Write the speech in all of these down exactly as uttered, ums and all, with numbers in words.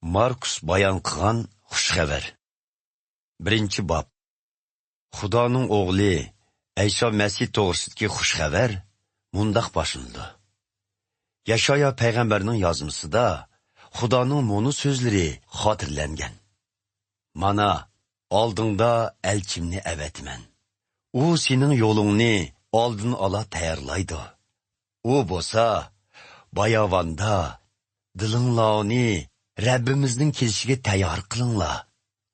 ماركۇس بايان قىلغان خۇش خەۋەر. بىرىنچى باب. خۇدانىڭ ئوغلى ئەيسا مەسىھ توغرىسىدىكى خۇش خەۋەر مۇنداق باشلىنىدۇ. يەشايا پەيغەمبەرنىڭ يازمىسىدا خۇدانىڭ مۇنۇ سۆزلىرى خاتىرىلەنگەن: «مانا، ئالدىڭدا ئەلچىمنى ئەۋەتىمەن. ئۇ سېنىڭ يولۇڭنى ئالدىن ئالا تەييارلايدۇ.» ئۇ بولسا باياۋاندا: «دىلىڭلارنى رەببىمىزنىڭ كېلىشىگە تەييار قىلىڭلار،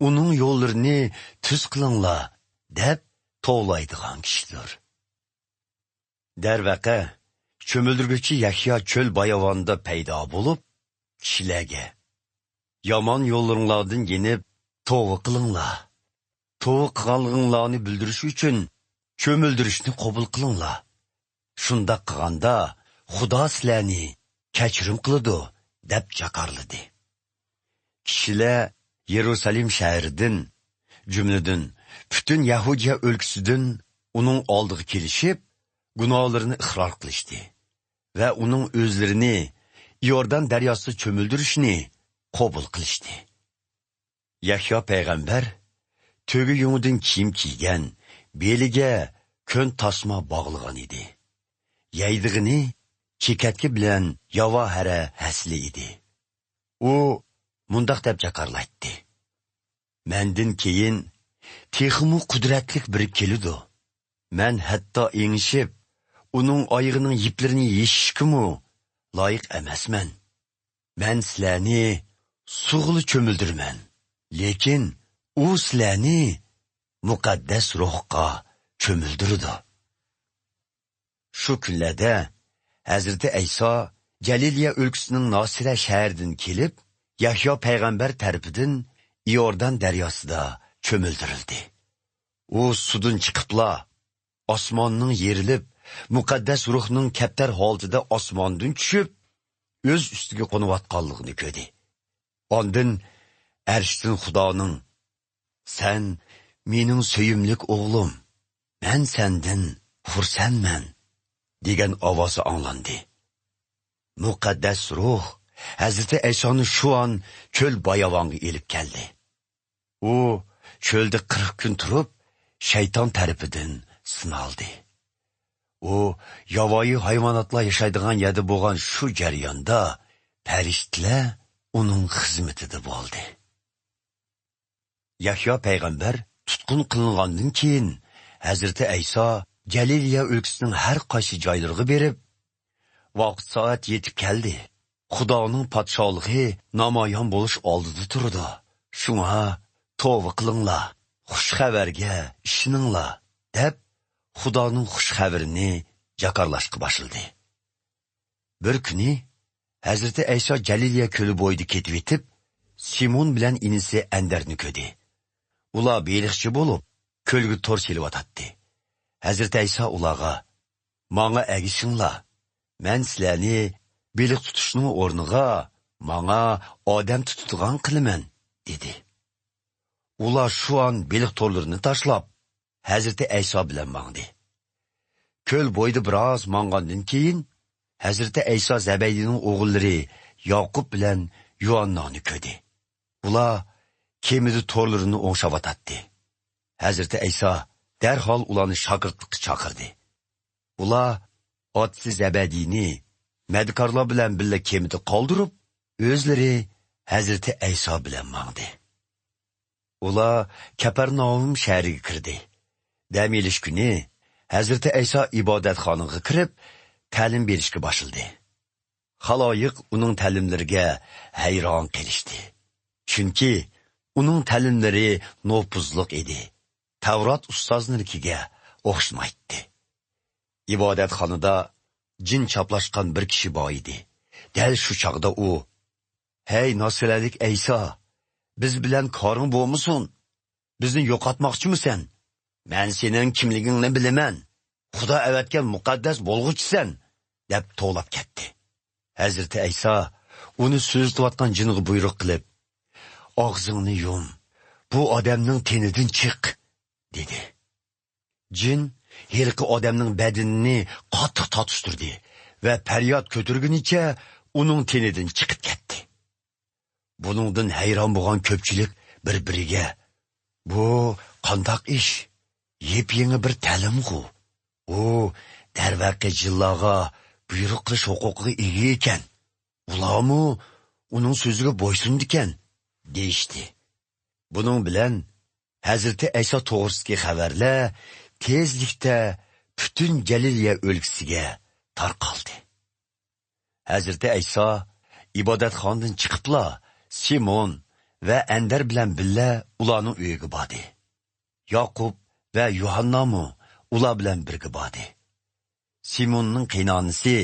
ئۇنىڭ يوللىرىنى تۈز قىلىڭلار» دەپ توۋلايدىغان كىشىدۇر. دەرۋەقە، چۆمۈلدۈرگۈچى يەھيا چۆل باياۋاندا پەيدا بولۇپ، كىشىلەرگە: «يامان يوللىرىڭلاردىن يېنىپ، توۋا قىلىڭلار. توۋا قىلغانلىقىڭلارنى بىلدۈرۈش ئۈچۈن چۆمۈلدۈرۈشنى قوبۇل قىلىڭلار. شۇنداق قىلغاندا، خۇدا سىلەرنى كەچۈرۈم قىلىدۇ» دەپ جاكارلىدى. كىشىلەر يېرۇسالېم شەھىرىدىن، جۈملىدىن پۈتۈن يەھۇدىيە ئۆلكىسىدىن ئۇنىڭ ئالدىغا كېلىشىپ، گۇناھلىرىنى ئىقرار قىلىشتى ۋە ئۇنىڭ ئۆزلىرىنى ئىيوردان دەرياسىدا چۆمۈلدۈرۈشنى قوبۇل قىلىشتى. يەھيا پەيغەمبەر تۆگە يۇڭىدىن كىيىم كىيگەن، بېلىگە كۆن تاسما باغلىغان ئىدى. يەيدىغىنى چېكەتكە بىلەن ياۋا ھەرە ھەسىلى ئىدى. ئۇ مۇنداق دەپ جاكارلايتتى: «مەندىن كېيىن تېخىمۇ قۇدرەتلىك بىرى كېلىدۇ. مەن ھەتتا ئېڭىشىپ، ئۇنىڭ ئايىغىنىڭ يىپلىرىنى يېشىشكىمۇ لايىق ئەمەسمەن. مەن سىلەرنى سۇغىلا چۆمۈلدۈرىمەن، لېكىن ئۇ سىلەرنى مۇقەددەس روھقا چۆمۈلدۈرىدۇ.» شۇ كۈنلەردە ھەزرىتى ئەيسا جەلىلىيە ئۆلكىسىنىڭ ناسىرە شەھىرىدىن كېلىپ، يەھيا پەيغەمبەر تەرىپىدىن ئىيوردان دەرياسىدا چۆمۈلدۈرۈلدى. ئۇ سۇدىن چىقىپلا، ئاسماننىڭ يېرىلىپ، مۇقەددەس روھنىڭ كەپتەر ھالىتىدە ئاسماندىن چۈشۈپ، ئۆز ئۈستىگە قونۇۋاتقانلىقىنى كۆردى. ئاندىن ئەرشتىن خۇدانىڭ: «سەن مېنىڭ سۆيۈملۈك ئوغلۇم، مەن سەندىن خۇرسەنمەن» دېگەن ئاۋازى ئاڭلاندى. مۇقەددەس روھ ھەزرىتى ئەيسانى شۇ ئان چۆل باياۋانغا ئېلىپ كەلدى. ئۇ چۆلدە قىرىق كۈن تۇرۇپ، شەيتان تەرىپىدىن سىنالدى. ئۇ ياۋايى ھايۋاناتلار ياشايدىغان يەردە بولغان شۇ جەرياندا پەرىشتىلەر ئۇنىڭ خىزمىتىدە بولدى. يەھيا پەيغەمبەر تۇتقۇن قىلىنغاندىن كېيىن، ھەزرىتى ئەيسا جەلىلىيە ئۆلكىسىنىڭ ھەر قايسى جايلىرىغا بېرىپ، ۋاقىت سائەت يېتىپ كەلدى. خۇدانىڭ پادىشاھلىقى نامايان بولۇش ئالدىدا تۇرىدۇ. شۇڭا توۋا قىلىڭلار، خۇش خەۋەرگە ئىشىنىڭلار، دەپ خۇدانىڭ خۇش خەۋىرىنى جاكارلاشقا باشلىدى. بىر كۈنى ھەزرىتى ئەيسا جەلىلىيە كۆلى بويىدا كېتىۋېتىپ، سىمون بىلەن ئىنىسى ئەندەرنى كۆردى. ئۇلار بېلىقچى بولۇپ، كۆلگە تور سېلىۋاتاتتى. ھەزرىتى ئەيسا ئۇلارغا: «ماڭا ئەگىشىڭلار، مەن سىلەرنى بېلىق تۇتۇشنىڭ ئورنىغا ماڭا ئادەم تۇتىدىغان قىلىمەن» دېدى. ئۇلار شۇ ئان بېلىق تورلىرىنى تاشلاپ، ھەزرىتى ئەيسا بىلەن ماڭدى. كۆل بويىدا بىراز ماڭغاندىن كېيىن، ھەزرىتى ئەيسا زەبەيدىنىڭ ئوغۇللىرى ياقۇپ بىلەن يۇھاننانى كۆردى. ئۇلار كېمىدە تورلىرىنى ئوڭشاۋاتاتتى. ھەزرىتى ئەيسا دەرھال ئۇلارنى شاگىرتلىققا چاقىردى. ئۇلار ئاتىسى زەبەدىينى مەدىكارلار بىلەن بىللە كېمىدە قالدۇرۇپ، ئۆزلىرى ھەزرىتى ئەيسا بىلەن ماڭدى. ئۇلار كەپەرناھۇم شەھىرىگە كىردى. دەم ئېلىش كۈنى ھەزرىتى ئەيسا ئىبادەتخانىغا كىرىپ، تەلىم بېرىشكە باشلىدى. خالايىق ئۇنىڭ تەلىملىرىگە ھەيران قېلىشتى. چۈنكى ئۇنىڭ تەلىملىرى نوپۇزلۇق ئىدى. تەۋرات ئۇستازلىرىنىڭكىگە ئوخشىمايتتى. ئىبادەتخانىدا جىن چاپلاشقان بىر كىشى بار ئىدى. دەل شۇ چاغدا ئۇ: «ھەي، ناسىرەلىك ئەيسا، بىز بىلەن كارىڭ بولمىسۇن! بىزنى يوقاتماقچىمۇسەن؟ مەن سېنىڭ كىملىكىڭنى بىلىمەن. خۇدا ئەۋەتكەن مۇقەددەس بولغۇچىسەن!» دەپ توۋلاپ كەتتى. ھەزرىتى ئەيسا ئۇنى سۆزلىتىۋاتقان جىنغا بۇيرۇق قىلىپ: «ئاغزىڭنى يۇم، بۇ ئادەمنىڭ تېنىدىن چىق!» دېدى. جىن ھېلىقى ئادەمنىڭ بەدىنىنى قاتتىق تارتىشتۇردى ۋە پەرياد كۆتۈرگىنىچە ئۇنىڭ تېنىدىن چىقىپ كەتتى. بۇنىڭدىن ھەيران بولغان كۆپچىلىك بىر-بىرىگە، «بۇ قانداق ئىش؟ يېپيېڭى بىر تەلىمغۇ. ئۇ، دەرۋەقە، جىنلارغا بۇيرۇق قىلىش ھوقۇقىغا ئىگە ئىكەن. ئۇلارمۇ ئۇنىڭ سۆزىگە بويسۇنىدىكەن» دېيىشتى. بۇنىڭ بىلەن ھەزرىتى ئەيسا توغرىسىدىكى خەۋەرلەر تېزلىكتە پۈتۈن جەلىلىيە ئۆلكىسىگە تارقالدى. ھەزرىتى ئەيسا ئىبادەتخانىدىن چىقىپلا، سىمون ۋە ئەندەر بىلەن بىللە ئۇلارنىڭ ئۆيىگە باردى. ياقۇپ ۋە يۇھاننامۇ ئۇلار بىلەن بىرگە باردى. سىموننىڭ قېيىنئانىسى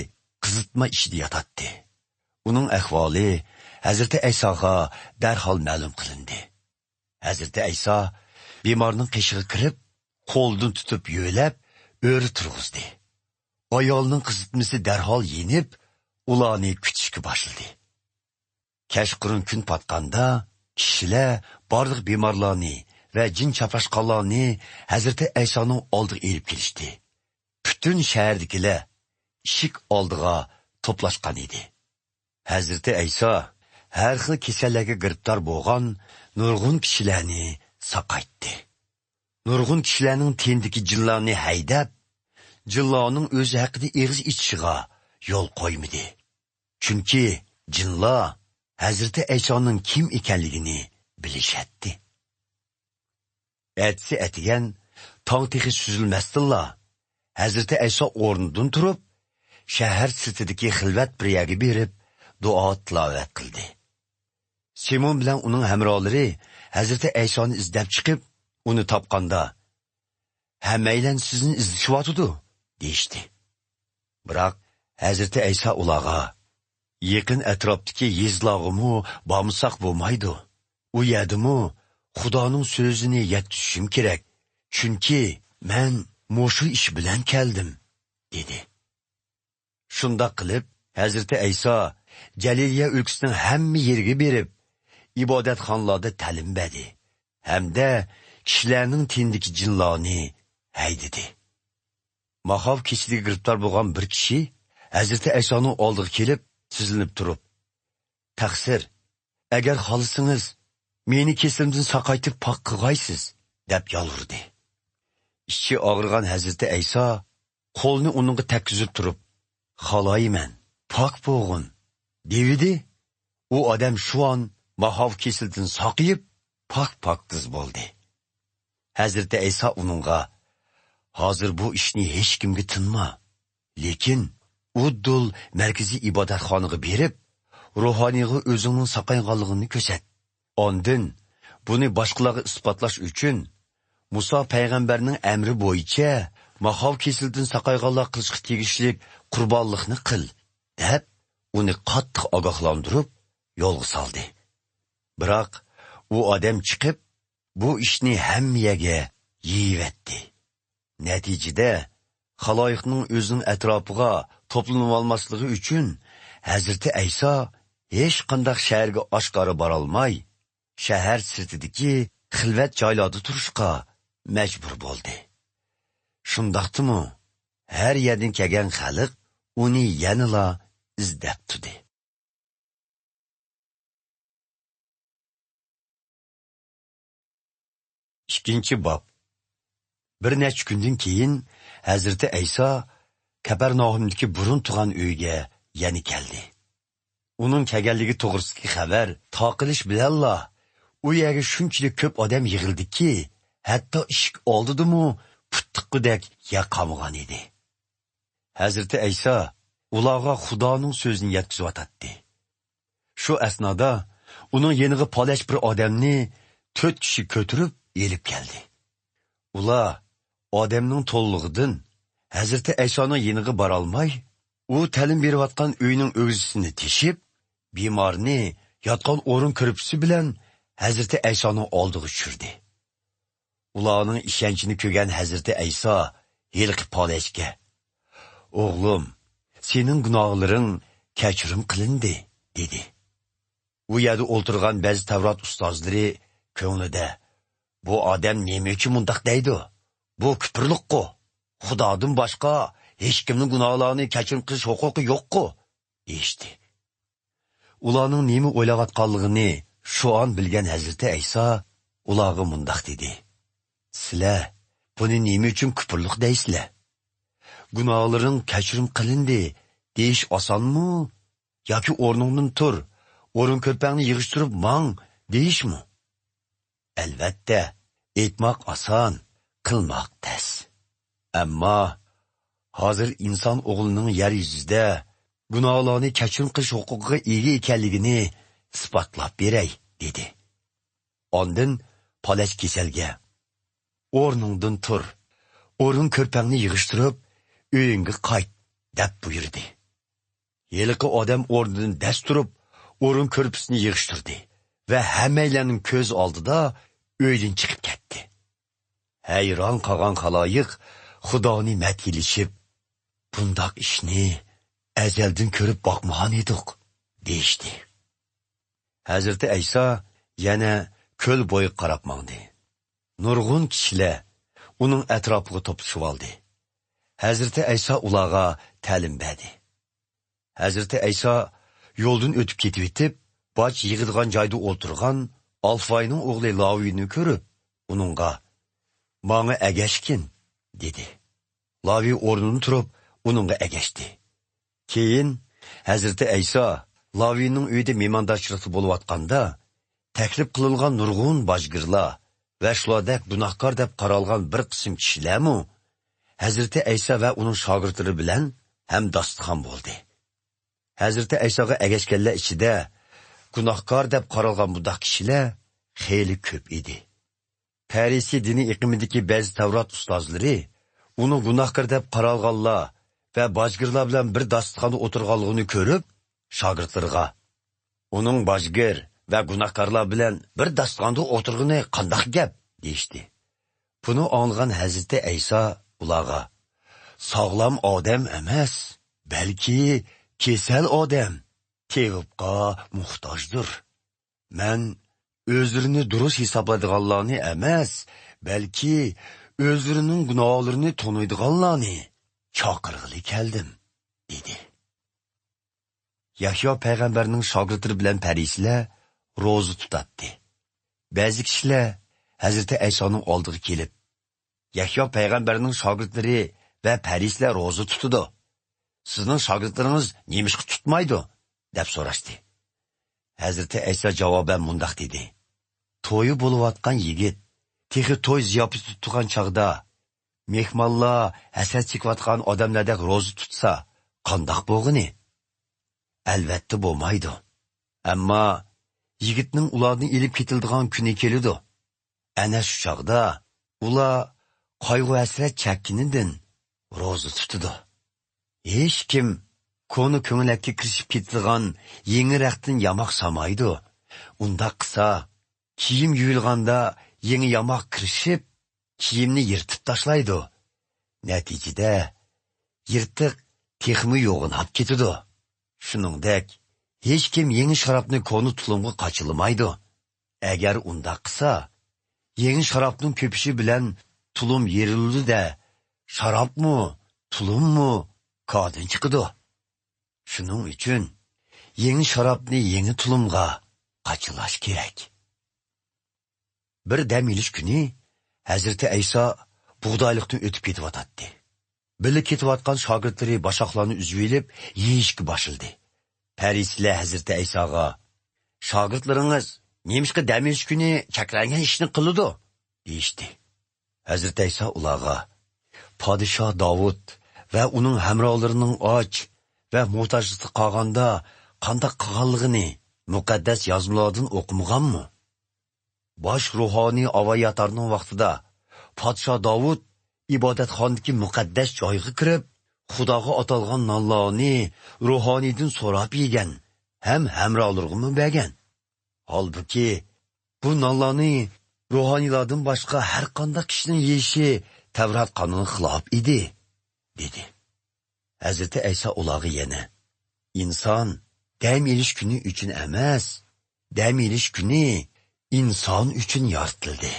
قىزىتما ئىچىدە ياتاتتى. ئۇنىڭ ئەھۋالى ھەزرىتى ئەيساغا دەرھال مەلۇم قىلىندى. ھەزرىتى ئەيسا بىمارنىڭ قېشىغا كىرىپ، قولىدىن تۇتۇپ يۆلەپ، ئۆرە تۇرغۇزدى. ئايالنىڭ قىزىتمىسى دەرھال يېنىپ، ئۇلارنى كۈتۈشكە باشلىدى. كەچقۇرۇن كۈن پاتقاندا، كىشىلەر بارلىق بىمارلارنى ۋە جىن چاپلاشقانلارنى ھەزرىتى ئەيسانىڭ ئالدىغا ئېلىپ كېلىشتى. پۈتۈن شەھەردىكىلەر ئىشىك ئالدىغا توپلاشقان ئىدى. ھەزرىتى ئەيسا ھەر خىل كېسەللەرگە گىرىپتار بولغان نۇرغۇن كىشىلەرنى ساقايتتى. نۇرغۇن كىشىلەرنىڭ تېنىدىكى جىنلارنى ھەيدەپ، جىنلارنىڭ ئۆزى ھەققىدە ئېغىز ئېچىشىغا يول قويمىدى. چۈنكى جىنلار ھەزرىتى ئەيسانىڭ كىم ئىكەنلىكىنى بىلىشەتتى. ئەتىسى ئەتىگەن تاڭ تېخى سۈزۈلمەستىنلا، ھەزرىتى ئەيسا ئورنىدىن تۇرۇپ، شەھەر سىرتىدىكى خىلۋەت بىر يەرگە بېرىپ، دۇئا تىلاۋەت قىلدى. سىمون بىلەن ئۇنىڭ ھەمراھلىرى ھەزرىتى ئەيسانى ئىزدەپ چىقىپ، ئۇنى تاپقاندا، «ھەممەيلەن سىزنى ئىزدىشىۋاتىدۇ» دېيىشتى. بىراق ھەزرىتى ئەيسا ئۇلارغا، «يېقىن ئەتراپتىكى يېزىلارغىمۇ بارمىساق بولمايدۇ. ئۇ يەردىمۇ خۇدانىڭ سۆزىنى يەتكۈزۈشۈم كېرەك، چۈنكى مەن مۇشۇ ئىش بىلەن كەلدىم» دېدى. شۇنداق قىلىپ، ھەزرىتى ئەيسا جەلىلىيە ئۆلكىسىنىڭ ھەممە يېرىگە بېرىپ، ئىبادەتخانىلاردا تەلىم بەردى ھەمدە كىشىلەرنىڭ تېنىدىكى جىنلارنى ھەيدىدى. ماخاۋ كېسىلىگە گىرىپتار بولغان بىر كىشى ھەزرىتى ئەيسانىڭ ئالدىغا كېلىپ، تىزلىنىپ تۇرۇپ، «تەقسىر، ئەگەر خالىسىڭىز، مېنى كېسىلىمدىن ساقايتىپ پاك قىلغايسىز» دەپ يالۋۇردى. ئىچى ئاغرىغان ھەزرىتى ئەيسا قولىنى ئۇنىڭغا تەگكۈزۈپ تۇرۇپ، «خالايمەن، پاك بولغىن» دېۋىدى. ئۇ ئادەم شۇ ئان ماخاۋ كېسىلىدىن ساقىيىپ، پاك-پاكىز بولدى. ھەزرىتى ئەيسا ئۇنىڭغا، «ھازىر بۇ ئىشنى ھېچكىمگە تىنما، لېكىن ئۇددۇل مەركىزىي ئىبادەتخانىغا بېرىپ، روھانىيغا ئۆزۈڭنىڭ ساقايغانلىقىڭنى كۆرسەت. ئاندىن بۇنى باشقىلارغا ئىسپاتلاش ئۈچۈن، مۇسا پەيغەمبەرنىڭ ئەمرى بويىچە ماخاۋ كېسىلىدىن ساقايغانلار قىلىشقا تېگىشلىك قۇربانلىقنى قىل» دەپ، ئۇنى قاتتىق ئاگاھلاندۇرۇپ، يولغا سالدى. بىراق ئۇ ئادەم چىقىپ، بۇ ئىشنى ھەممە يەرگە يېيىۋەتتى. نەتىجىدە، خالايىقنىڭ ئۆزىنىڭ ئەتراپىغا توپلىنىۋالماسلىقى ئۈچۈن، ھەزرىتى ئەيسا ھېچقانداق شەھەرگە ئاشكارا بارالماي، شەھەر سىرتىدىكى خىلۋەت جايلاردا تۇرۇشقا مەجبۇر بولدى. شۇنداقتىمۇ، ھەر يەردىن كەلگەن خەلق ئۇنى يەنىلا ئىزدەپ تۇردى. ئىككىنچى باب. بىر نەچچە كۈندىن كېيىن ھەزرىتى ئەيسا كەپەرناھۇمدىكى بۇرۇن تۇغان ئۆيىگە يەنە كەلدى. ئۇنىڭ كەلگەنلىكى توغرىسىدىكى خەۋەر تارقىلىش بىلەنلا، ئۇ يەرگە شۇنچىلىك كۆپ ئادەم يىغىلدىكى، ھەتتا ئىشىك ئالدىدىمۇ پۇت تىققۇدەك يەر قالمىغان ئىدى. ھەزرىتى ئەيسا ئۇلارغا خۇدانىڭ سۆزىنى يەتكۈزۈۋاتاتتى. شۇ ئەسنادا ئۇنىڭ يېنىغا پالەچ بىر ئادەمنى تۆت كىشى كۆتۈرۈپ ئېلىپ كەلدى. ئۇلار ئادەمنىڭ تولىلىقىدىن ھەزرىتى ئەيسانىڭ يېنىغا بارالماي، ئۇ تەلىم بېرىۋاتقان ئۆينىڭ ئۆگزىسىنى تېشىپ، بىمارنى ياتقان ئورۇن كۆرپىسى بىلەن ھەزرىتى ئەيسانىڭ ئالدىغا چۈشۈردى. ئۇلارنىڭ ئىشەنچىنى كۆرگەن ھەزرىتى ئەيسا ھېلىقى پالەچكە، «ئوغلۇم، سېنىڭ گۇناھلىرىڭ كەچۈرۈم قىلىندى» دېدى. ئۇ يەردە ئولتۇرغان بەزى تەۋرات ئۇستازلىرى كۆڭلىدە، «بۇ ئادەم نېمە ئۈچۈن مۇنداق دەيدۇ؟ بۇ كۇپۇرلۇققۇ! خۇدادىن باشقا ھېچكىمنىڭ گۇناھلارنى كەچۈرۈم قىلىش ھوقۇقى يوققۇ!» دېيىشتى. ئۇلارنىڭ نېمە ئويلاۋاتقانلىقىنى شۇ ئان بىلگەن ھەزرىتى ئەيسا ئۇلارغا مۇنداق دېدى: «سىلەر بۇنى نېمە ئۈچۈن كۇپۇرلۇق دەيسىلەر؟ گۇناھلىرىڭ كەچۈرۈم قىلىندى دېيىش ئاسانمۇ ياكى ئورنۇڭدىن تۇر، ئورۇن كۆرپەڭنى يىغىشتۇرۇپ ماڭ دېيىشمۇ؟ ئەلۋەتتە، ئېيتماق ئاسان، قىلماق تەس. ئەمما ھازىر ئىنسان ئوغلىنىڭ يەر يۈزىدە گۇناھلارنى كەچۈرۈم قىلىش ھوقۇقىغا ئىگە ئىكەنلىكىنى ئىسپاتلاپ بېرەي» دېدى. ئاندىن پالەچ كېسەلگە: «ئورنۇڭدىن تۇر، ئورۇن كۆرپەڭنى يىغىشتۇرۇپ، ئۆيۈڭگە قايت» دەپ بۇيرۇدى. ھېلىقى ئادەم ئورنىدىن دەس تۇرۇپ، ئورۇن كۆرپىسىنى يىغىشتۇردى ۋە ھەممەيلەننىڭ كۆز ئالدىدا ئۆيدىن چىقىپ كەتتى. ھەيران قالغان خالايىق خۇدانى مەدھىيلىشىپ: «بۇنداق ئىشنى ئەزەلدىن كۆرۈپ باقمىغان ئىدۇق» دېيىشتى. ھەزرىتى ئەيسا يەنە كۆل بويىغا قاراپ ماڭدى. نۇرغۇن كىشىلەر ئۇنىڭ ئەتراپىغا توپلىشىۋالدى. ھەزرىتى ئەيسا ئۇلارغا تەلىم بەردى. ھەزرىتى ئەيسا يولدىن ئۆتۈپ كېتىۋېتىپ، باج يىغىدىغان جايدا ئولتۇرغان ئالفاينىڭ ئوغلى لاۋىنى كۆرۈپ، ئۇنىڭغا: «ماڭا ئەگەشكىن» دېدى. لاۋى ئورنىدىن تۇرۇپ، ئۇنىڭغا ئەگەشتى. كېيىن ھەزرىتى ئەيسا لاۋىنىڭ ئۆيىدە مېھماندارچىلىقتا بولۇۋاتقاندا، تەكلىپ قىلىنغان نۇرغۇن باجگىرلار ۋە شۇلاردەك گۇناھكار دەپ قارالغان بىر قىسىم كىشىلەرمۇ ھەزرىتى ئەيسا ۋە ئۇنىڭ شاگىرتلىرى بىلەن ھەم داستىخان بولدى. ھەزرىتى ئەيساغا ئەگەشكەنلەر ئىچىدە گۇناھكار دەپ قارالغان بۇنداق كىشىلەر خېلى كۆپ ئىدى. پەرىسىي دىنىي ئېقىمىدىكى بەزى تەۋرات ئۇستازلىرى ئۇنىڭ گۇناھكار دەپ قارالغانلار ۋە باجگىرلار بىلەن بىر داستىخاندا ئولتۇرغانلىقىنى كۆرۈپ، شاگىرتلىرىغا: «ئۇنىڭ باجگىر ۋە گۇناھكارلار بىلەن بىر داستىخاندا ئولتۇرغىنى قانداق گەپ؟» دېيىشتى. بۇنى ئاڭلىغان ھەزرىتى ئەيسا ئۇلارغا: «ساغلام ئادەم ئەمەس، بەلكى كېسەل ئادەم تېۋىپقا موھتاجدۇر. مەن ئۆزلىرىنى دۇرۇس ھېسابلايدىغانلارنى ئەمەس، بەلكى ئۆزلىرىنىڭ گۇناھلىرىنى تونۇيدىغانلارنى چاقىرغىلى كەلدىم» دېدى. يەھيا پەيغەمبەرنىڭ شاگىرتلىرى بىلەن پەرىسىيلەر روزا تۇتاتتى. بەزى كىشىلەر ھەزرىتى ئەيسانىڭ ئالدىغا كېلىپ: «يەھيا پەيغەمبەرنىڭ شاگىرتلىرى ۋە پەرىسىيلەر روزا تۇتىدۇ. سىزنىڭ شاگىرتلىرىڭىز نېمىشقا تۇتمايدۇ؟» دەپ سوراشتى. ھەزرىتى ئەيسا جاۋابەن مۇنداق دېدى: «تويى بولۇۋاتقان يىگىت تېخى توي زىياپىتى تۇتىدىغان چاغدا، مېھمانلار ھەسرەت چېكىۋاتقان ئادەملەردەك روزا تۇتسا، قانداق بولغىنى؟ ئەلۋەتتە بولمايدۇ. ئەمما يىگىتنىڭ ئۇلاردىن ئېلىپ كېتىلىدىغان كۈنى كېلىدۇ. ئەنە شۇ چاغدا ئۇلار قايغۇ-ھەسرەت چەككىنىدىن روزا تۇتىدۇ. ھېچكىم كونا كۆڭلەككە كىرىشىپ كېتىدىغان يېڭى رەختتىن ياماق سامايدۇ. ئۇنداق قىلسا، كىيىم يۇيۇلغاندا يېڭى ياماق كىرىشىپ، كىيىمنى يىرتىپ تاشلايدۇ. نەتىجىدە، يىرتىق تېخىمۇ يوغىناپ كېتىدۇ. شۇنىڭدەك، ھېچكىم يېڭى شارابنى كونا تۇلۇمغا قاچىلىمايدۇ. ئەگەر ئۇنداق قىلسا، يېڭى شارابنىڭ كۆپۈشى بىلەن تۇلۇم يېرىلىدۇ-دە، شارابمۇ، تۇلۇممۇ كاردىن چىقىدۇ. شۇنىڭ ئۈچۈن يېڭى شارابنى يېڭى تۇلۇمغا قاچىلاش كېرەك.» بىر دەم ئېلىش كۈنى ھەزرىتى ئەيسا بۇغدايلىقتىن ئۆتۈپ كېتىۋاتاتتى. بىللە كېتىۋاتقان شاگىرتلىرى باشاقلارنى ئۈزۈۋېلىپ يېيىشكە باشلىدى. پەرىسىيلەر ھەزرىتى ئەيساغا: «شاگىرتلىرىڭىز نېمىشقا دەم ئېلىش كۈنى چەكلەنگەن ئىشنى قىلىدۇ؟» دېيىشتى. ھەزرىتى ئەيسا ئۇلارغا: «پادىشاھ داۋۇت ۋە ئۇنىڭ ھەمراھلىرىنىڭ ئاچ ۋە موھتاجلىقتا قالغاندا قانداق قىلغانلىقىنى مۇقەددەس يازمىلاردىن ئوقۇمىغانمۇ؟ باش روھانىي ئاۋاياتارنىڭ ۋاقتىدا پادىشاھ داۋۇت ئىبادەتخانىدىكى مۇقەددەس جايغا كىرىپ، خۇداغا ئاتالغان نانلارنى روھانىيدىن سوراپ يېگەن ھەم ھەمراھلىرىغىمۇ بەرگەن. ھالبۇكى، بۇ نانلارنى روھانىيلاردىن باشقا ھەر قانداق كىشىنىڭ يېيىشى تەۋرات قانۇنىغا خىلاپ ئىدى» دېدى. ھەزرىتى ئەيسا ئۇلارغا يەنە: «ئىنسان دەم ئېلىش كۈنى ئۈچۈن ئەمەس، دەم ئېلىش كۈنى ئىنسان ئۈچۈن يارىتىلدى.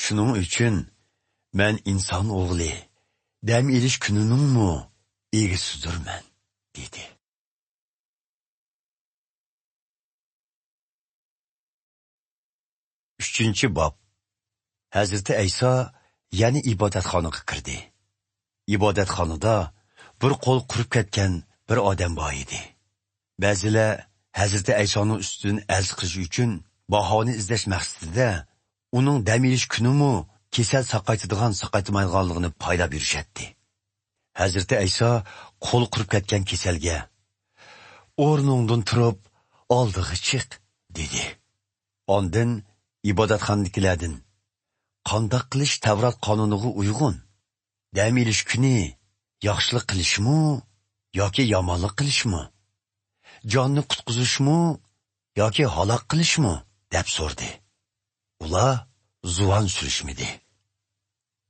شۇنىڭ ئۈچۈن مەن ئىنسان ئوغلى دەم ئېلىش كۈنىنىڭمۇ ئىگىسىدۇرمەن» دېدى. ئۈچىنچى باب. ھەزرىتى ئەيسا يەنە ئىبادەتخانىغا كىردى. ئىبادەتخانىدا بىر قول قۇرۇپ كەتكەن بىر ئادەم بار ئىدى. بەزىلەر ھەزرىتى ئەيسانىڭ ئۈستىدىن ئەرز قىلىش ئۈچۈن باھانە ئىزدەش مەقسىتىدە ئۇنىڭ دەم ئېلىش كۈنىمۇ كېسەل ساقايتىدىغان ساقايتمايدىغانلىقىنى پايلاپ يۈرۈشەتتى. ھەزرىتى ئەيسا قول قۇرۇپ كەتكەن كېسەلگە، «ئورنۇڭدىن تۇرۇپ، ئالدىغا چىق» دېدى. ئاندىن ئىبادەتخانىدىكىلەردىن، «قانداق قىلىش تەۋرات قانۇنىغا ئۇيغۇن؟ دەم ئېلىش كۈنى ياخشىلىق قىلىشمۇ ياكى يامانلىق قىلىشمۇ؟ جاننى قۇتقۇزۇشمۇ ياكى ھالاك قىلىشمۇ؟» دەپ سورىدى. ئۇلار زۇۋان سۈرۈشمىدى.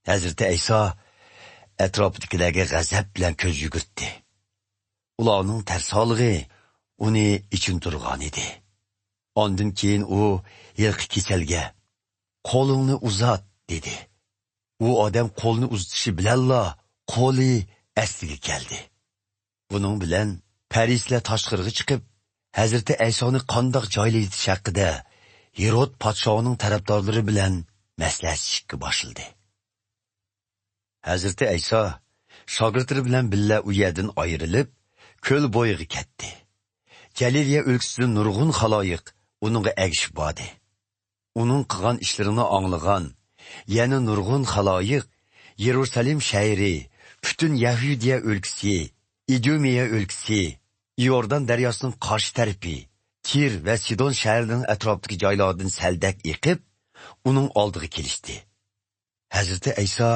ھەزرىتى ئەيسا ئەتراپىدىكىلەرگە غەزەپ بىلەن كۆز يۈگۈرتتى. ئۇلارنىڭ تەرسالىقى ئۇنى ئېچىندۇرغانىدى. ئاندىن كېيىن ئۇ ھېلىقى كېسەلگە، «قولۇڭنى ئۇزات» دېدى. ئۇ ئادەم قولىنى ئۇزىتىشى بىلەنلا قولى ئەسلىگە كەلدى. بۇنىڭ بىلەن پەرىسىيلەر تاشقىرىغا چىقىپ، ھەزرىتى ئەيسانى قانداق جايلىۋېتىش ھەققىدە ھېرود پادىشاھنىڭ تەرەپدارلىرى بىلەن مەسلىھەتلىشىشكە باشلىدى. ھەزرىتى ئەيسا شاگىرتلىرى بىلەن بىللە ئۇ يەردىن ئايرىلىپ، كۆل بويىغا كەتتى. جەلىلىيە ئۆلكىسىدىن نۇرغۇن خالايىق ئۇنىڭغا ئەگىشىپ باردى. ئۇنىڭ قىلغان ئىشلىرىنى ئاڭلىغان يەنە نۇرغۇن خالايىق يېرۇسالېم شەھىرى، پۈتۈن يەھۇدىيە ئۆلكىسى، ئىدۇمىيە ئۆلكىسى، ئىئوردان دەرياسىنىڭ قارشى تەرىپى، تىر ۋە سىدون شەھەرلىرىنىڭ ئەتراپىدىكى جايلاردىن سەلدەك ئېقىپ، ئۇنىڭ ئالدىغا كېلىشتى. ھەزرىتى ئەيسا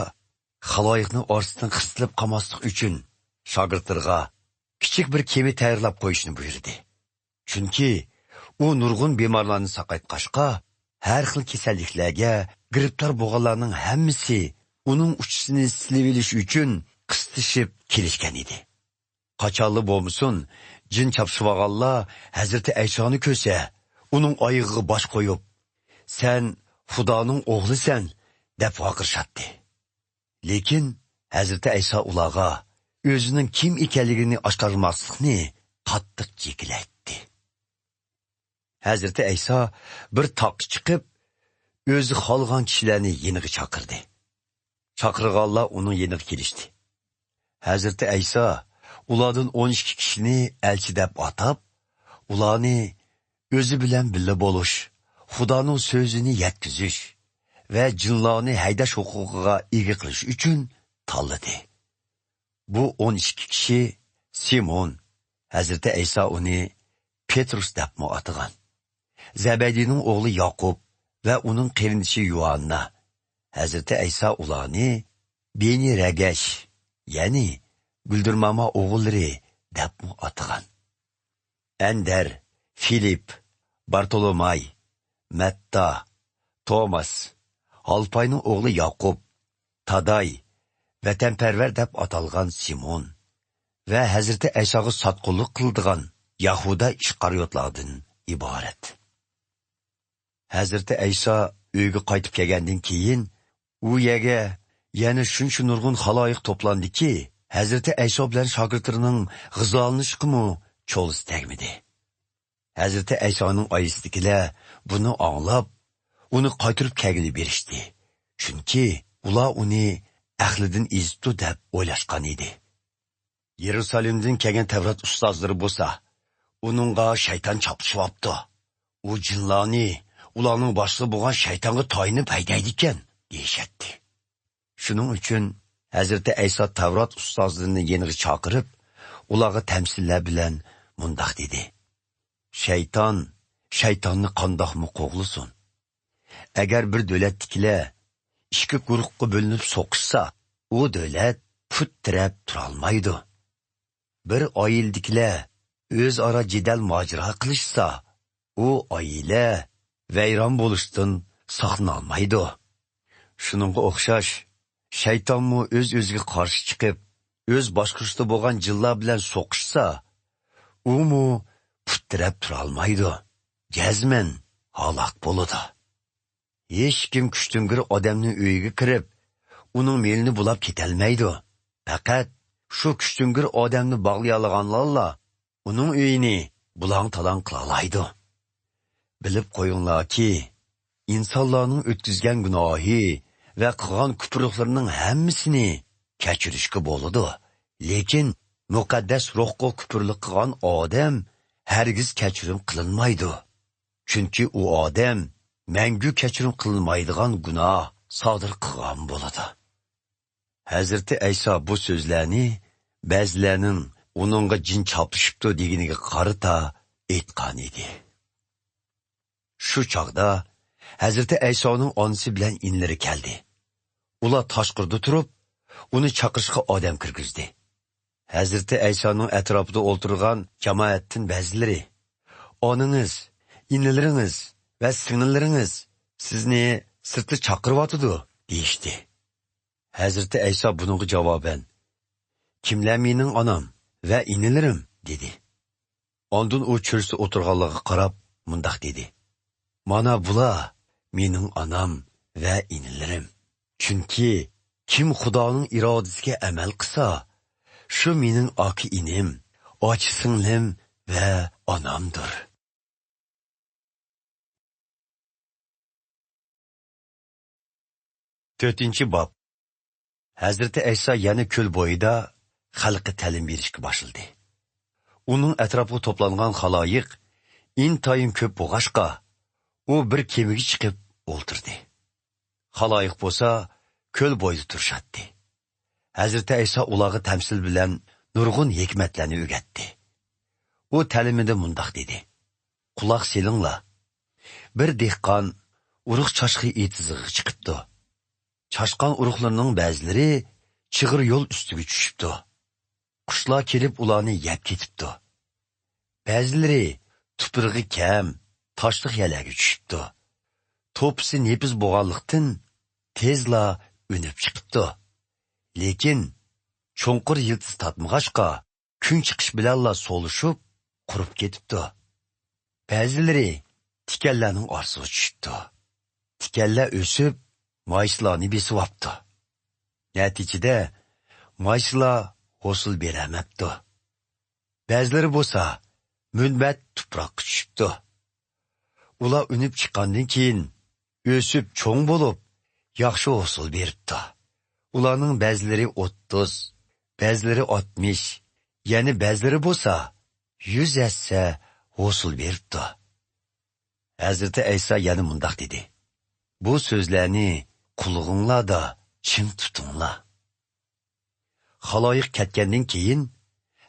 خالايىقنىڭ ئارىسىدىن قىستىلىپ قالماسلىق ئۈچۈن، شاگىرتلىرىغا كىچىك بىر كېمە تەييارلاپ قويۇشنى بۇيرۇدى. چۈنكى ئۇ نۇرغۇن بىمارلارنى ساقايتقاچقا، ھەر خىل كېسەللىكلەرگە گىرىپتار بولغانلارنىڭ ھەممىسى ئۇنىڭ ئۇچىسىنى سىلىۋېلىش ئۈچۈن قىستىشىپ كېلىشكەن ئىدى. قاچانلا بولمىسۇن، جىن چاپسىۋالغانلار ھەزرىتى ئەيسانى كۆرسە، ئۇنىڭ ئايىغىغا باش قويۇپ، «سەن خۇدانىڭ ئوغلىسەن» دەپ ۋارقىرىشاتتى. لېكىن ھەزرىتى ئەيسا ئۇلارغا ئۆزىنىڭ كىم ئىكەنلىكىنى ئاشكارىلىماسلىقنى قاتتىق جېكىلەيتتى. ھەزرىتى ئەيسا بىر تاغقا چىقىپ، ئۆزى خالىغان كىشىلەرنى يېنىغا چاقىردى. چاقىرغانلار ئۇنىڭ يېنىغا كېلىشتى. ھەزرىتى ئەيسا ئۇلاردىن ئون ئىككى كىشىنى ئەلچى دەپ ئاتاپ، ئۇلارنى ئۆزى بىلەن بىللە بولۇش، خۇدانىڭ سۆزىنى يەتكۈزۈش ۋە جىنلارنى ھەيدەش ھوقۇقىغا ئىگە قىلىش ئۈچۈن تاللىدى. بۇ ئون ئىككى كىشى سىمون، ھەزرىتى ئەيسا ئۇنى پېترۇس دەپمۇ ئاتىغان، زەبەدىينىڭ ئوغلى ياقۇپ ۋە ئۇنىڭ قېرىندىشى يۇھاننا. ھەزرىتى ئەيسا ئۇلارنى بېنى رەگەش، يەنى گۈلدۈرماما ئوغۇللىرى دەپمۇ ئاتىغان. ئەندەر، فىلىپ، بارتولوماي، مەتتا، توماس، ھالپاينىڭ ئوغلى ياقۇپ، تاداي، ۋەتەنپەرۋەر دەپ ئاتالغان سىمون ۋە ھەزرىتى ئەيساغا ساتقۇنلۇق قىلىدىغان يەھۇدا ئىسخارىيوتلاردىن ئىبارەت. ھەزرىتى ئەيسا ئۆيگە قايتىپ كەلگەندىن كېيىن، ئۇ يەرگە يەنە شۇنچە نۇرغۇن خالايىق توپلاندىكى، ھەزرىتى ئەيسا بىلەن شاگىرتلىرىنىڭ غىزالىنىشىغىمۇ چولىسى تەگمىدى. ھەزرىتى ئەيسانىڭ ئائىلىسىدىكىلەر بۇنى ئاڭلاپ، ئۇنى قايتۇرۇپ كەلگىلى بېرىشتى. چۈنكى ئۇلار ئۇنى ئەقلىدىن ئېزىپتۇ دەپ ئويلاشقان ئىدى. يېرۇسالېمدىن كەلگەن تەۋرات ئۇستازلىرى بولسا، «ئۇنىڭغا شەيتان چاپلىشىۋاپتۇ. ئۇ جىنلارنى ئۇلارنىڭ باشلىقى بولغان شەيتانغا تايىنىپ ھەيدەيدىكەن» دېيىشەتتى. شۇنىڭ ئۈچۈن ھەزرىتى ئەيسا تەۋرات ئۇستازلىرىنى يېنىغا چاقىرىپ، ئۇلارغا تەمسىللەر بىلەن مۇنداق دېدى: «شەيتان شەيتاننى قانداقمۇ قوغلىسۇن؟ ئەگەر بىر دۆلەتتىكىلەر ئىككى گۇرۇھقا بۆلۈنۈپ سوقۇشسا، ئۇ دۆلەت پۇت تىرەپ تۇرالمايدۇ. بىر ئائىلىدىكىلەر ئۆزئارا جېدەل ماجىرا قىلىشسا، ئۇ ئائىلە ۋەيران بولۇشتىن ساقلىنالمايدۇ. شۇنىڭغا ئوخشاش، شەيتانمۇ ئۆز-ئۆزىگە قارشى چىقىپ، ئۆز باشقۇرۇشىدا بولغان جىنلار بىلەن سوقۇشسا، ئۇمۇ پۇت تىرەپ تۇرالمايدۇ، جەزمەن ھالاك بولىدۇ. ھېچكىم كۈچتۈڭگۈر ئادەمنىڭ ئۆيىگە كىرىپ، ئۇنىڭ مېلىنى بۇلاپ كېتەلمەيدۇ. پەقەت شۇ كۈچتۈڭگۈر ئادەمنى باغلىيالىغانلارلا ئۇنىڭ ئۆيىنى بۇلاڭ-تالاڭ قىلالايدۇ. بىلىپ قويۇڭلاركى، ئىنسانلارنىڭ ئۆتكۈزگەن گۇناھى ۋە قىلغان كۇپۇرلۇقلىرىنىڭ ھەممىسىنى كەچۈرۈشكە بولىدۇ. لېكىن مۇقەددەس روھقا كۇپۇرلۇق قىلغان ئادەم ھەرگىز كەچۈرۈم قىلىنمايدۇ. چۈنكى ئۇ ئادەم مەڭگۈ كەچۈرۈم قىلىنمايدىغان گۇناھ سادىر قىلغان بولىدۇ. ھەزرىتى ئەيسا بۇ سۆزلەرنى بەزىلەرنىڭ ئۇنىڭغا جىن چاپلىشىپتۇ دېگىنىگە قارىتا ئېيتقان ئىدى. شۇ چاغدا ھەزرىتى ئەيسانىڭ ئانىسى بىلەن ئىنىلىرى كەلدى. ئۇلار تاشقىرىدا تۇرۇپ، ئۇنى چاقىرىشقا ئادەم كىرگۈزدى. ھەزرىتى ئەيسانىڭ ئەتراپىدا ئولتۇرغان جامائەتتىن بەزىلىرى، «ئانىڭىز، ئىنىلىرىڭىز ۋە سىڭىللىرىڭىز سىزنى سىرتتا چاقىرىۋاتىدۇ» دېيىشتى. ھەزرىتى ئەيسا بۇنىڭغا جاۋابەن، «كىملەر مېنىڭ ئانام ۋە ئىنىلىرىم؟» دېدى. ئاندىن ئۇ چۆرىسىدە ئولتۇرغانلارغا قاراپ مۇنداق دېدى، «مانا بۇلار مېنىڭ ئانام ۋە ئىنىلىرىم. چۈنكى كىم خۇدانىڭ ئىرادىسىگە ئەمەل قىلسا، شۇ مېنىڭ ئاكا-ئىنىم، ئاچا-سىڭلىم ۋە ئانامدۇر.» تۆتىنچى باب. ھەزرىتى ئەيسا يەنە كۆل بويىدا خەلققە تەلىم بېرىشكە باشلىدى. ئۇنىڭ ئەتراپىغا توپلانغان خالايىق ئىنتايىن كۆپ بولغاچقا، ئۇ بىر كېمىگە چىقىپ ئولتۇردى. خالايىق بولسا كۆل بويىدا تۇرۇشاتتى. ھەزرىتى ئەيسا ئۇلارغا تەمسىل بىلەن نۇرغۇن ھېكمەتلەرنى ئۆگەتتى. ئۇ تەلىمىدە مۇنداق دېدى، «قۇلاق سېلىڭلار. بىر دېھقان ئۇرۇق چاشقى ئېتىزىغا چىقىپتۇ. چاشقان ئۇرۇقلىرىنىڭ بەزىلىرى چىغىر يول ئۈستىگە چۈشۈپتۇ. قۇشلار كېلىپ ئۇلارنى يەپ كېتىپتۇ. بەزىلىرى تۇپرىقى كەم، تاشلىق يەرلەرگە چۈشۈپتۇ. توپىسى نېپىز بولغانلىقتىن، تېزلا ئۈنۈپ چىقىپتۇ. لېكىن چوڭقۇر يىلتىز تارتمىغاچقا، كۈن چىقىش بىلەنلا سولىشىپ، قۇرۇپ كېتىپتۇ. بەزىلىرى تىكەنلەرنىڭ ئارىسىغا چۈشۈپتۇ. تىكەنلەر ئۆسۈپ، مايسىلارنى بېسىۋاپتۇ. نەتىجىدە، مايسىلار ھوسۇل بېرەلمەپتۇ. بەزىلىرى بولسا مۇنبەت تۇپراققا چۈشۈپتۇ. ئۇلار ئۈنۈپ چىققاندىن كېيىن، ئۆسۈپ چوڭ بولۇپ، ياخشى ھوسۇل بېرىپتۇ. ئۇلارنىڭ بەزىلىرى ئوتتۇز، بەزىلىرى ئاتمىش، يەنە بەزىلىرى بولسا يۈز ھەسسە ھوسۇل بېرىپتۇ.» ھەزرىتى ئەيسا يەنە مۇنداق دېدى، «بۇ سۆزلەرنى قۇلىقىڭلاردا چىڭ تۇتۇڭلار.» خالايىق كەتكەندىن كېيىن،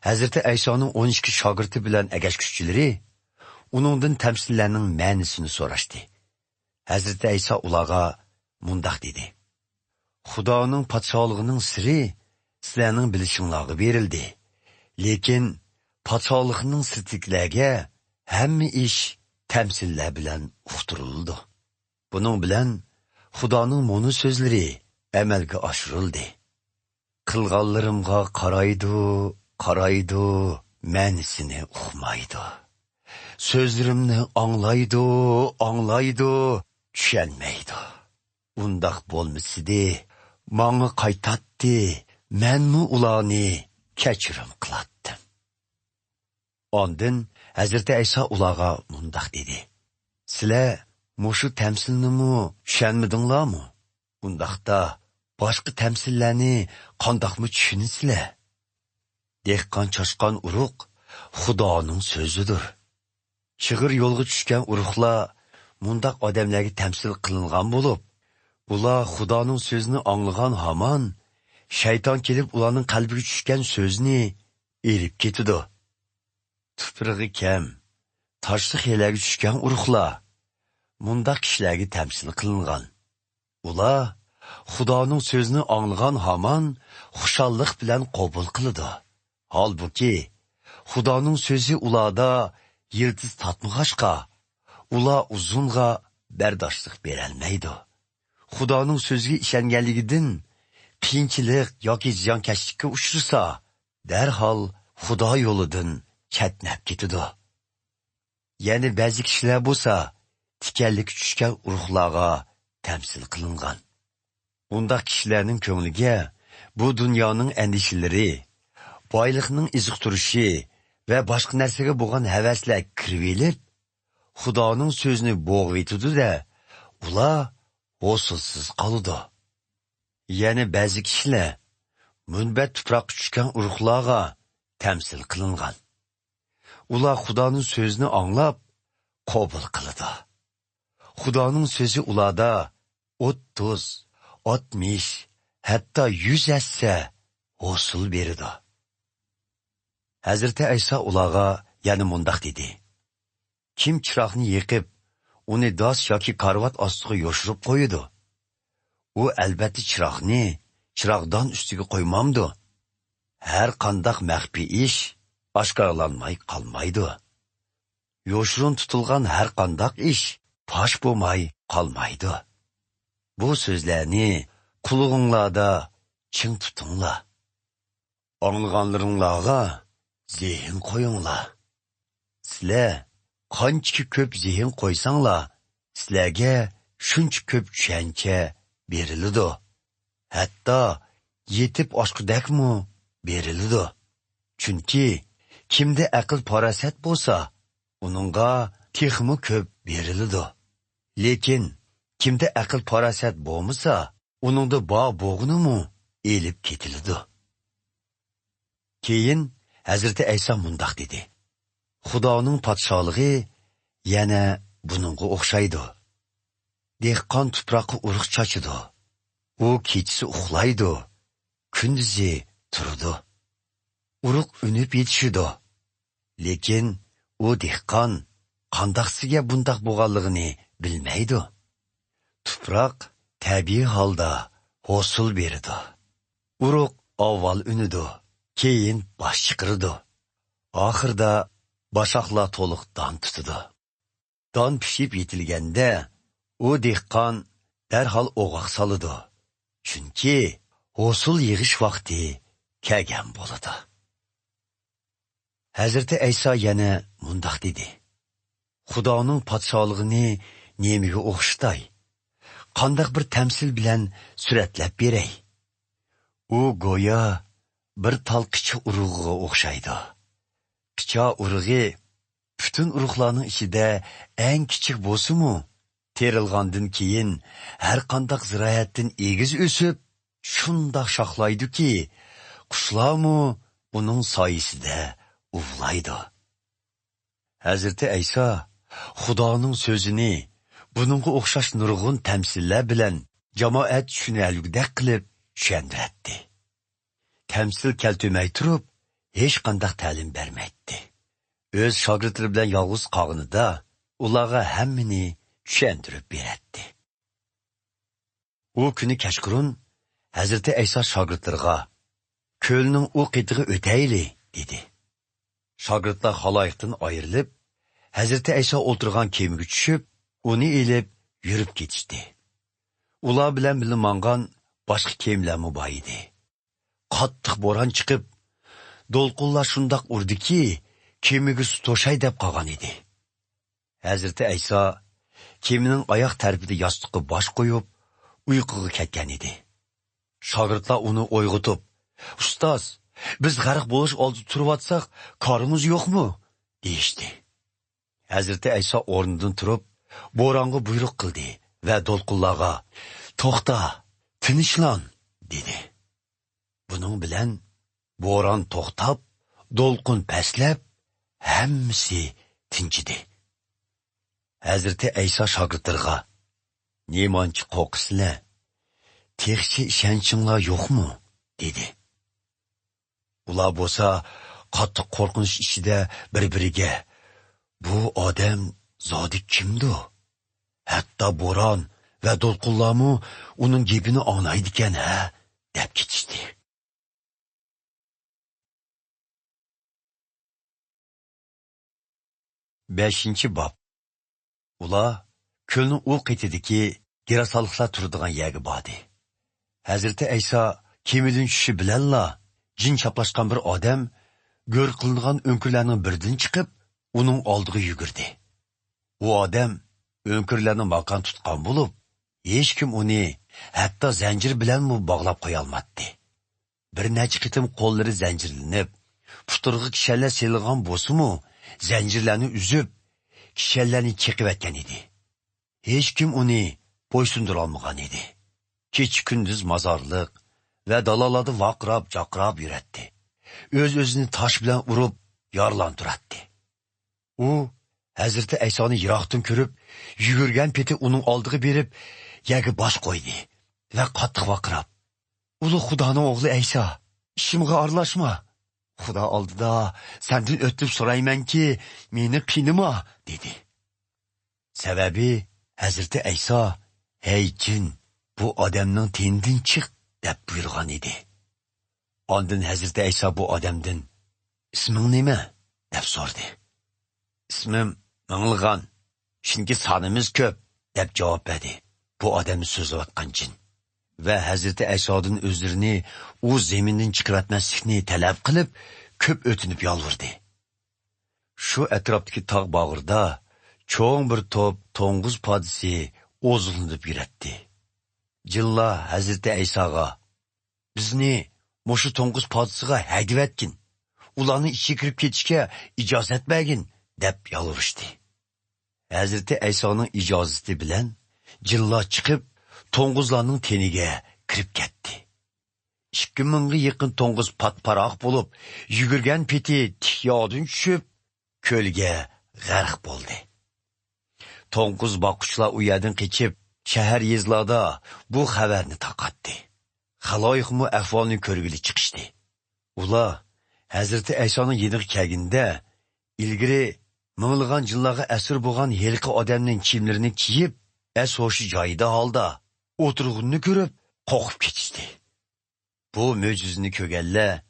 ھەزرىتى ئەيسانىڭ ئون ئىككى شاگىرتى بىلەن ئەگەشكۈچىلىرى ئۇنىڭدىن تەمسىللەرنىڭ مەنىسىنى سوراشتى. ھەزرىتى ئەيسا ئۇلارغا مۇنداق دېدى، «خۇدانىڭ پادىشاھلىقىنىڭ سىرى سىلەرنىڭ بىلىشىڭلارغا بېرىلدى. لېكىن پادىشاھلىقنىڭ سىرتىدىكىلەرگە ھەممە ئىش تەمسىللەر بىلەن ئۇقتۇرۇلىدۇ.» بۇنىڭ بىلەن خۇدانىڭ مۇنۇ سۆزلىرى ئەمەلگە ئاشۇرۇلدى، «قىلغانلىرىمغا قارايدۇ، قارايدۇ، مەنىسىنى ئۇقمايدۇ. سۆزلىرىمنى ئاڭلايدۇ، ئاڭلايدۇ، چۈشەنمەيدۇ. ئۇنداق بولمىسىدى، ماڭا قايتاتتى، مەنمۇ ئۇلارنى كەچۈرۈم قىلاتتىم.» ئاندىن ھەزرىتى ئەيسا ئۇلارغا مۇنداق دېدى، «سىلەر مۇشۇ تەمسىلنىمۇ چۈشەنمىدىڭلارمۇ؟ ئۇنداقتا باشقا تەمسىللەرنى قانداقمۇ چۈشىنىسىلەر؟ دېھقان چاشقان ئۇرۇق خۇدانىڭ سۆزىدۇر. چىغىر يولغا چۈشكەن ئۇرۇقلار مۇنداق ئادەملەرگە تەمسىل قىلىنغان بولۇپ، ئۇلار خۇدانىڭ سۆزىنى ئاڭلىغان ھامان، شەيتان كېلىپ ئۇلارنىڭ قەلبىگە چۈشكەن سۆزنى ئېلىپ كېتىدۇ. تۇپرىقى كەم، تاشلىق يەرلەرگە چۈشكەن ئۇرۇقلار مۇنداق كىشىلەرگە تەمسىل قىلىنغان. ئۇلار خۇدانىڭ سۆزىنى ئاڭلىغان ھامان خۇشاللىق بىلەن قوبۇل قىلىدۇ. ھالبۇكى، خۇدانىڭ سۆزى ئۇلاردا يىلتىز تارتمىغاچقا، ئۇلار ئۇزۇنغا بەرداشلىق بېرەلمەيدۇ. خۇدانىڭ سۆزىگە ئىشەنگەنلىكىدىن قىيىنچىلىق ياكى زىيانكەشلىككە ئۇچرىسا، دەرھال خۇدا يولىدىن چەتنەپ كېتىدۇ. يەنە بەزى كىشىلەر بولسا تىكەنلىككە چۈشكەن ئۇرۇقلارغا تەمسىل قىلىنغان. ئۇنداق كىشىلەرنىڭ كۆڭلىگە بۇ دۇنيانىڭ ئەندىشىلىرى، بايلىقنىڭ ئېزىقتۇرۇشى ۋە باشقا نەرسىگە بولغان ھەۋەسلەر كىرىۋېلىپ، خۇدانىڭ سۆزىنى بوغۇۋېتىدۇ-دە، ئۇلار ھوسۇلسىز قالىدۇ. يەنە بەزى كىشىلەر مۇنبەت تۇپراققا چۈشكەن ئۇرۇقلارغا تەمسىل قىلىنغان. ئۇلار خۇدانىڭ سۆزىنى ئاڭلاپ، قوبۇل قىلىدۇ. خۇدانىڭ سۆزى ئۇلاردا ئوتتۇز، ئاتمىش، ھەتتا يۈز ھەسسە ھوسۇل بېرىدۇ. ھەزرىتى ئەيسا ئۇلارغا يەنە مۇنداق دېدى: كىم چىراغنى يېقىپ، ئۇنى داس ياكى كارىۋات ئاستىغا يوشۇرۇپ قويىدۇ؟ ئۇ ئەلبەتتە چىراغنى چىراغدان ئۈستىگە قويمامدۇ؟ ھەر قانداق مەخپىي ئىش ئاشكارىلانماي قالمايدۇ. يوشۇرۇن تۇتۇلغان ھەر قانداق ئىش پاش بولماي قالمايدۇ. بۇ سۆزلەرنى قۇلىقىڭلاردا چىڭ تۇتۇڭلار. ئاڭلىغانلىرىڭلارغا زېھىن قويۇڭلار. سىلەر قانچىكى كۆپ زېھىن قويساڭلار، سىلەرگە شۇنچە كۆپ چۈشەنچە بېرىلىدۇ. ھەتتا يېتىپ ئاشقۇدەكمۇ بېرىلىدۇ. چۈنكى كىمدە ئەقىل-پاراسەت بولسا، ئۇنىڭغا تېخىمۇ كۆپ بېرىلىدۇ. لېكىن كىمدە ئەقىل-پاراسەت بولمىسا، ئۇنىڭدا بار بولغىنىمۇ ئېلىپ كېتىلىدۇ. كېيىن ھەزرىتى ئەيسا مۇنداق دېدى: خۇدانىڭ پادىشاھلىقى يەنە بۇنىڭغا ئوخشايدۇ. دېھقان تۇپراققا ئۇرۇق چاچىدۇ. ئۇ كېچىسى ئۇخلايدۇ، كۈندۈزى تۇرىدۇ. ئۇرۇق ئۈنۈپ يېتىشىدۇ. لېكىن ئۇ دېھقان قانداقسىگە بۇنداق بولغانلىقىنى بىلمەيدۇ. تۇپراق تەبىئىي ھالدا ھوسۇل بېرىدۇ. ئۇرۇق ئاۋۋال ئۈنىدۇ، كېيىن باش چىقىرىدۇ. ئاخىرىدا باشاقلار تولۇق دان تۇتىدۇ. دان پىشىپ يېتىلگەندە، ئۇ دېھقان دەرھال ئوغاق سالىدۇ. چۈنكى ھوسۇل يىغىش ۋاقتى كەلگەن بولىدۇ. ھەزرىتى ئەيسا يەنە مۇنداق دېدى: خۇدانىڭ پادىشاھلىقىنى نېمىگە ئوخشىتاي؟ قانداق بىر تەمسىل بىلەن سۈرەتلەپ بېرەي؟ ئۇ گويا بىر تال قىچا ئۇرۇغىغا ئوخشايدۇ. قىچا ئۇرۇغى پۈتۈن ئۇرۇقلارنىڭ ئىچىدە ئەڭ كىچىك بولسىمۇ، تېرىلغاندىن كېيىن ھەر قانداق زىرائەتتىن ئېگىز ئۆسۈپ، شۇنداق شاخلايدۇكى، قۇشلارمۇ ئۇنىڭ سايىسىدە ئۇۋىلايدۇ. ھەزرىتى ئەيسا خۇدانىڭ سۆزىنى بۇنىڭغا ئوخشاش نۇرغۇن تەمسىللەر بىلەن جامائەت چۈشىنەلىگۈدەك قىلىپ چۈشەندۈرەتتى. تەمسىل كەلتۈرمەي تۇرۇپ، ھېچقانداق تەلىم بەرمەيتتى. ئۆز شاگىرتلىرى بىلەن يالغۇز قالغىنىدا، ئۇلارغا ھەممىنى چۈشەندۈرۈپ بېرەتتى. ئۇ كۈنى كەچقۇرۇن ھەزرىتى ئەيسا شاگىرتلىرىغا: «كۆلنىڭ ئۇ قېتىغا ئۆتەيلى» دېدى. شاگىرتلار خالايىقتىن ئايرىلىپ، ھەزرىتى ئەيسا ئولتۇرغان كېمىگە چۈشۈپ، ئۇنى ئېلىپ يۈرۈپ كېتىشتى. ئۇلار بىلەن بىللە ماڭغان باشقا كېمىلەرمۇ بار ئىدى. قاتتىق بوران چىقىپ، دولقۇنلار شۇنداق ئۇردىكى، كېمىگە سۇ توشاي دەپ قالغان ئىدى. ھەزرىتى ئەيسا كېمىنىڭ ئاياق تەرىپىدە ياستۇققا باش قويۇپ، ئۇيقۇغا كەتكەن ئىدى. شاگىرتلار ئۇنى ئويغىتىپ: «ئۇستاز، بىز غەرق بولۇش ئالدىدا تۇرۇۋاتساق، كارىمىز يوقمۇ؟» دېيىشتى. ھەزرىتى ئەيسا ئورنىدىن تۇرۇپ، بورانغا بۇيرۇق قىلدى ۋە دولقۇنلارغا: «توختا، تىنچلان!» دېدى. بۇنىڭ بىلەن بوران توختاپ، دولقۇن پەسلەپ، ھەممىسى تىنچىدى. ھەزرىتى ئەيسا شاگىرتلىرىغا: «نېمانچە قورقىسىلەر؟ تېخىچە ئىشەنچىڭلار يوقمۇ؟» دېدى. ئۇلار بولسا قاتتىق قورقۇنچ ئىچىدە بىر-بىرىگە: «بۇ ئادەم زادى كىمدۇ؟ ھەتتا بوران ۋە دولقۇنلارمۇ ئۇنىڭ گېپىنى ئاڭلايدىكەن ھە؟» دەپ كېتىشتى. بەشىنچى باب. ئۇلار كۆلنىڭ ئۇ قېتىدىكى گېراسالىقلار تۇرىدىغان يەرگە باردى. ھەزرىتى ئەيسا كېمىدىن چۈشۈشى بىلەنلا، جىن چاپلاشقان بىر ئادەم گۆر قىلىنغان ئۆڭكۈرلەرنىڭ بىرىدىن چىقىپ، ئۇنىڭ ئالدىغا يۈگۈردى. ئۇ ئادەم ئۆڭكۈرلەرنى ماكان تۇتقان بولۇپ، ھېچكىم ئۇنى ھەتتا زەنجىر بىلەنمۇ باغلاپ قويالماتتى. بىر نەچچە قېتىم قوللىرى زەنجىرلىنىپ، پۇتلىرىغا كىشەنلەر سېلىنغان بولسىمۇ، زەنجىرلەرنى ئۈزۈپ، كىشەنلەرنى چېقىۋەتكەن ئىدى. ھېچكىم ئۇنى بويسۇندۇرالمىغان ئىدى. كېچە-كۈندۈز مازارلىق ۋە دالالادا ۋارقىراپ-جارقىراپ يۈرەتتى. ئۆز-ئۆزىنى تاش بىلەن ئۇرۇپ يارىلانتۇراتتى. ئۇ ھەزرىتى ئەيسانى يىراقتىن كۆرۈپ، يۈگۈرگەن پېتى ئۇنىڭ ئالدىغا بېرىپ، يەرگە باش قويدى ۋە قاتتىق ۋارقىراپ، «ئۇلۇغ خۇدانىڭ ئوغلى ئەيسا، ئىشىمغا ئارىلاشما. خۇدا ئالدىدا سەندىن ئۆتۈنۈپ سورايمەنكى، مېنى قىينىما» دېدى. سەۋەبى، ھەزرىتى ئەيسا، «ھەي جىن، بۇ ئادەمنىڭ تېنىدىن چىق» دەپ بۇيرۇغان ئىدى. ئاندىن ھەزرىتى ئەيسا بۇ ئادەمدىن، «ئىسمىڭ نېمە؟» دەپ سورىدى. «ئىسمىم مىڭلىغان، چۈنكى سانىمىز كۆپ» دەپ جاۋاب بەردى بۇ ئادەمنى سۆزلەۋاتقان جىن. ۋە ھەزرىتى ئەيسادىن ئۆزلىرىنى ئۇ زېمىندىن چىقىرىۋەتمەسلىكنى تەلەپ قىلىپ، كۆپ ئۆتۈنۈپ يالۋۇردى. شۇ ئەتراپتىكى تاغ باغرىدا چوڭ بىر توپ توڭگۇز پادىسى ئوزۇقلىنىپ يۈرەتتى. جىنلار ھەزرىتى ئەيساغا، «بىزنى مۇشۇ توڭگۇز پادىسىغا ھەيدىۋەتكىن، ئۇلارنىڭ ئىچىگە كىرىپ كېتىشكە ئىجازەت بەرگىن» دەپ يالۋۇرۇشتى. ھەزرىتى ئەيسانىڭ ئىجازىتى بىلەن جىنلار چىقىپ، توڭگۇزلارنىڭ تېنىگە كىرىپ كەتتى. ئىككى مىڭغا يېقىن توڭگۇز پات-پاراق بولۇپ، يۈگۈرگەن پېتى تىك ياردىن چۈشۈپ، كۆلگە غەرق بولدى. توڭگۇز باققۇچىلار ئۇ يەردىن قېچىپ، شەھەر-يېزىلاردا بۇ خەۋەرنى تارقاتتى. خالايىقمۇ ئەھۋالنى كۆرگىلى چىقىشتى. ئۇلار ھەزرىتى ئەيسانىڭ يېنىغا كەلگىنىدە، ئىلگىرى مىڭلىغان جىنلارغا ئەسىر بولغان ھېلىقى ئادەمنىڭ كىيىملىرىنى كىيىپ، ئەس-ھوشى جايىدا ھالدا ئولتۇرغىنىنى كۆرۈپ، قورقۇپ كېتىشتى. بۇ مۆجىزىنى كۆرگەنلەر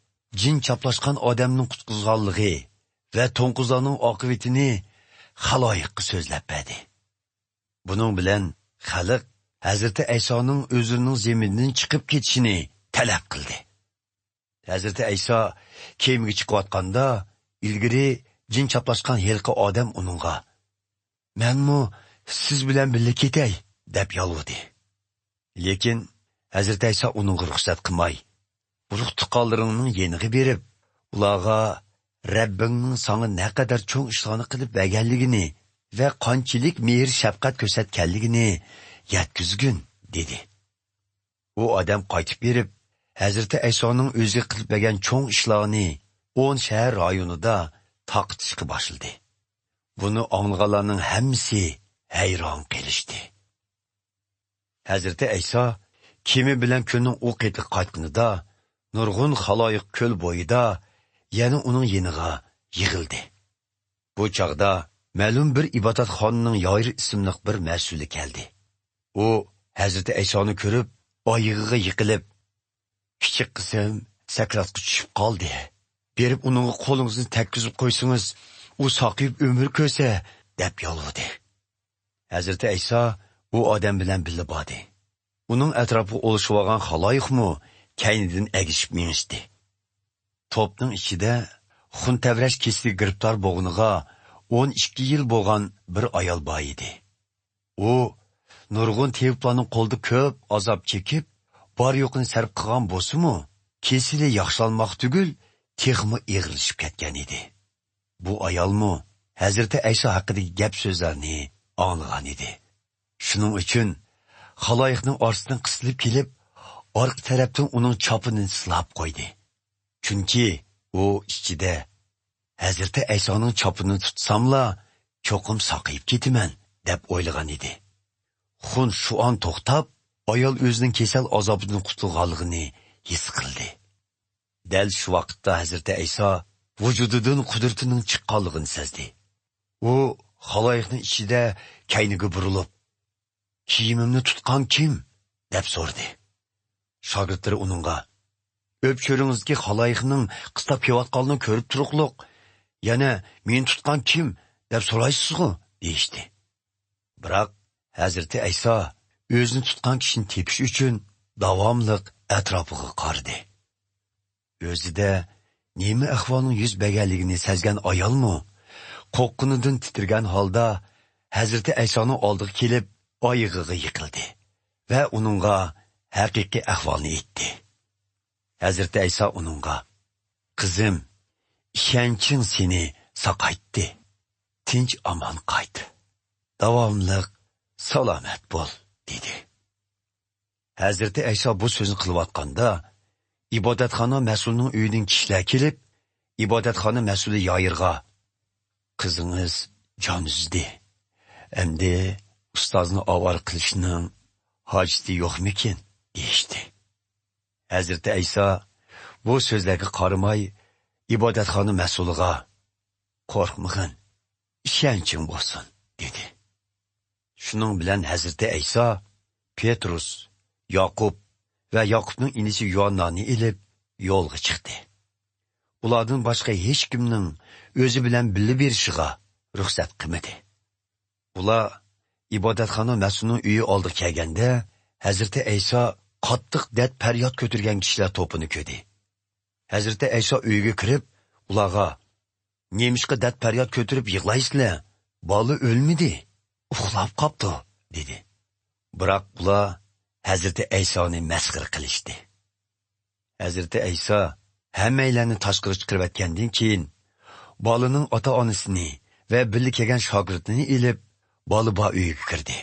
جىن چاپلاشقان ئادەمنىڭ قۇتقۇزغانلىقى ۋە توڭگۇزلارنىڭ ئاقىۋىتىنى خالايىققا سۆزلەپ بەردى. بۇنىڭ بىلەن خەلق ھەزرىتى ئەيسانىڭ ئۆزلىرىنىڭ زېمىنىدىن چىقىپ كېتىشىنى تەلەپ قىلدى. ھەزرىتى ئەيسا كېمىگە چىقىۋاتقاندا، ئىلگىرى جىن چاپلاشقان ھېلىقى ئادەم ئۇنىڭغا، «مەنمۇ سىز بىلەن بىللە كېتەي» دەپ يالۋۇردى. لېكىن ھەزرىتى ئەيسا ئۇنىڭغا رۇخسەت قىلماي، «ئۇرۇق-تۇغقانلىرىڭنىڭ يېنىغا بېرىپ، ئۇلارغا رەببىڭنىڭ ساڭا نەقەدەر چوڭ ئىشلارنى قىلىپ بەرگەنلىكىنى ۋە قانچىلىك مېھىر-شەپقەت كۆرسەتكەنلىكىنى يەتكۈزگىن» دېدى. ئۇ ئادەم قايتىپ بېرىپ، ھەزرىتى ئەيسانىڭ ئۆزىگە قىلىپ بەرگەن چوڭ ئىشلارنى ئون شەھەر رايونىدا تارقىتىشقا باشلىدى. بۇنى ئاڭلىغانلارنىڭ ھەممىسى ھەيران قېلىشتى. ھەزرىتى ئەيسا كېمە بىلەن كۆلنىڭ ئۇ قېتىغا قايتقىنىدا، نۇرغۇن خالايىق كۆل بويىدا يەنە ئۇنىڭ يېنىغا يىغىلدى. بۇ چاغدا مەلۇم بىر ئىبادەتخانىنىڭ يايرا ئىسىملىق بىر مەسئۇلى كەلدى. ئۇ ھەزرىتى ئەيسانى كۆرۈپ، ئايىغىغا يىقىلىپ، «كىچىك قىزىم سەكراتقا چۈشۈپ قالدى. بېرىپ ئۇنىڭغا قولىڭىزنى تەگكۈزۈپ قويسىڭىز، ئۇ ساقىيىپ ئۆمۈر كۆرسە» دەپ يالۋۇردى. ھەزرىتى ئەيسا ئۇ ئادەم بىلەن بىللە باردى. ئۇنىڭ ئەتراپىغا ئولىشىۋالغان خالايىقمۇ كەينىدىن ئەگىشىپ مېڭىشتى. توپنىڭ ئىچىدە خۇن تەۋرەش كېسىلىگە گىرىپتار بولغىنىغا ئون ئىككى يىل بولغان بىر ئايال بار ئىدى. ئۇ نۇرغۇن تېۋىپلارنىڭ قولىدا كۆپ ئازاب چېكىپ، بار-يوقىنى سەرپ قىلغان بولسىمۇ، كېسىلى ياخشىلانماق تۈگۈل، تېخىمۇ ئېغىرلىشىپ كەتكەن ئىدى. بۇ ئايالمۇ ھەزرىتى ئەيسا ھەققىدىكى گەپ-سۆزلەرنى ئاڭلىغان ئىدى. شۇنىڭ ئۈچۈن خالايىقنىڭ ئارىسىدىن قىستىلىپ كېلىپ، ئارقا تەرەپتىن ئۇنىڭ چاپىنىنى سىلاپ قويدى. چۈنكى ئۇ ئىچىدە، «ھەزرىتى ئەيسانىڭ چاپىنىنى تۇتساملا، چوقۇم ساقىيىپ كېتىمەن» دەپ ئويلىغان ئىدى. خۇن شۇ ئان توختاپ، ئايال ئۆزىنىڭ كېسەل ئازابىدىن قۇتۇلغانلىقىنى ھېس قىلدى. دەل شۇ ۋاقىتتا ھەزرىتى ئەيسا ۋۇجۇدىدىن قۇدرىتىنىڭ چىققانلىقىنى سەزدى. ئۇ خالايىقنىڭ ئىچىدە كەينىگە بۇرۇلۇپ، «كىيىمىمنى تۇتقان كىم؟» دەپ سورىدى. شاگىرتلىرى ئۇنىڭغا، «ئۆپچۆرىڭىزدىكى خالايىقنىڭ قىستاپ كېلىۋاتقانلىقىنى كۆرۈپ تۇرۇقلۇق، يەنە، 'مېنى تۇتقان كىم؟' دەپ سورايسىزغۇ؟» دېيىشتى. بىراق ھەزرىتى ئەيسا ئۆزىنى تۇتقان كىشىنى تېپىش ئۈچۈن داۋاملىق ئەتراپىغا قارىدى. ئۆزىدە نېمە ئەھۋالنىڭ يۈز بەرگەنلىكىنى سەزگەن ئايالمۇ قورققىنىدىن تىترىگەن ھالدا ھەزرىتى ئەيسانىڭ ئالدىغا كېلىپ، ئايىغىغا يىقىلدى ۋە ئۇنىڭغا ھەقىقىي ئەھۋالنى ئېيتتى. ھەزرىتى ئەيسا ئۇنىڭغا، «قىزىم، ئىشەنچىڭ سېنى ساقايتتى. تىنچ-ئامان قايت. داۋاملىق سالامەت بول» دېدى. ھەزرىتى ئەيسا بۇ سۆزنى قىلىۋاتقاندا، ئىبادەتخانا مەسئۇلىنىڭ ئۆيىدىن كىشىلەر كېلىپ، ئىبادەتخانا مەسئۇلى يائىرغا، «قىزىڭىز جان ئۈزدى. ئەمدى ئۇستازنى ئاۋارە قىلىشنىڭ ھاجىتى يوقمىكىن؟» دېيىشتى. ھەزرىتى ئەيسا بۇ سۆزلەرگە قارىماي، ئىبادەتخانا مەسئۇلىغا، «قورقمىغىن، ئىشەنچىڭ بولسۇن» دېدى. شۇنىڭ بىلەن ھەزرىتى ئەيسا پېترۇس، ياقۇپ ۋە ياقۇپنىڭ ئىنىسى يوئاننانى ئېلىپ يولغا چىقتى. ئۇلاردىن باشقا ھېچكىمنىڭ ئۆزى بىلەن بىللە بېرىشىغا رۇخسەت قىلمىدى. ئۇلار ئىبادەتخانا مەسئۇلىنىڭ ئۆيى ئالدىغا كەلگەندە، ھەزرىتى ئەيسا قاتتىق دەرد پەرياد كۆتۈرگەن كىشىلەر توپىنى كۆردى. ھەزرىتى ئەيسا ئۆيگە كىرىپ، ئۇلارغا، «نېمىشقا دەرد پەرياد كۆتۈرۈپ يىغلايسىلەر؟ بالا ئۆلمىدى، ئۇخلاپ قاپتۇ» دېدى. بىراق ئۇلار ھەزرىتى ئەيسانى مەسخىرە قىلىشتى. ھەزرىتى ئەيسا ھەممەيلەننى تاشقىرى چىقىرىۋەتكەندىن كېيىن، بالىنىڭ ئاتا-ئانىسىنى ۋە بىللە كەلگەن شاگىرتىنى ئېلىپ، بالا بار ئۆيگە كىردى.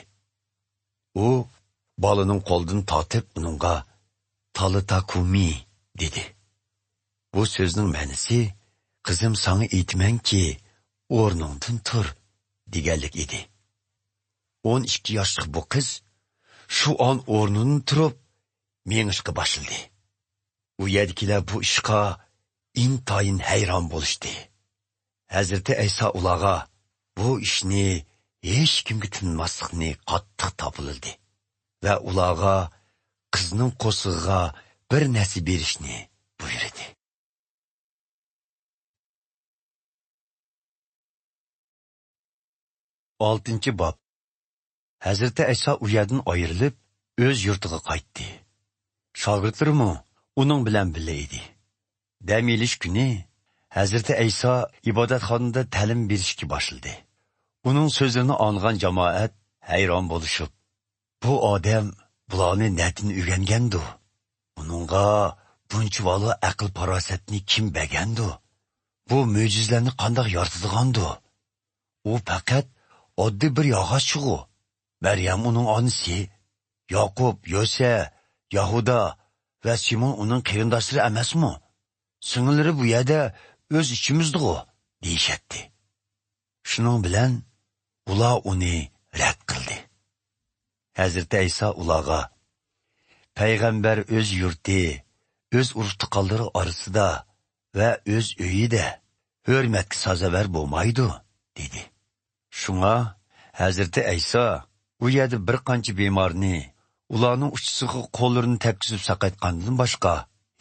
ئۇ بالىنىڭ قولىدىن تارتىپ ئۇنىڭغا، «تالىتا كۇمى» دېدى. بۇ سۆزنىڭ مەنىسى، «قىزىم، ساڭا ئېيتىمەنكى، ئورنۇڭدىن تۇر» دېگەنلىك ئىدى. ئون ئىككى ياشلىق بۇ قىز شۇ ئان ئورنىدىن تۇرۇپ مېڭىشقا باشلىدى. ئۇ يەردىكىلەر بۇ ئىشقا ئىنتايىن ھەيران بولۇشتى. ھەزرىتى ئەيسا ئۇلارغا، «بۇ ئىشنى ھېچكىمگە تىنماسلىقنى قاتتىق تاپىلىدى» ۋە ئۇلارغا قىزنىڭ قورسىقىغا بىر نەرسە بېرىشنى بۇيرۇدى. ئالتىنچى باب. ھەزرىتى ئەيسا ئۇ يەردىن ئايرىلىپ، ئۆز يۇرتىغا قايتتى. شاگىرتلىرىمۇ ئۇنىڭ بىلەن بىللە ئىدى. دەم ئېلىش كۈنى ھەزرىتى ئەيسا ئىبادەتخانىدا تەلىم بېرىشكە باشلىدى. ئۇنىڭ سۆزلىرىنى ئاڭلىغان جامائەت ھەيران بولۇشۇپ، «بۇ ئادەم بۇلارنى نەدىن ئۆگەنگەندۇ؟ ئۇنىڭغا بۇنچىۋالا ئەقىل-پاراسەتنى كىم بەرگەندۇ؟ بۇ مۆجىزىلەرنى قانداق يارىتىدىغاندۇ؟ ئۇ پەقەت ئاددىي بىر ياغاچچىغۇ. مەريەم ئۇنىڭ ئانىسى، ياقۇپ، يۆسە، يەھۇدا ۋە سىمون ئۇنىڭ قېرىنداشلىرى ئەمەسمۇ؟ سىڭىللىرى بۇ يەردە ئۆز ئىچىمىزدىغۇ» دېيىشەتتى. شۇنىڭ بىلەن ئۇلار ئۇنى رەت قىلدى. ھەزرىتى ئەيسا ئۇلارغا، «پەيغەمبەر ئۆز يۇرتى، ئۆز ئۇرۇق-تۇغقانلىرى ئارىسىدا ۋە ئۆز ئۆيىدە ھۆرمەتكە سازاۋەر بولمايدۇ» دېدى. شۇڭا ھەزرىتى ئەيسا ئۇ يەردە بىر قانچە بىمارنى، ئۇلارنىڭ ئۇچىسىغا قوللىرىنى تەگكۈزۈپ ساقايتقاندىن باشقا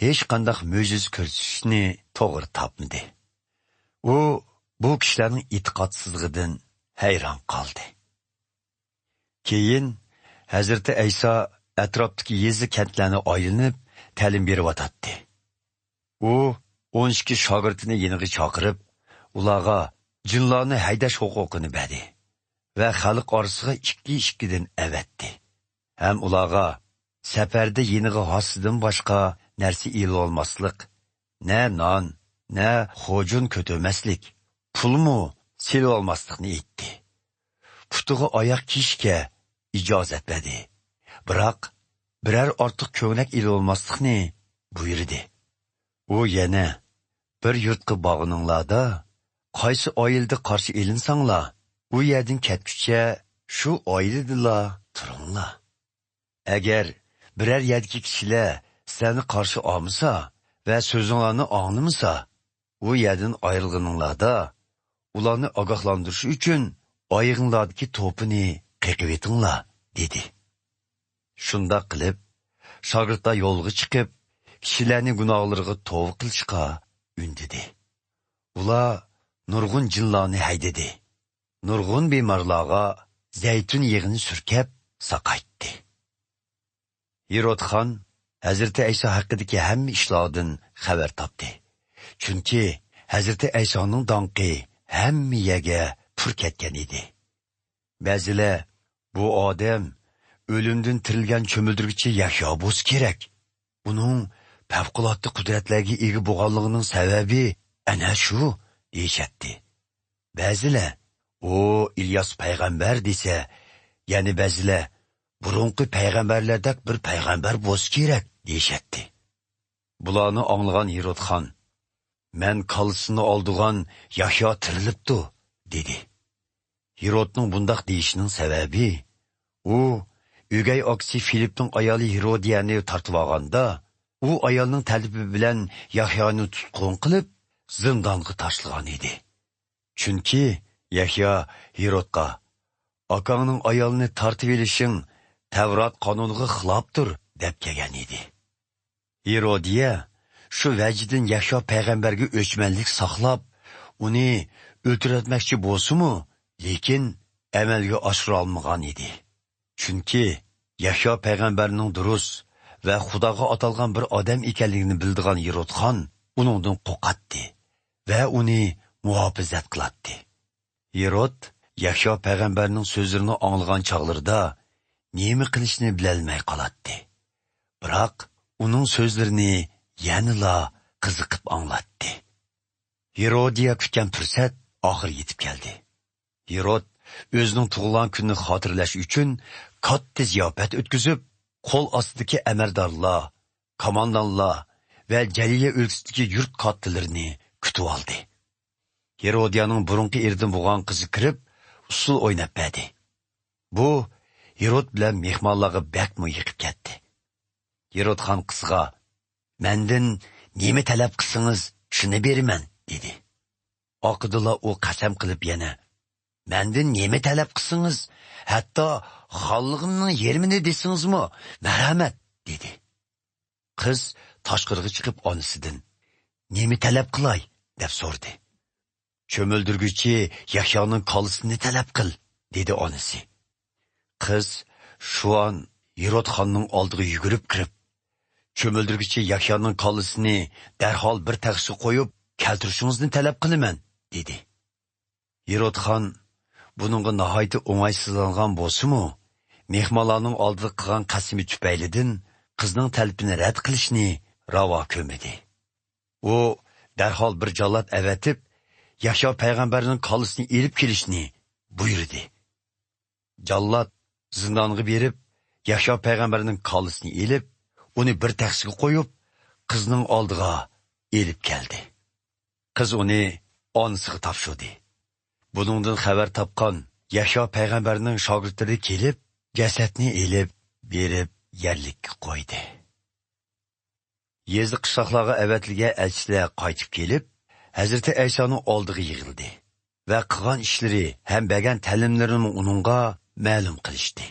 ھېچقانداق مۆجىزە كۆرسىتىشنى توغرا تاپمىدى. ئۇ بۇ كىشىلەرنىڭ ئېتىقادسىزلىقىدىن ھەيران قالدى. كېيىن ھەزرىتى ئەيسا ئەتراپتىكى يېزا-كەنتلەرنى ئايلىنىپ، تەلىم بېرىۋاتاتتى. ئۇ ئون ئىككى شاگىرتىنى يېنىغا چاقىرىپ، ئۇلارغا جىنلارنى ھەيدەش ھوقۇقىنى بەردى ۋە خەلق ئارىسىغا ئىككى-ئىككىدىن ئەۋەتتى. ھەم ئۇلارغا، سەپەردە يېنىغا ھاسىدىن باشقا نەرسە ئېلىۋالماسلىق، نە نان، نە خوجۇن كۆتۈرمەسلىك، پۇلمۇ سېلىۋالماسلىقنى ئېيتتى. پۇتىغا ئاياغ كىيىشكە ئىجازەت بەردى. بىراق، بىرەر ئارتۇق كۆڭلەك ئېلىۋالماسلىقنى بۇيرۇدى. ئۇ يەنە، «بىر يۇرتقا بارغىنىڭلاردا، قايسى ئائىلىدە قارشى ئېلىنساڭلار، ئۇ يەردىن كەتكۈچە شۇ ئائىلىدىلا تۇرۇڭلار. ئەگەر بىرەر يەردىكى كىشىلەر سىلەرنى قارشى ئالمىسا ۋە سۆزۈڭلارنى ئاڭلىمىسا، ئۇ يەردىن ئايرىلغىنىڭلاردا، ئۇلارنى ئاگاھلاندۇرۇش ئۈچۈن ئايىغىڭلاردىكى توپىنى قېقىۋېتىڭلار» دېدى. شۇنداق قىلىپ، شاگىرتلار يولغا چىقىپ، كىشىلەرنى گۇناھلىرىغا توۋا قىلىشقا ئۈندىدى. ئۇلار نۇرغۇن جىنلارنى ھەيدىدى. نۇرغۇن بىمارلارغا زەيتۇن يېغىنى سۈركەپ ساقايتتى. ھېرودخان ھەزرىتى ئەيسا ھەققىدىكى ھەممە ئىشلاردىن خەۋەر تاپتى. چۈنكى ھەزرىتى ئەيسانىڭ داڭقى ھەممە يەرگە پۇر كەتكەن ئىدى. بەزىلەر، «بۇ ئادەم ئۆلۈمدىن تىرىلگەن چۆمۈلدۈرگۈچى يەھيا بولسا كېرەك. ئۇنىڭ پەۋقۇلئاددە قۇدرەتلەرگە ئىگە بولغانلىقىنىڭ سەۋەبى ئەنە شۇ» دېيىشەتتى. بەزىلەر، «ئۇ ئىلياس پەيغەمبەر» دېسە، يەنە بەزىلەر، بۇرۇنقى پەيغەمبەرلەردەك بىر پەيغەمبەر بولسا كېرەك» دېيىشەتتى. بۇلارنى ئاڭلىغان ھېرود خان: «مەن كاللىسىنى ئالدۇرغان يەھيا تىرىلىپتۇ» دېدى. ھېرودنىڭ بۇنداق دېيىشىنىڭ سەۋەبى، ئۇ ئۆگەي ئاكىسى فىلىپنىڭ ئايالى ھېرودىيەنى تارتىۋالغاندا، ئۇ ئايالنىڭ تەلىپى بىلەن يەھيانى تۇتقۇن قىلىپ، زىندانغا تاشلىغان ئىدى. چۈنكى يەھيا ھېرودقا: «ئاكاڭنىڭ ئايالىنى تارتىۋېلىشىڭ تەۋرات قانۇنىغا خىلاپتۇر» دەپ كەلگەن ئىدى. ھېرودىيە شۇ ۋەجىدىن يەھيا پەيغەمبەرگە ئۆچمەنلىك ساقلاپ، ئۇنى ئۆلتۈرۈۋەتمەكچى بولسىمۇ، لېكىن ئەمەلگە ئاشۇرالمىغان ئىدى. چۈنكى يەھيا پەيغەمبەرنىڭ دۇرۇس ۋە خۇداغا ئاتالغان بىر ئادەم ئىكەنلىكىنى بىلىدىغان ھېرود خان ئۇنىڭدىن قورقاتتى ۋە ئۇنى مۇھاپىزەت قىلاتتى. ھېرود يەھيا پەيغەمبەرنىڭ سۆزلىرىنى ئاڭلىغان چاغلىرىدا نېمە قىلىشنى بىلەلمەي قالاتتى. بىراق ئۇنىڭ سۆزلىرىنى يەنىلا قىزىقىپ ئاڭلاتتى. ھېرودىيە كۈتكەن پۇرسەت ئاخىرى يېتىپ كەلدى. ھېرود ئۆزىنىڭ تۇغۇلغان كۈنىنى خاتىرىلەش ئۈچۈن كاتتا زىياپەت ئۆتكۈزۈپ، قول ئاستىدىكى ئەمەلدارلار، كاماندانلار ۋە جەلىلىيە ئۆلكىسىدىكى يۇرت كاتتىلىرىنى كۈتۈۋالدى. ھېرودىيانىڭ بۇرۇنقى ئېرىدىن بولغان قىزى كىرىپ، ئۇسسۇل ئويناپ بەردى. بۇ ھېرود بىلەن مېھمانلارغا بەكمۇ يېقىپ كەتتى. ھېرود خان قىزغا: «مەندىن نېمە تەلەپ قىلسىڭىز، شۇنى بېرىمەن» دېدى. ئارقىدىنلا ئۇ قەسەم قىلىپ يەنە: «مەندىن نېمە تەلەپ قىلسىڭىز، ھەتتا خانلىقىمنىڭ يېرىمىنى دېسىڭىزمۇ، مەرھەمەت» دېدى. قىز تاشقىرىغا چىقىپ ئانىسىدىن: «نېمە تەلەپ قىلاي؟» دەپ سورىدى. «چۆمۈلدۈرگۈچى يەھيانىڭ كاللىسىنى تەلەپ قىل» دېدى ئانىسى. قىز شۇئان ھېرود خاننىڭ ئالدىغا يۈگۈرۈپ كىرىپ: «چۆمۈلدۈرگۈچى يەھيانىڭ كاللىسىنى دەرھال بىر تەخسىگە قويۇپ كەلتۈرۈشىڭىزنى تەلەپ قىلىمەن» دېدى. ھېرود خان بۇنىڭغا ناھايىتى ئوڭايسىزلانغان بولسىمۇ، مېھمانلارنىڭ ئالدىدا قىلغان قەسىمى تۈپەيلىدىن قىزنىڭ تەلىپىنى رەت قىلىشنى راۋا كۆرمىدى. ئۇ دەرھال بىر جاللات ئەۋەتىپ، يەھيا پەيغەمبەرنىڭ كاللىسىنى ئېلىپ كېلىشنى بۇيرۇدى. جاللات زىندانغا بېرىپ، يەھيا پەيغەمبەرنىڭ كاللىسىنى ئېلىپ، ئۇنى بىر تەخسىگە قويۇپ، قىزنىڭ ئالدىغا ئېلىپ كەلدى. قىز ئۇنى ئانىسىغا تاپشۇردى. بۇنىڭدىن خەۋەر تاپقان يەھيا پەيغەمبەرنىڭ شاگىرتلىرى كېلىپ، جەسەتنى ئېلىپ بېرىپ يەرلىككە قويدى. يېزا قىشلاقلارغا ئەۋەتىلگەن ئەلچىلەر قايتىپ كېلىپ، ھەزرىتى ئەيسانىڭ ئالدىغا يىغىلدى ۋە قىلغان ئىشلىرى ھەم بەرگەن تەلىملىرىنىمۇ ئۇنىڭغا مەلۇم قىلىشتى.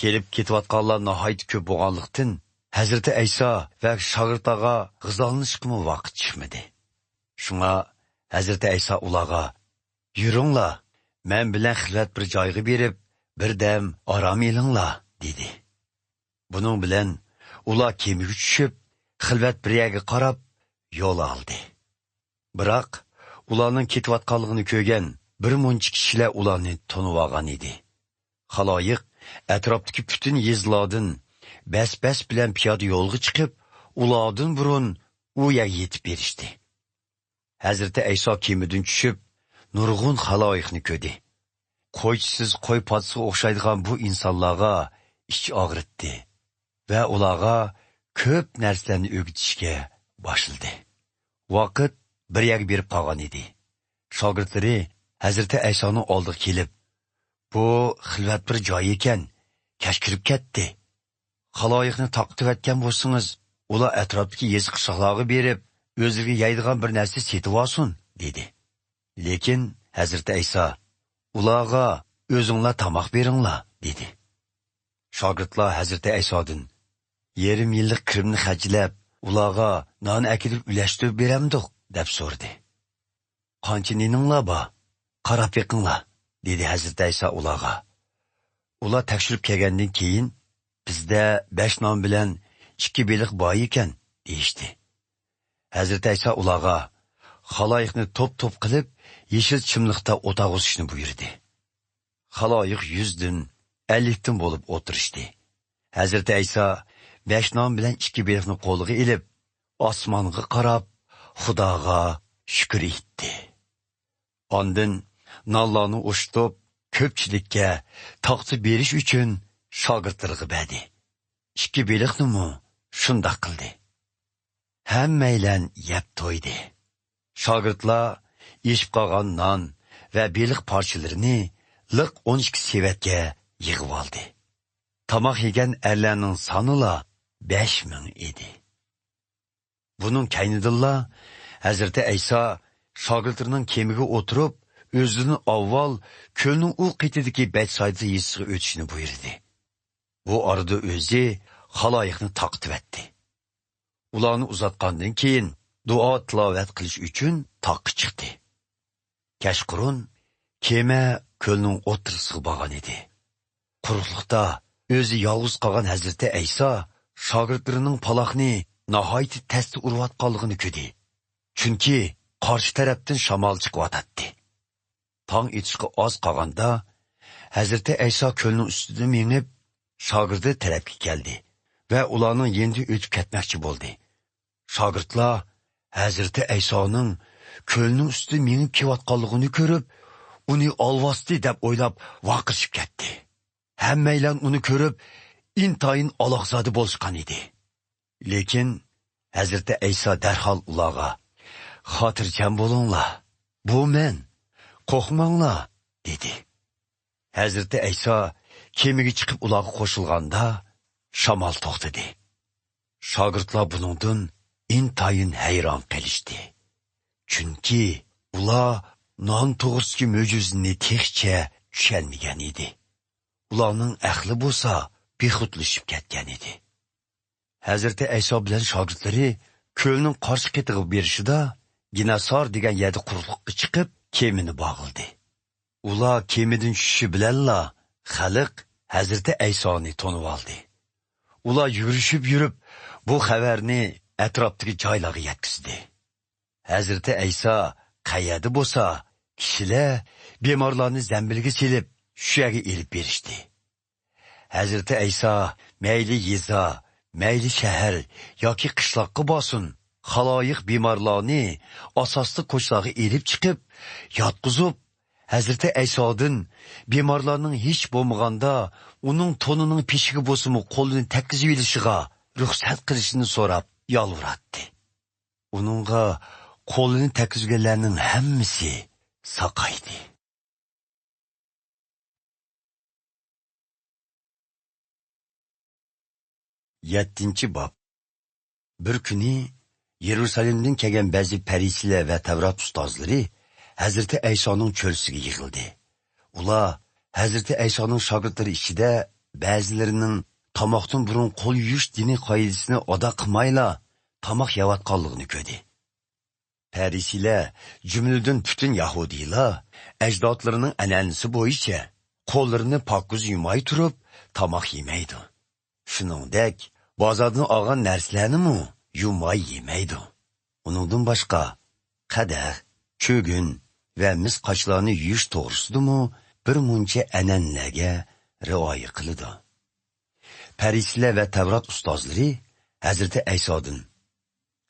كېلىپ كېتىۋاتقانلار ناھايىتى كۆپ بولغانلىقتىن، ھەزرىتى ئەيسا ۋە شاگىرتلارغا غىزالىنىشقىمۇ ۋاقىت چىقمىدى. شۇڭا ھەزرىتى ئەيسا ئۇلارغا: «يۈرۈڭلار، مەن بىلەن خىلۋەت بىر جايغا بېرىپ، بىردەم ئارام ئېلىڭلار» دېدى. بۇنىڭ بىلەن ئۇلار كېمىگە چۈشۈپ، خىلۋەت بىر يەرگە قاراپ يول ئالدى. بىراق ئۇلارنىڭ كېتىۋاتقانلىقىنى كۆرگەن بىر مۇنچە كىشىلەر ئۇلارنى تونۇۋالغان ئىدى. خالايىق ئەتراپتىكى پۈتۈن يېزىلاردىن بەس-بەس بىلەن پىيادە يولغا چىقىپ، ئۇلاردىن بۇرۇن ئۇ يەرگە يېتىپ بېرىشتى. ھەزرىتى ئەيسا كېمىدىن چۈشۈپ، نۇرغۇن خالايىقنى كۆردى. قويچىسىز قوي پادىسىغا ئوخشايدىغان بۇ ئىنسانلارغا ئىچ ئاغرىتتى ۋە ئۇلارغا كۆپ نەرسىلەرنى ئۆگىتىشكە باشلىدى. ۋاقىت بىر يەرگە بېرىپ قالغان ئىدى. شاگىرتلىرى ھەزرىتى ئەيسانىڭ ئالدىغا كېلىپ: «بۇ خىلۋەت بىر جاي ئىكەن، كەچ كىرىپ كەتتى. خالايىقنى تارقىتىۋەتكەن بولسىڭىز، ئۇلار ئەتراپتىكى يېزا قىشلاقلارغا بېرىپ، ئۆزلىرىگە يەيدىغان بىر نەرسە سېتىۋالسۇن» دېدى. لېكىن ھەزرىتى ئەيسا: «ئۇلارغا ئۆزۈڭلار تاماق بېرىڭلار» دېدى. شاگىرتلار ھەزرىتى ئەيسادىن: «يېرىم يىللىق كىرىمنى خەجلەپ، ئۇلارغا نان ئەكېلىپ ئۈلەشتۈرۈپ بېرەمدۇق؟» دەپ سورىدى. «قانچە نېنىڭلار بار؟ قاراپ بېقىڭلار» دېدى ھەزرىتى ئەيسا ئۇلارغا. ئۇلار تەكشۈرۈپ كەلگەندىن كېيىن: «بىزدە بەش نان بىلەن ئىككى بېلىق بار ئىكەن» دېيىشتى. ھەزرىتى ئەيسا ئۇلارغا: «خالايىقنى توپ-توپ قىلىپ، يېشىل چىملىقتا ئولتۇرغۇزۇشنى بۇيرۇدى.» خالايىق يۈزدىن، ئەللىكتىن بولۇپ ئولتۇرۇشتى. ھەزرىتى ئەيسا بەش نان بىلەن ئىككى بېلىقنى قولىغا ئېلىپ، ئاسمانغا قاراپ، خۇداغا شۈكۈر ئېيتتى. ئاندىن نانلارنى ئۇشتۇپ، كۆپچىلىككە تاقتا بېرىش ئۈچۈن شاگىرتلىرىغا بەردى. ئىككى بېلىقنىمۇ شۇنداق قىلدى. ھەممەيلەن يەپ تويدى. شاگىرتلار ئېشىپ قالغان نان ۋە بېلىق پارچىلىرىنى لىق ئون ئىككى سېۋەتكە يىغىۋالدى. تاماق يېگەن ئەرلەرنىڭ سانىلا بەش مىڭ ئىدى. بۇنىڭ كەينىدىنلا ھەزرىتى ئەيسا شاگىرتلىرىنىڭ كېمىگە ئولتۇرۇپ، ئۆزىدىن ئاۋۋال كۆلنىڭ ئۇ قېتىدىكى بەتسايدا يېزىسىغا ئۆتۈشنى بۇيرۇدى. بۇ ئارىدا ئۆزى خالايىقنى تارقىتىۋەتتى. ئۇلارنى ئۇزاتقاندىن كېيىن، دۇئا تىلاۋەت قىلىش ئۈچۈن تاغقا چىقتى. كەچقۇرۇن كېمە كۆلنىڭ ئوتتۇرىسىغا بارغان ئىدى. قۇرۇقلۇقتا ئۆزى يالغۇز قالغان ھەزرىتى ئەيسا شاگىرتلىرىنىڭ پالاقنى ناھايىتى تەستە ئۇرۇۋاتقانلىقىنى كۆردى. چۈنكى قارشى تەرەپتىن شامال چىقىۋاتاتتى. تاڭ ئېتىشقا ئاز قالغاندا، ھەزرىتى ئەيسا كۆلنىڭ ئۈستىدىن مېڭىپ، شاگىرتى تەرەپكە كەلدى ۋە ئۇلارنىڭ يېنىدىن ئۆتۈپ كەتمەكچى بولدى. شاگىرتلار ھەزرىتى ئەيسانىڭ كۆلنىڭ ئۈستىدە مېڭىپ كېلىۋاتقانلىقىنى كۆرۈپ، ئۇنى ئالۋاستى دەپ ئويلاپ ۋارقىرىشىپ كەتتى. ھەممەيلەن ئۇنى كۆرۈپ، ئىنتايىن ئالاقزادە بولۇشقان ئىدى. لېكىن ھەزرىتى ئەيسا دەرھال ئۇلارغا، «خاتىرجەم بولۇڭلار، بۇ مەن، قورقماڭلار» دېدى. ھەزرىتى ئەيسا كېمىگە چىقىپ ئۇلارغا قوشۇلغاندا، شامال توختىدى. شاگىرتلار بۇنىڭدىن ئىنتايىن ھەيران قېلىشتى. چۈنكى ئۇلار نان توغرىسىدىكى مۆجىزىنى تېخىچە چۈشەنمىگەن ئىدى. ئۇلارنىڭ ئەقلى بولسا بىخۇدلىشىپ كەتكەن ئىدى. ھەزرىتى ئەيسا بىلەن شاگىرتلىرى كۆلنىڭ قارشى قېتىغا بېرىشىدا، گېناسار دېگەن يەردە قۇرۇقلۇققا چىقىپ، كېمىنى باغلىدى. ئۇلار كېمىدىن چۈشۈشى بىلەنلا، خەلق ھەزرىتى ئەيسانى تونۇۋالدى. ئۇلار يۈگۈرۈشۈپ يۈرۈپ، بۇ خەۋەرنى ئەتراپتىكى جايلارغا يەتكۈزدى. ھەزرىتى ئەيسا قەيەردە بولسا، كىشىلەر بىمارلارنى زەمبىلگە سېلىپ، شۇ يەرگە ئېلىپ بېرىشتى. ھەزرىتى ئەيسا مەيلى يېزا، مەيلى شەھەر ياكى قىشلاققا بارسۇن، خالايىق بىمارلارنى ئاساسلىق كوچىلارغا ئېلىپ چىقىپ، ياتقۇزۇپ، ھەزرىتى ئەيسادىن بىمارلارنىڭ ھېچ بولمىغاندا ئۇنىڭ تونىنىڭ پېشىگە بولسىمۇ قولىنى تەگكۈزۈۋېلىشىغا رۇخسەت قىلىشىنى سوراپ يالۋۇراتتى. ئۇنىڭغا قولىنى تەگكۈزگەنلەرنىڭ ھەممىسى ساقايدى. يەتتىنچى باب. بىر كۈنى يېرۇسالېمدىن كەلگەن بەزى پەرىسىيلەر ۋە تەۋرات ئۇستازلىرى ھەزرىتى ئەيسانىڭ چۆرىسىگە يىغىلدى. ئۇلار ھەزرىتى ئەيسانىڭ شاگىرتلىرى ئىچىدە بەزىلىرىنىڭ تاماقتىن بۇرۇن قول يۇيۇش دىنىي قائىدىسىنى ئادا قىلمايلا تاماق يەۋاتقانلىقىنى كۆردى. پەرىسىيلەر، جۈملىدىن پۈتۈن يەھۇدىيلار ئەجدادلىرىنىڭ ئەنئەنىسى بويىچە قوللىرىنى پاكىز يۇماي تۇرۇپ تاماق يېمەيدۇ. شۇنىڭدەك، بازاردىن ئالغان نەرسىلەرنىمۇ يۇماي يېمەيدۇ. ئۇنىڭدىن باشقا، قەدەھ، چۆگۈن ۋە مىس قاچىلارنى يۇيۇش توغرىسىدىمۇ بىر مۇنچە ئەنئەنىلەرگە رىئايە قىلىدۇ. پەرىسىيلەر ۋە تەۋرات ئۇستازلىرى ھەزرىتى ئەيسادىن،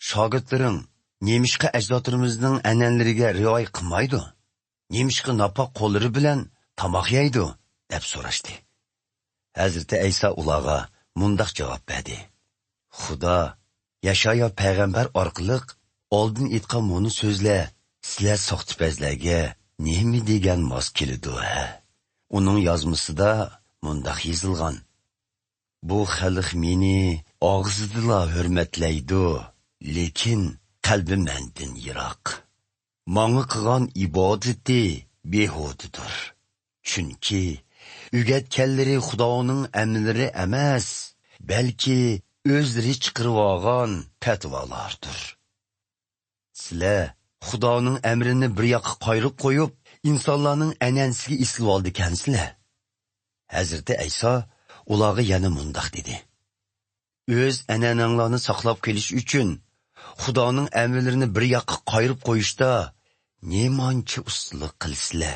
«شاگىرتلىرىڭ نېمىشقا ئەجدادلىرىمىزنىڭ ئەنئەنىلىرىگە رىئايە قىلمايدۇ؟ نېمىشقا ناپاك قوللىرى بىلەن تاماق يەيدۇ؟» دەپ سوراشتى. ھەزرىتى ئەيسا ئۇلارغا مۇنداق جاۋاب بەردى: «خۇدا يەشايا پەيغەمبەر ئارقىلىق ئالدىن ئېيتقان مۇنۇ سۆزلەر سىلەر ساختىپەزلەرگە نېمە دېگەن ماس كېلىدۇ، ھە؟ ئۇنىڭ يازمىسىدا مۇنداق يېزىلغان: بۇ خەلق مېنى ئاغزىدىلا ھۆرمەتلەيدۇ، لېكىن قەلبى مەندىن يىراق. ماڭا قىلغان ئىبادىتى بىھۇدىدۇر. چۈنكى ئۆگەتكەنلىرى خۇدانىڭ ئەمىرلىرى ئەمەس، بەلكى ئۆزلىرى چىقىرىۋالغان پەتىۋالاردۇر. سىلەر خۇدانىڭ ئەمرىنى بىر ياققا قايرىپ قويۇپ، ئىنسانلارنىڭ ئەنئەنىسىگە ئېسىلىۋالىدىكەنسىلەر.» ھەزرىتى ئەيسا ئۇلارغا يەنە مۇنداق دېدى: «ئۆز ئەنئەنەڭلارنى ساقلاپ قېلىش ئۈچۈن خۇدانىڭ ئەمرلىرىنى بىر ياققا قايرىپ قويۇشتا نېمانچە ئۇستىلىق قىلىسىلەر!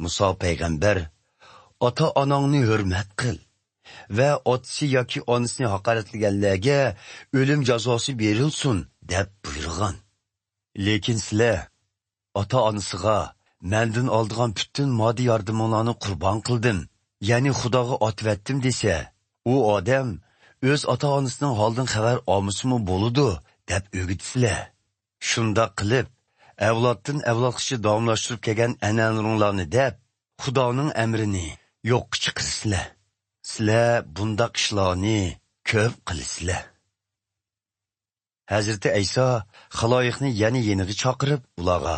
مۇسا پەيغەمبەر، 'ئاتا-ئاناڭنى ھۆرمەت قىل ۋە ئاتىسى ياكى ئانىسىنى ھاقارەتلىگەنلەرگە ئۆلۈم جازاسى بېرىلسۇن!' دەپ بۇيرۇغان. لېكىن سىلەر، 'ئاتا-ئانىسىغا مەندىن ئالىدىغان پۈتۈن ماددىي ياردىمىڭلارنى قۇربان قىلدىم، يەنى خۇداغا ئاتىۋەتتىم دېسە، ئۇ ئادەم ئۆز ئاتا-ئانىسىنىڭ ھالىدىن خەۋەر ئالمىسىمۇ بولىدۇ، دەپ ئۆگىتىسىلەر. شۇنداق قىلىپ، ئەۋلادتىن ئەۋلادقىچە داۋاملاشتۇرۇپ كەلگەن ئەنئەنىلىرىڭلارنى دەپ، خۇدانىڭ ئەمرىنى يوققا چىقىرىسىلەر. سىلەر بۇنداق ئىشلارنى كۆپ قىلىسىلەر. ھەزرىتى ئەيسا خالايىقنى يەنە يېنىغا چاقىرىپ، ئۇلارغا،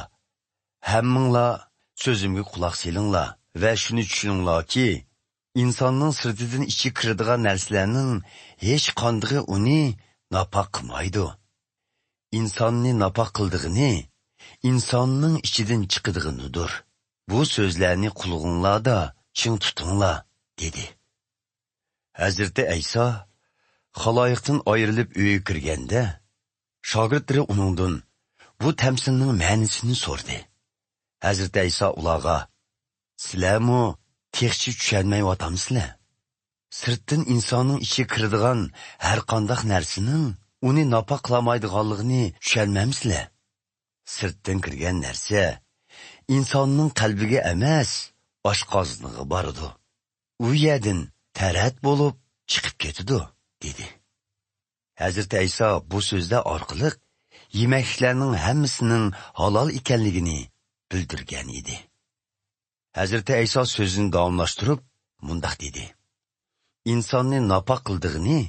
«ھەممىڭلار سۆزۈمگە قۇلاق سېلىڭلار ۋە شۇنى چۈشىنىڭلاركى، ئىنساننىڭ سىرتىدىن ئىچىگە كىرىدىغان نەرسىلەرنىڭ ھېچقاندىقى ئۇنى ناپاك قىلمايدۇ. ئىنساننى ناپاك قىلىدىغىنى ئىنساننىڭ ئىچىدىن چىقىدىغىنىدۇر. بۇ سۆزلەرنى قۇلىقىڭلاردا چىڭ تۇتۇڭلار» دېدى. ھەزرىتى ئەيسا خالايىقتىن ئايرىلىپ ئۆيگە كىرگەندە، شاگىرتلىرى ئۇنىڭدىن بۇ تەمسىلنىڭ مەنىسىنى سورىدى. ھەزرىتى ئەيسا ئۇلارغا، «سىلەرمۇ تېخىچە چۈشەنمەيۋاتامسىلەر؟ سىرتتىن ئىنساننىڭ ئىچىگە كىرىدىغان ھەرقانداق نەرسىنىڭ ئۇنى ناپاك قىلالمايدىغانلىقىنى چۈشەنمەمسىلەر؟ سىرتتىن كىرگەن نەرسە ئىنساننىڭ قەلبىگە ئەمەس، ئاشقازىنىغا بارىدۇ. ئۇ يەردىن تەرەت بولۇپ چىقىپ كېتىدۇ» دېدى. ھەزرىتى ئەيسا بۇ سۆزلەر ئارقىلىق يېمەكلىكلەرنىڭ ھەممىسىنىڭ ھالال ئىكەنلىكىنى بىلدۈرگەن ئىدى. ھەزرىتى ئەيسا سۆزىنى داۋاملاشتۇرۇپ مۇنداق دېدى: «ئىنساننى ناپاك قىلىدىغىنى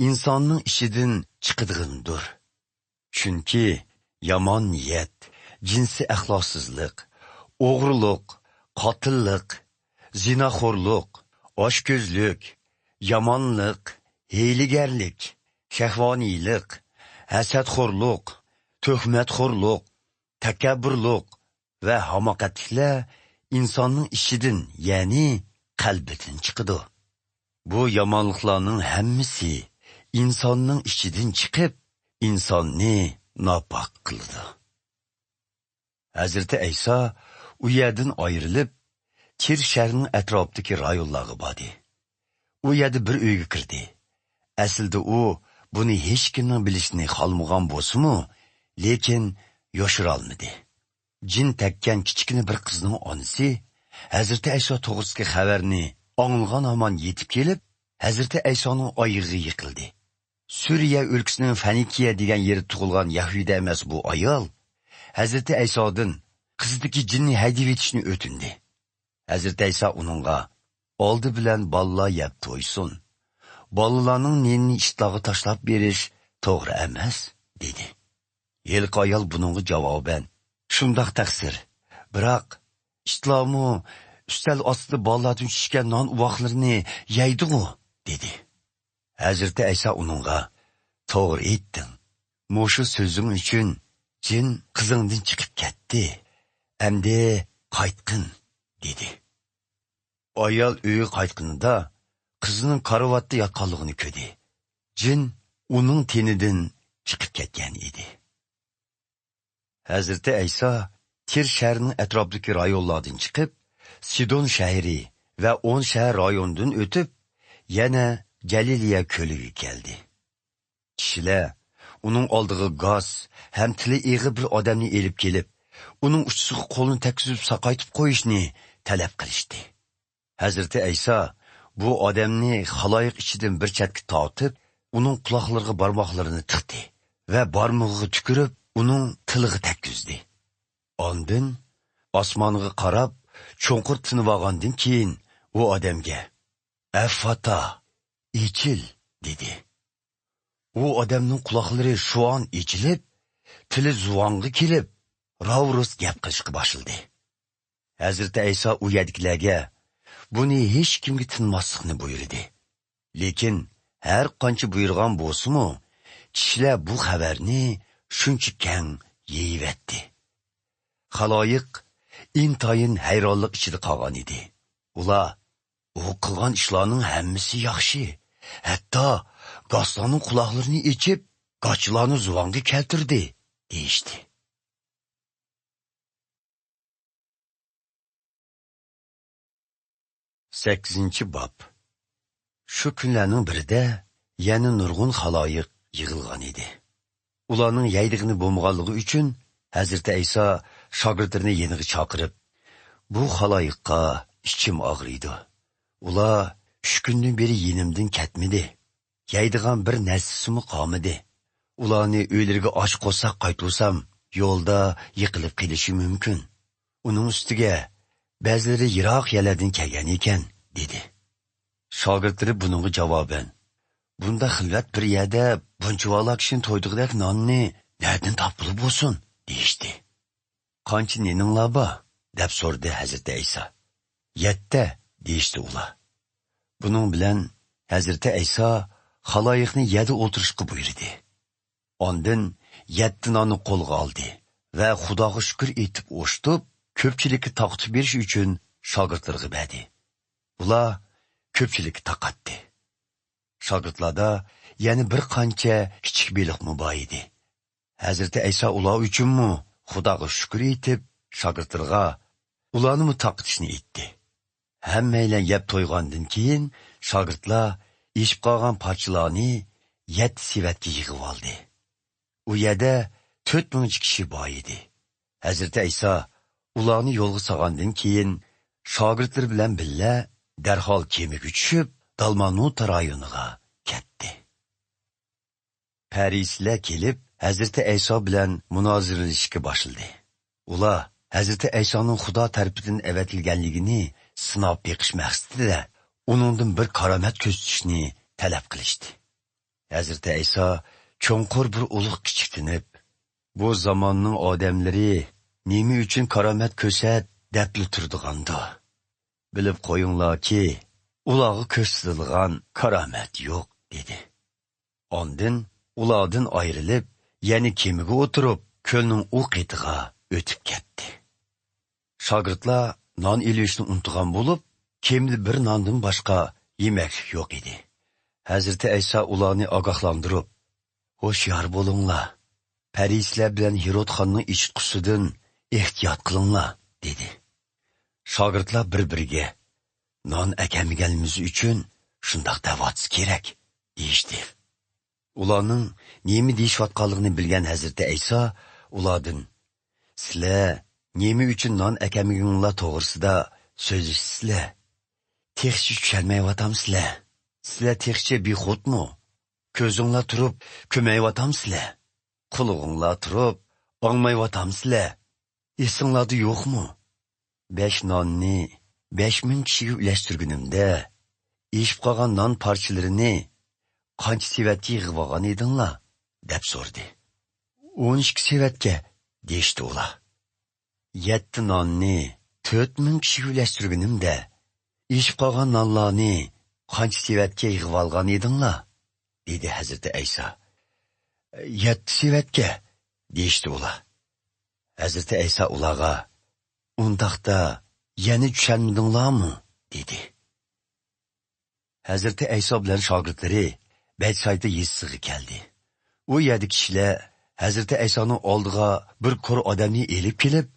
ئىنساننىڭ ئىچىدىن چىقىدىغىنىدۇر. چۈنكى يامان نىيەت، جىنسىي ئەخلاقسىزلىق، ئوغرىلىق، قاتىللىق، زىناخورلۇق، ئاچكۆزلۈك، يامانلىق، ھىيلىگەرلىك، شەھۋانىيلىق، ھەسەتخورلۇق، تۆھمەتخورلۇق، تەكەببۇرلۇق ۋە ھاماقەتلىكلەر ئىنساننىڭ ئىچىدىن، يەنى قەلبىدىن چىقىدۇ. بۇ يامانلىقلارنىڭ ھەممىسى ئىنساننىڭ ئىچىدىن چىقىپ، ئىنساننى ناپاك قىلىدۇ.» ھەزرىتى ئەيسا ئۇ يەردىن ئايرىلىپ، تىر شەھىرىنىڭ ئەتراپىدىكى رايونلارغا باردى. ئۇ يەردە بىر ئۆيگە كىردى. ئەسلىدە ئۇ بۇنى ھېچكىمنىڭ بىلىشىنى خالىمىغان بولسىمۇ، لېكىن يوشۇرالمىدى. جىن تەگكەن كىچىككىنە بىر قىزنىڭ ئانىسى ھەزرىتى ئەيسا توغرىسىدىكى خەۋەرنى ئاڭلىغان ھامان يېتىپ كېلىپ، ھەزرىتى ئەيسانىڭ ئايىغىغا يىقىلدى. سۈرىيە ئۆلكىسىنىڭ فەنىكىيە دېگەن يېرىدە تۇغۇلغان يەھۇدىي ئەمەس بۇ ئايال ھەزرىتى ئەيسادىن قىزىدىكى جىننى ھەيدىۋېتىشنى ئۆتۈندى. ھەزرىتى ئەيسا ئۇنىڭغا، «ئالدى بىلەن بالىلار يەپ تويسۇن. بالىلارنىڭ نېنىنى ئىتلارغا تاشلاپ بېرىش توغرا ئەمەس» دېدى. ھېلىقى ئايال بۇنىڭغا جاۋابەن، «شۇنداق تەقسىر. بىراق، ئىتلارمۇ ئۈستەل ئاستىدا بالىلاردىن چۈشكەن نان ئۇۋاقلىرىنى يەيدىغۇ» دېدى. ھەزرىتى ئەيسا ئۇنىڭغا، «توغرا ئېيتتىڭ. مۇشۇ سۆزۈڭ ئۈچۈن جىن قىزىڭدىن چىقىپ كەتتى. ئەمدى قايتقىن» دېدى. ئايال ئۆيىگە قايتقىنىدا، قىزىنىڭ كارىۋاتتا ياتقانلىقىنى كۆردى. جىن ئۇنىڭ تېنىدىن چىقىپ كەتكەن ئىدى. ھەزرىتى ئەيسا تىر شەھىرىنىڭ ئەتراپىدىكى رايونلاردىن چىقىپ، سىدون شەھىرى ۋە ئون شەھەر رايونىدىن ئۆتۈپ، يەنە گەلىلىيە كۆلىگە كەلدى. كىشىلەر ئۇنىڭ ئالدىغا گاس ھەم تىلى ئېغىر بىر ئادەمنى ئېلىپ كېلىپ، ئۇنىڭ ئۇچىسىغا قولىنى تەگكۈزۈپ ساقايتىپ قويۇشنى تەلەپ قىلىشتى. ھەزرىتى ئەيسا بۇ ئادەمنى خالايىق ئىچىدىن بىر چەتكە تارتىپ، ئۇنىڭ قۇلاقلىرىغا بارماقلىرىنى تىقتى ۋە بارمىقىغا تۈكۈرۈپ، ئۇنىڭ تىلىغا تەگكۈزدى. ئاندىن ئاسمانغا قاراپ، چوڭقۇر تىنىۋالغاندىن كېيىن، ئۇ ئادەمگە، «ئەففاتا، ئېچىل!» دېدى. ئۇ ئادەمنىڭ قۇلاقلىرى شۇئان ئېچىلىپ، تىلى زۇۋانغا كېلىپ، راۋۇرۇس گەپ قىلىشقا باشلىدى. ھەزرىتى ئەيسا ئۇ يەردىكىلەرگە بۇنى ھېچكىمگە تىنماسلىقنى بۇيرۇدى. لېكىن ھەر قانچە بۇيرۇغان بولسىمۇ، كىشىلەر بۇ خەۋەرنى شۇنچە كەڭ يېيىۋەتتى. خالايىق ئىنتايىن ھەيرانلىق ئىچىدە قالغان ئىدى. ئۇلار، «ئۇ قىلغان ئىشلارنىڭ ھەممىسى ياخشى. ھەتتا گاسلارنىڭ قۇلاقلىرىنى ئېچىپ، گاچىلارنى زۇۋانغا كەلتۈردى» دېيىشتى. سەككىزىنچى باب. شۇ كۈنلەرنىڭ بىرىدە يەنە نۇرغۇن خالايىق يىغىلغان ئىدى. ئۇلارنىڭ يەيدىغىنى بولمىغانلىقى ئۈچۈن، ھەزرىتى ئەيسا شاگىرتلىرىنى يېنىغا چاقىرىپ، «بۇ خالايىققا ئىچىم ئاغرىيدۇ. ئۇلار ئۈچ كۈندىن بېرى يېنىمدىن كەتمىدى. يەيدىغان بىر نەرسىسىمۇ قالمىدى. ئۇلارنى ئۆيلىرىگە ئاچ قورساق قايتۇرسام، يولدا يىقىلىپ قېلىشى مۇمكىن. ئۇنىڭ ئۈستىگە بەزىلىرى يىراق يەرلەردىن كەلگەن ئىكەن، دېدى. شاگىرتلىرى بۇنىڭغا جاۋابەن، بۇنداق خىلۋەت بىر يەردە بۇنچىۋالا كىشىنى تويدۇرغۇدەك ناننى نەدىن تاپقىلى بولسۇن؟ دېيىشتى. قانچە نېنىڭلار بار؟ دەپ سورىدى ھەزرىتى ئەيسا. يەتتە، دېيىشتى ئۇلار. بۇنىڭ بىلەن ھەزرىتى ئەيسا خالايىقنى يەردە ئولتۇرۇشقا بۇيرۇدى. ئاندىن يەتتە ناننى قولىغا ئالدى ۋە خۇداغا شۈكۈر ئېيتىپ ئوشتۇپ، كۆپچىلىككە تارقىتىپ بېرىش ئۈچۈن شاگىرتلىرىغا بەردى. ئۇلار كۆپچىلىككە تارقاتتى. شاگىرتلاردا يەنە بىر قانچە كىچىك بېلىقمۇ بار ئىدى. ھەزرىتى ئەيسا ئۇلار ئۈچۈنمۇ خۇداغا شۈكۈر ئېيتىپ، شاگىرتلىرىغا ئۇلارنىمۇ تارقىتىشنى ئېيتتى. ھەممەيلەن يەپ تويغاندىن كېيىن، شاگىرتلار ئېشىپ قالغان پارچىلارنى يەتتە سېۋەتكە يىغىۋالدى. ئۇ يەردە تۆت مىڭچە كىشى بار ئىدى. ھەزرىتى ئەيسا ئۇلارنى يولغا سالغاندىن كېيىن، شاگىرتلىرى بىلەن بىللە دەرھال كېمىگە چۈشۈپ، دالمانۇتا رايونىغا كەتتى. پەرىسىيلەر كېلىپ، ھەزرىتى ئەيسا بىلەن مۇنازىرىلىشىشكە باشلىدى. ئۇلار ھەزرىتى ئەيسانىڭ خۇدا تەرىپىدىن ئەۋەتىلگەنلىكىنى سىناپ بېقىش مەقسىتىدە ئۇنىڭدىن بىر كارامەت كۆرسىتىشنى تەلەپ قىلىشتى. ھەزرىتى ئەيسا چوڭقۇر بىر ئۇلۇغ كىچىكتىنىپ، بۇ زاماننىڭ ئادەملىرى نېمە ئۈچۈن كارامەت كۆرسەت دەپلا تۇرىدىغاندۇ؟ بىلىپ قويۇڭلاركى، ئۇلارغا كۆرسىتىدىغان كارامەت يوق، دېدى. ئاندىن ئۇلاردىن ئايرىلىپ، يەنە كېمىگە ئولتۇرۇپ، كۆلنىڭ ئۇ قېتىغا ئۆتۈپ كەتتى. شاگىرتلار نان ئېلىۋېلىشنى ئۇنتۇغان بولۇپ، كېمىدە بىر ناندىن باشقا يېمەكلىك يوق ئىدى. ھەزرىتى ئەيسا ئۇلارنى ئاگاھلاندۇرۇپ، ھوشيار بولۇڭلار، پەرىسىيلەر بىلەن ھېرود خاننىڭ ئېچىتقۇسىدىن ئېھتىيات قىلىڭلار، دېدى. شاگىرتلار بىر-بىرىگە، نان ئەكەلمىگەنلىكىمىز ئۈچۈن شۇنداق دەۋاتسا كېرەك، دېيىشتى. ئۇلارنىڭ نېمە دېيىشىۋاتقانلىقىنى بىلگەن ھەزرىتى ئەيسا ئۇلاردىن، سىلەر نېمە ئۈچۈن نان ئەكەلمىگىنىڭلار توغرىسىدا سۆزلىشىسىلەر؟ تېخىچە چۈشەنمەيۋاتامسىلەر؟ سىلەر تېخىچە بىخۇدمۇ؟ كۆزۈڭلار تۇرۇپ كۆرمەيۋاتامسىلەر؟ قۇلىقىڭلار تۇرۇپ ئاڭمايۋاتامسىلەر؟ ئېسىڭلاردا يوقمۇ؟ بەش ناننى بەش مىڭ كىشىگە ئۈلەشتۈرگىنىمدە، ئېشىپ قالغان نان پارچىلىرىنى قانچە سېۋەتكە يىغىۋالغان ئىدىڭلار؟ دەپ سورىدى. ئون ئىككى سېۋەتكە، دېيىشتى ئۇلار. يەتتە ناننى تۆت مىڭ كىشىگە ئۈلەشتۈرگىنىمدە، ئېشىپ قالغان نانلارنى قانچە سېۋەتكە يىغىۋالغان ئىدىڭلار؟ دېدى ھەزرىتى ئەيسا. يەتتە سېۋەتكە، دېيىشتى ئۇلار. ھەزرىتى ئەيسا ئۇلارغا، ئۇنداقتا يەنە چۈشەنمىدىڭلارمۇ؟ دېدى. ھەزرىتى ئەيسا بىلەن شاگىرتلىرى بەتسايدا يېزىسىغا كەلدى. ئۇ يەردە كىشىلەر ھەزرىتى ئەيسانىڭ ئالدىغا بىر كور ئادەمنى ئېلىپ كېلىپ،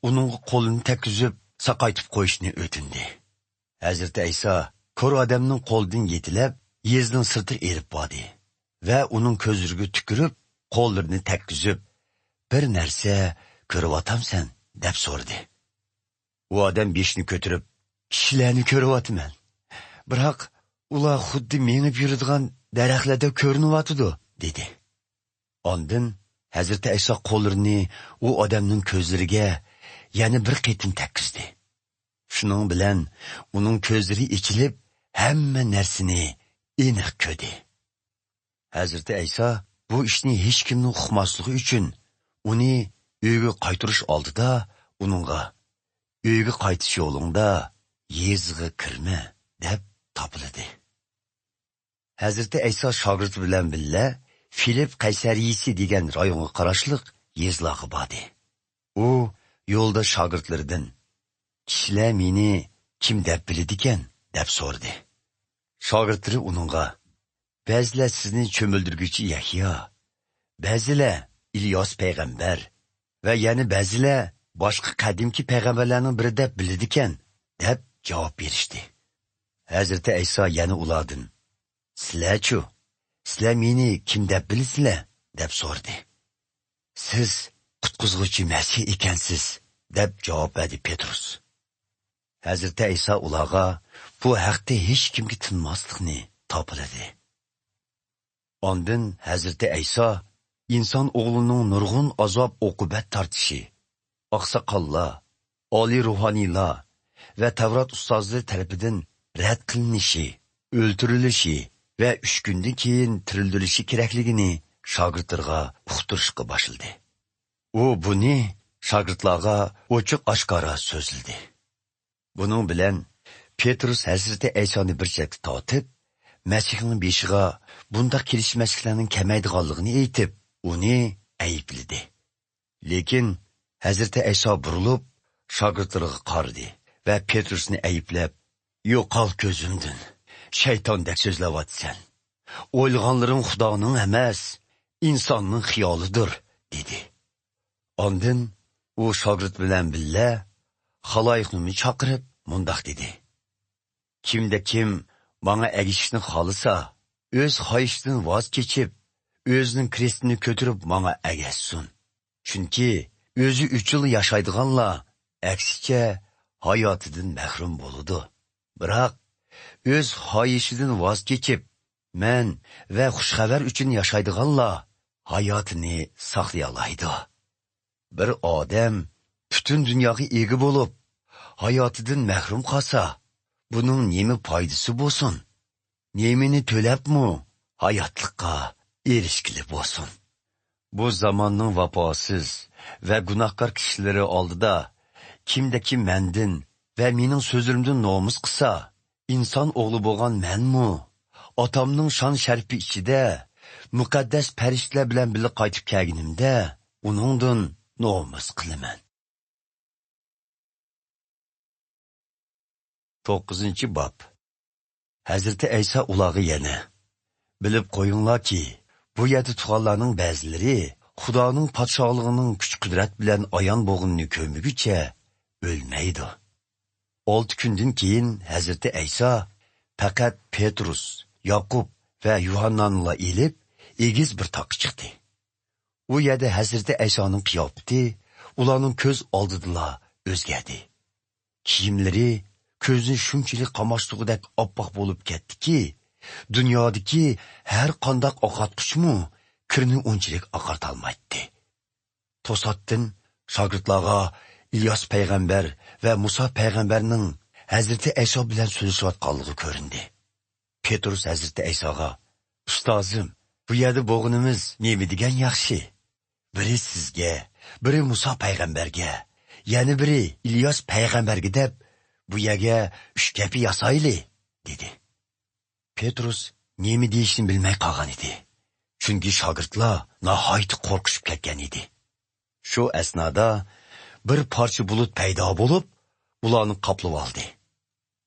ئۇنىڭغا قولىنى تەگكۈزۈپ، ساقايتىپ قويۇشنى ئۆتۈندى. ھەزرىتى ئەيسا كور ئادەمنىڭ قولىدىن يېتىلەپ، يېزىنىڭ سىرتىغا ئېلىپ باردى ۋە ئۇنىڭ كۆزلىرىگە تۈكۈرۈپ، قوللىرىنى تەگكۈزۈپ، بىر نەرسە كۆرۈۋاتامسەن؟ دەپ سورىدى. ئۇ ئادەم بېشىنى كۆتۈرۈپ، كىشىلەرنى كۆرۈۋاتىمەن. بىراق، ئۇلار خۇددى مېڭىپ يۈرىدىغان دەرەخلەردەك كۆرۈنۈۋاتىدۇ، دېدى. ئاندىن ھەزرىتى ئەيسا قوللىرىنى ئۇ ئادەمنىڭ كۆزلىرىگە يەنە بىر قېتىم تەگكۈزدى. شۇنىڭ بىلەن ئۇنىڭ كۆزلىرى ئېچىلىپ، ھەممە نەرسىنى ئېنىق كۆردى. ھەزرىتى ئەيسا بۇ ئىشنى ھېچكىمنىڭ ئۇقماسلىقى ئۈچۈن، ئۇنى ئۆيگە قايتۇرۇش ئالدىدا ئۇنىڭغا، ئۆيگە قايتىش يولۇڭدا يېزىغا كىرمە، دەپ تاپىلىدى. ھەزرىتى ئەيسا شاگىرتى بىلەن بىللە فىلىپ قەيسەرىيىسى دېگەن رايونغا قاراشلىق يېزىلارغا باردى. ئۇ يولدا شاگىرتلىرىدىن، كىشىلەر مېنى كىم دەپ بىلىدىكەن؟ دەپ سورىدى. شاگىرتلىرى ئۇنىڭغا، بەزىلەر سىزنى چۆمۈلدۈرگۈچى يەھيا، بەزىلەر ئىلياس پەيغەمبەر ۋە يەنە بەزىلەر باشقا قەدىمكى پەيغەمبەرلەرنىڭ بىرى دەپ بىلىدىكەن، دەپ جاۋاب بېرىشتى. ھەزرىتى ئەيسا يەنە ئۇلاردىن، سىلەرچۇ؟ سىلەر مېنى كىم دەپ بىلىسىلەر؟ دەپ سورىدى. سىز قۇتقۇزغۇچى مەسىھ ئىكەنسىز، دەپ جاۋاب بەردى پېتروس. ھەزرىتى ئەيسا ئۇلارغا، بۇ ھەقتە ھېچكىمگە تىنماسلىقنى تاپىلىدى. ئاندىن ھەزرىتى ئەيسا ئىنسان ئوغلىنىڭ نۇرغۇن ئازاب-ئوقۇبەت تارتىشى، ئاقساقاللار، ئالىي روھانىيلار ۋە تەۋرات ئۇستازلىرى تەرىپىدىن رەت قىلىنىشى، ئۆلتۈرۈلۈشى ۋە ئۈچ كۈندىن كېيىن تىرىلدۈرۈلۈشى كېرەكلىكىنى شاگىرتلىرىغا ئۇقتۇرۇشقا باشلىدى. ئۇ بۇنى شاگىرتلارغا ئوچۇق-ئاشكارا سۆزلىدى. بۇنىڭ بىلەن پېتروس ھەزرىتى ئەيسانى بىر چەتكە تارتىپ، مەسىھنىڭ بېشىغا بۇنداق كېلىشمەسلىكلەرنىڭ كەلمەيدىغانلىقىنى ئېيتىپ، ئۇنى ئەيىبلىدى. لېكىن ھەزرىتى ئەيسا بۇرۇلۇپ، شاگىرتلىرىغا قارىدى ۋە پېتروسنى ئەيىبلەپ، «يوقال كۆزۈمدىن، شەيتاندەك سۆزلەۋاتىسەن. ئويلىغانلىرىڭ خۇدانىڭ ئەمەس، ئىنساننىڭ خىيالىدۇر» دېدى. ئاندىن ئۇ شاگىرت بىلەن بىللە خالايىقنىمۇ چاقىرىپ مۇنداق دېدى: «كىمدە كىم ماڭا ئەگىشىشنى خالىسا، ئۆز خاھىشىدىن ۋاز كېچىپ، ئۆزىنىڭ كرېستىنى كۆتۈرۈپ ماڭا ئەگەشسۇن. چۈنكى ئۆزى ئۈچۈنلا ياشايدىغانلار، ئەكسىچە، ھاياتىدىن مەھرۇم بولىدۇ. بىراق ئۆز خاھىشىدىن ۋاز كېچىپ، مەن ۋە خۇش خەۋەر ئۈچۈن ياشايدىغانلار ھاياتىنى ساقلىيالايدۇ. بىر ئادەم پۈتۈن دۇنياغا ئىگە بولۇپ، ھاياتىدىن مەھرۇم قالسا، بۇنىڭ نېمە پايدىسى بولسۇن؟ نېمىنى تۆلەپمۇ ھاياتلىققا ئېرىشكىلى بولسۇن؟» بۇ زاماننىڭ ۋاپاسىز ۋە گۇناھكار كىشىلىرى ئالدىدا كىمدە كىم مەندىن ۋە مېنىڭ سۆزلىرىمدىن نومۇس قىلسا، ئىنسان ئوغلى بولغان مەنمۇ، ئاتامنىڭ شان-شەرىپى ئىچىدە مۇقەددەس پەرىشتىلەر بىلەن بىللە قايتىپ كەلگىنىمدە، ئۇنىڭدىن نومۇس قىلىمەن. توققۇزىنچى باب. ھەزرىتى ئەيسا ئۇلارغا يەنە: «بىلىپ قويۇڭلاركى، بۇ يەردە تۇرغانلارنىڭ بەزىلىرى خۇدانىڭ پادىشاھلىقىنىڭ كۈچ-قۇدرەت بىلەن ئايان بولغىنىنى كۆرمىگۈچە ئۆلمەيدۇ.» ئالتە كۈندىن كېيىن ھەزرىتى ئەيسا پەقەت پېترۇس، ياقۇپ ۋە يۇھاننانىلا ئېلىپ، ئېگىز بىر تاغقا چىقتى. ئۇ يەردە ھەزرىتى ئەيسانىڭ قىياپىتى ئۇلارنىڭ كۆز ئالدىدىلا ئۆزگەردى. كىيىملىرى كۆزنى شۇنچىلىك قاماشتۇرغۇدەك ئاپئاق بولۇپ كەتتىكى، دۇنيادىكى ھەر قانداق ئاقارتقۇچمۇ كىرنى ئۇنچىلىك ئاقارتالمايتتى. توساتتىن شاگىرتلارغا ئىلياس پەيغەمبەر ۋە مۇسا پەيغەمبەرنىڭ ھەزرىتى ئەيسا بىلەن سۆزلىشىۋاتقانلىقى كۆرۈندى. پېترۇس ھەزرىتى ئەيساغا: «ئۇستازىم، بۇ يەردە بولغىنىمىز نېمە دېگەن ياخشى! بىرى سىزگە، بىرى مۇسا پەيغەمبەرگە، يەنە بىرى ئىلياس پەيغەمبەرگە دەپ، بۇ يەرگە ئۈچ كەپە ياسايلى» دېدى. پېترۇس نېمە دېيىشنى بىلمەي قالغان ئىدى. چۈنكى شاگىرتلار ناھايىتى قورقۇشۇپ كەتكەن ئىدى. شۇ ئەسنادا بىر پارچە بۇلۇت پەيدا بولۇپ، ئۇلارنى قاپلىۋالدى.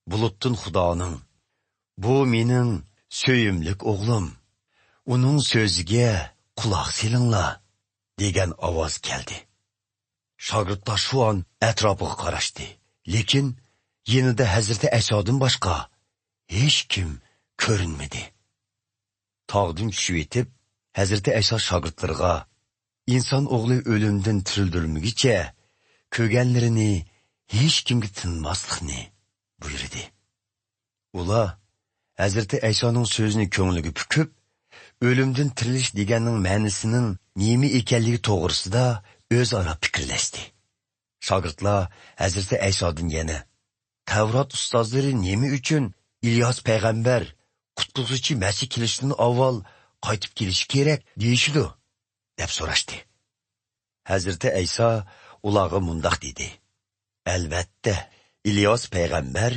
بۇلۇتتىن خۇدانىڭ: «بۇ مېنىڭ سۆيۈملۈك ئوغلۇم، ئۇنىڭ سۆزىگە قۇلاق سېلىڭلار» دېگەن ئاۋاز كەلدى. شاگىرتلار شۇ ئان ئەتراپىغا قاراشتى، لېكىن يېنىدا ھەزرىتى ئەيسادىن باشقا ھېچكىم كۆرۈنمىدى. تاغدىن چۈشۈۋېتىپ، ھەزرىتى ئەيسا شاگىرتلىرىغا: «ئىنسان ئوغلى ئۆلۈمدىن تىرىلدۈرۈلمىگۈچە كۆرگەنلىرىنى ھېچكىمگە تىنماسلىقنى» بۇيرۇدى. ئۇلار ھەزرىتى ئەيسانىڭ سۆزىنى كۆڭلىگە پۈكۈپ، ئۆلۈمدىن تىرىلىش دېگەننىڭ مەنىسىنىڭ نېمە ئىكەنلىكى توغرىسىدا ئۆزئارا پىكىرلەشتى. شاگىرتلار ھەزرىتى ئەيسادىن يەنە: «تەۋرات ئۇستازلىرى نېمە ئۈچۈن ئىلياس پەيغەمبەر، قۇتقۇزغۇچى مەسىھ كېلىشتىن ئاۋۋال قايتىپ كېلىشى كېرەك دېيىشىدۇ؟» دەپ سوراشتى. ھەزرىتى ئەيسا ئۇلارغا مۇنداق دېدى: «ئەلۋەتتە، ئىلياس پەيغەمبەر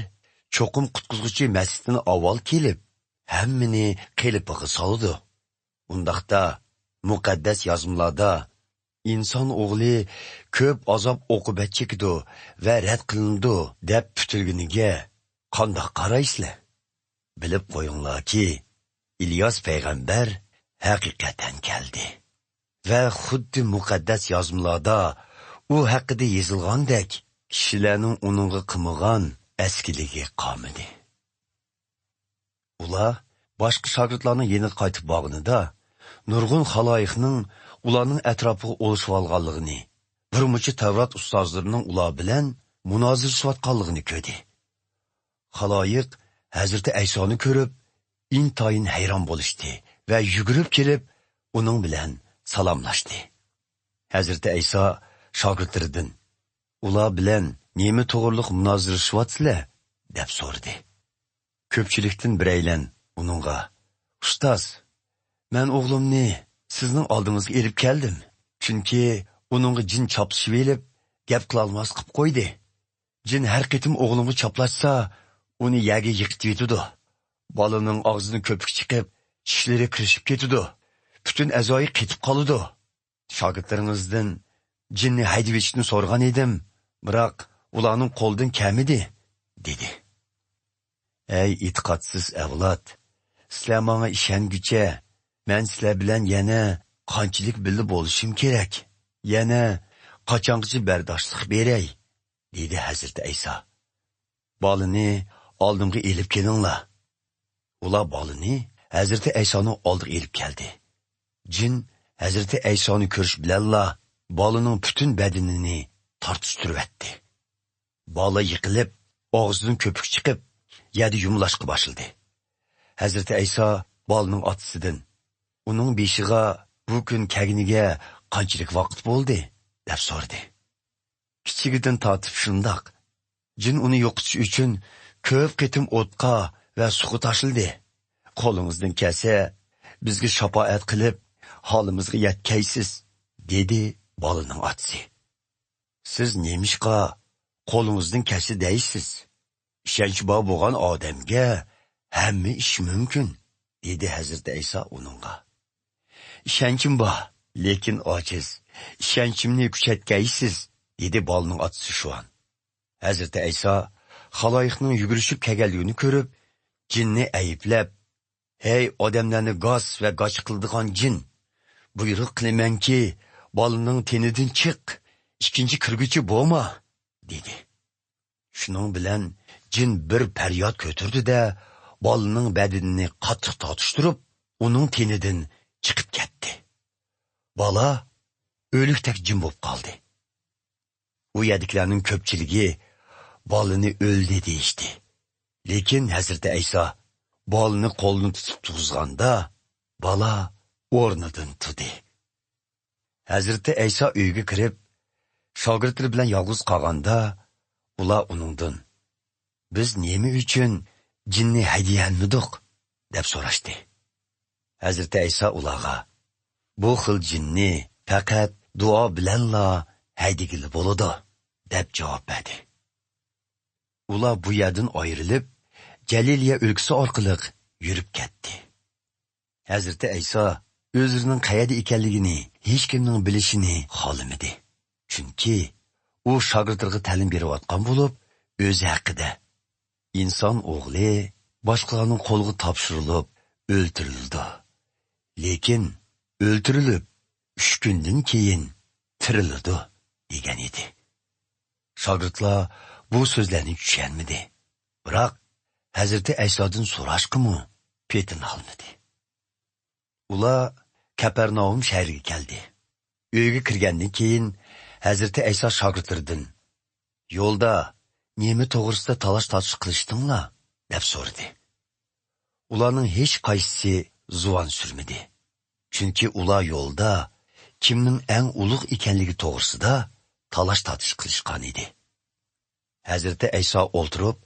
چوقۇم قۇتقۇزغۇچى مەسىھتىن ئاۋۋال كېلىپ، ھەممىنى قېلىپىغا سالىدۇ. ئۇنداقتا، مۇقەددەس يازمىلاردا ئىنسان ئوغلى كۆپ ئازاب-ئوقۇبەت چېكىدۇ ۋە رەت قىلىنىدۇ دەپ پۈتۈلگىنىگە قانداق قارايسىلەر؟ بىلىپ قويۇڭلاركى، ئىلياس پەيغەمبەر ھەقىقەتەن كەلدى ۋە خۇددى مۇقەددەس يازمىلاردا ئۇ ھەققىدە يېزىلغاندەك، كىشىلەرنىڭ ئۇنىڭغا قىلمىغان ئەسكىلىكى قالمىدى.» ئۇلار باشقا شاگىرتلارنىڭ يېنىغا قايتىپ بارغىنىدا، نۇرغۇن خالايىقنىڭ ئۇلارنىڭ ئەتراپىغا ئولىشىۋالغانلىقىنى، بىر مۇنچە تەۋرات ئۇستازلىرىنىڭ ئۇلار بىلەن مۇنازىرىلىشىۋاتقانلىقىنى كۆردى. خالايىق ھەزرىتى ئەيسانى كۆرۈپ، ئىنتايىن ھەيران بولۇشتى ۋە يۈگۈرۈپ كېلىپ، ئۇنىڭ بىلەن سالاملاشتى. ھەزرىتى ئەيسا شاگىرتلىرىدىن، «ئۇلار بىلەن نېمە توغرۇلۇق مۇنازىرىلىشىۋاتىسىلەر؟» دەپ سورىدى. كۆپچىلىكتىن بىرەيلەن ئۇنىڭغا، «ئۇستاز، مەن ئوغلۇمنى سىزنىڭ ئالدىڭىزغا ئېلىپ كەلدىم، چۈنكى ئۇنىڭغا جىن چاپلىشىۋېلىپ، گەپ قىلالماس قىلىپ قويدى. جىن ھەر قېتىم ئوغلۇمغا چاپلاشسا، ئۇنى يەرگە يىقىتىۋېتىدۇ. بالىنىڭ ئاغزىدىن كۆپۈك چىقىپ، چىشلىرى قىرىشىپ كېتىدۇ. پۈتۈن ئەزايى قېتىپ قالىدۇ. شاگىرتلىرىڭىزدىن جىننى ھەيدىۋېتىشنى سورىغان ئىدىم، بىراق ئۇلارنىڭ قولىدىن كەلمىدى» دېدى. «ئەي ئېتىقادسىز ئەۋلاد! سىلەر ماڭا ئىشەنگۈچە، مەن سىلەر بىلەن يەنە قانچىلىك بىللە بولۇشۇم كېرەك؟ يەنە قاچانغىچە بەرداشلىق بېرەي؟» دېدى ھەزرىتى ئەيسا. «بالىنى ئالدىمغا ئېلىپ كېلىڭلار.» ئۇلار بالىنى ھەزرىتى ئەيسانىڭ ئالدىغا ئېلىپ كەلدى. جىن ھەزرىتى ئەيسانى كۆرۈش بىلەنلا بالىنىڭ پۈتۈن بەدىنىنى تارتىشتۇرۇۋەتتى. بالا يىقىلىپ، ئاغزىدىن كۆپۈك چىقىپ، يەردە يۇمىلاشقا باشلىدى. ھەزرىتى ئەيسا بالىنىڭ ئاتىسىدىن، «ئۇنىڭ بېشىغا بۇ كۈن كەلگىنىگە قانچىلىك ۋاقىت بولدى؟» دەپ سورىدى. «كىچىكىدىن تارتىپ شۇنداق. جىن ئۇنى يوقىتىش ئۈچۈن كۆپ قېتىم ئوتقا ۋە سۇغا تاشلىدى. قولىڭىزدىن كەلسە، بىزگە شاپائەت قىلىپ، ھالىمىزغا يەتكەيسىز»، دېدى بالىنىڭ ئاتىسى. «سىز نېمىشقا قولىڭىزدىن كەلسە دەيسىز؟ ئىشەنچى بار بولغان ئادەمگە ھەممە ئىش مۇمكىن»، دېدى ھەزرىتى ئەيسا ئۇنىڭغا. «ئىشەنچىم بار، لېكىن ئاجىز. ئىشەنچىمنى كۈچەيتكەيسىز»، دېدى بالىنىڭ ئاتىسى شۇئان. ھەزرىتى ئەيسا خالايىقنىڭ يۈگۈرۈشۈپ كەلگەنلىكىنى كۆرۈپ، جىننى ئەيىبلەپ، «ھەي ئادەملەرنى گاس ۋە گاچ قىلىدىغان جىن! بۇيرۇق قىلىمەنكى، بالىنىڭ تېنىدىن چىق، ئىككىنچى كىرگۈچى بولما!» دېدى. شۇنىڭ بىلەن جىن بىر پەرياد كۆتۈردى-دە، بالىنىڭ بەدىنىنى قاتتىق تارتىشتۇرۇپ، ئۇنىڭ تېنىدىن چىقىپ كەتتى. بالا ئۆلۈكتەك جىم بولۇپ قالدى. ئۇ يەردىكىلەرنىڭ كۆپچىلىكى بالىنى ئۆلدى دېيىشتى. لېكىن ھەزرىتى ئەيسا بالىنى قولىنى تۇتۇپ تۇرغۇزغاندا، بالا ئورنىدىن تۇردى. ھەزرىتى ئەيسا ئۆيگە كىرىپ، شاگىرتلىرى بىلەن يالغۇز قالغاندا، ئۇلار ئۇنىڭدىن، «بىز نېمە ئۈچۈن جىننى ھەيدىيەلمىدۇق؟» دەپ سوراشتى. ھەزرىتى ئەيسا ئۇلارغا، «بۇ خىل جىننى پەقەت دۇئا بىلەنلا ھەيدىگىلى بولىدۇ» دەپ جاۋاب بەردى. ئۇلار بۇ يەردىن ئايرىلىپ، جەلىلىيە ئۆلكىسى ئارقىلىق يۈرۈپ كەتتى. ھەزرىتى ئەيسا ئۆزىنىڭ قەيەردە ئىكەنلىكىنى ھېچكىمنىڭ بىلىشىنى خالىمىدى. چۈنكى ئۇ شاگىرتلىرىغا تەلىم بېرىۋاتقان بولۇپ، ئۆزى ھەققىدە، «ئىنسان ئوغلى باشقىلارنىڭ قولىغا تاپشۇرۇلۇپ ئۆلتۈرۈلىدۇ. لېكىن ئۆلتۈرۈلۈپ، ئۈچ كۈندىن كېيىن تىرىلىدۇ» دېگەن ئىدى. شاگىرتلار بۇ سۆزلەرنى چۈشەنمىدى. بىراق ھەزرىتى ئەيسادىن سوراشقىمۇ پېتىنالمىدى. ئۇلار كەپەرناھۇم شەھىرىگە كەلدى. ئۆيگە كىرگەندىن كېيىن، ھەزرىتى ئەيسا شاگىرتلىرىدىن، «يولدا نېمە توغرىسىدا تالاش-تارتىش قىلىشتىڭلار؟» دەپ سورىدى. ئۇلارنىڭ ھېچقايسىسى زۇۋان سۈرمىدى. چۈنكى ئۇلار يولدا كىمنىڭ ئەڭ ئۇلۇغ ئىكەنلىكى توغرىسىدا تالاش-تارتىش قىلىشقانىدى. ھەزرىتى ئەيسا ئولتۇرۇپ،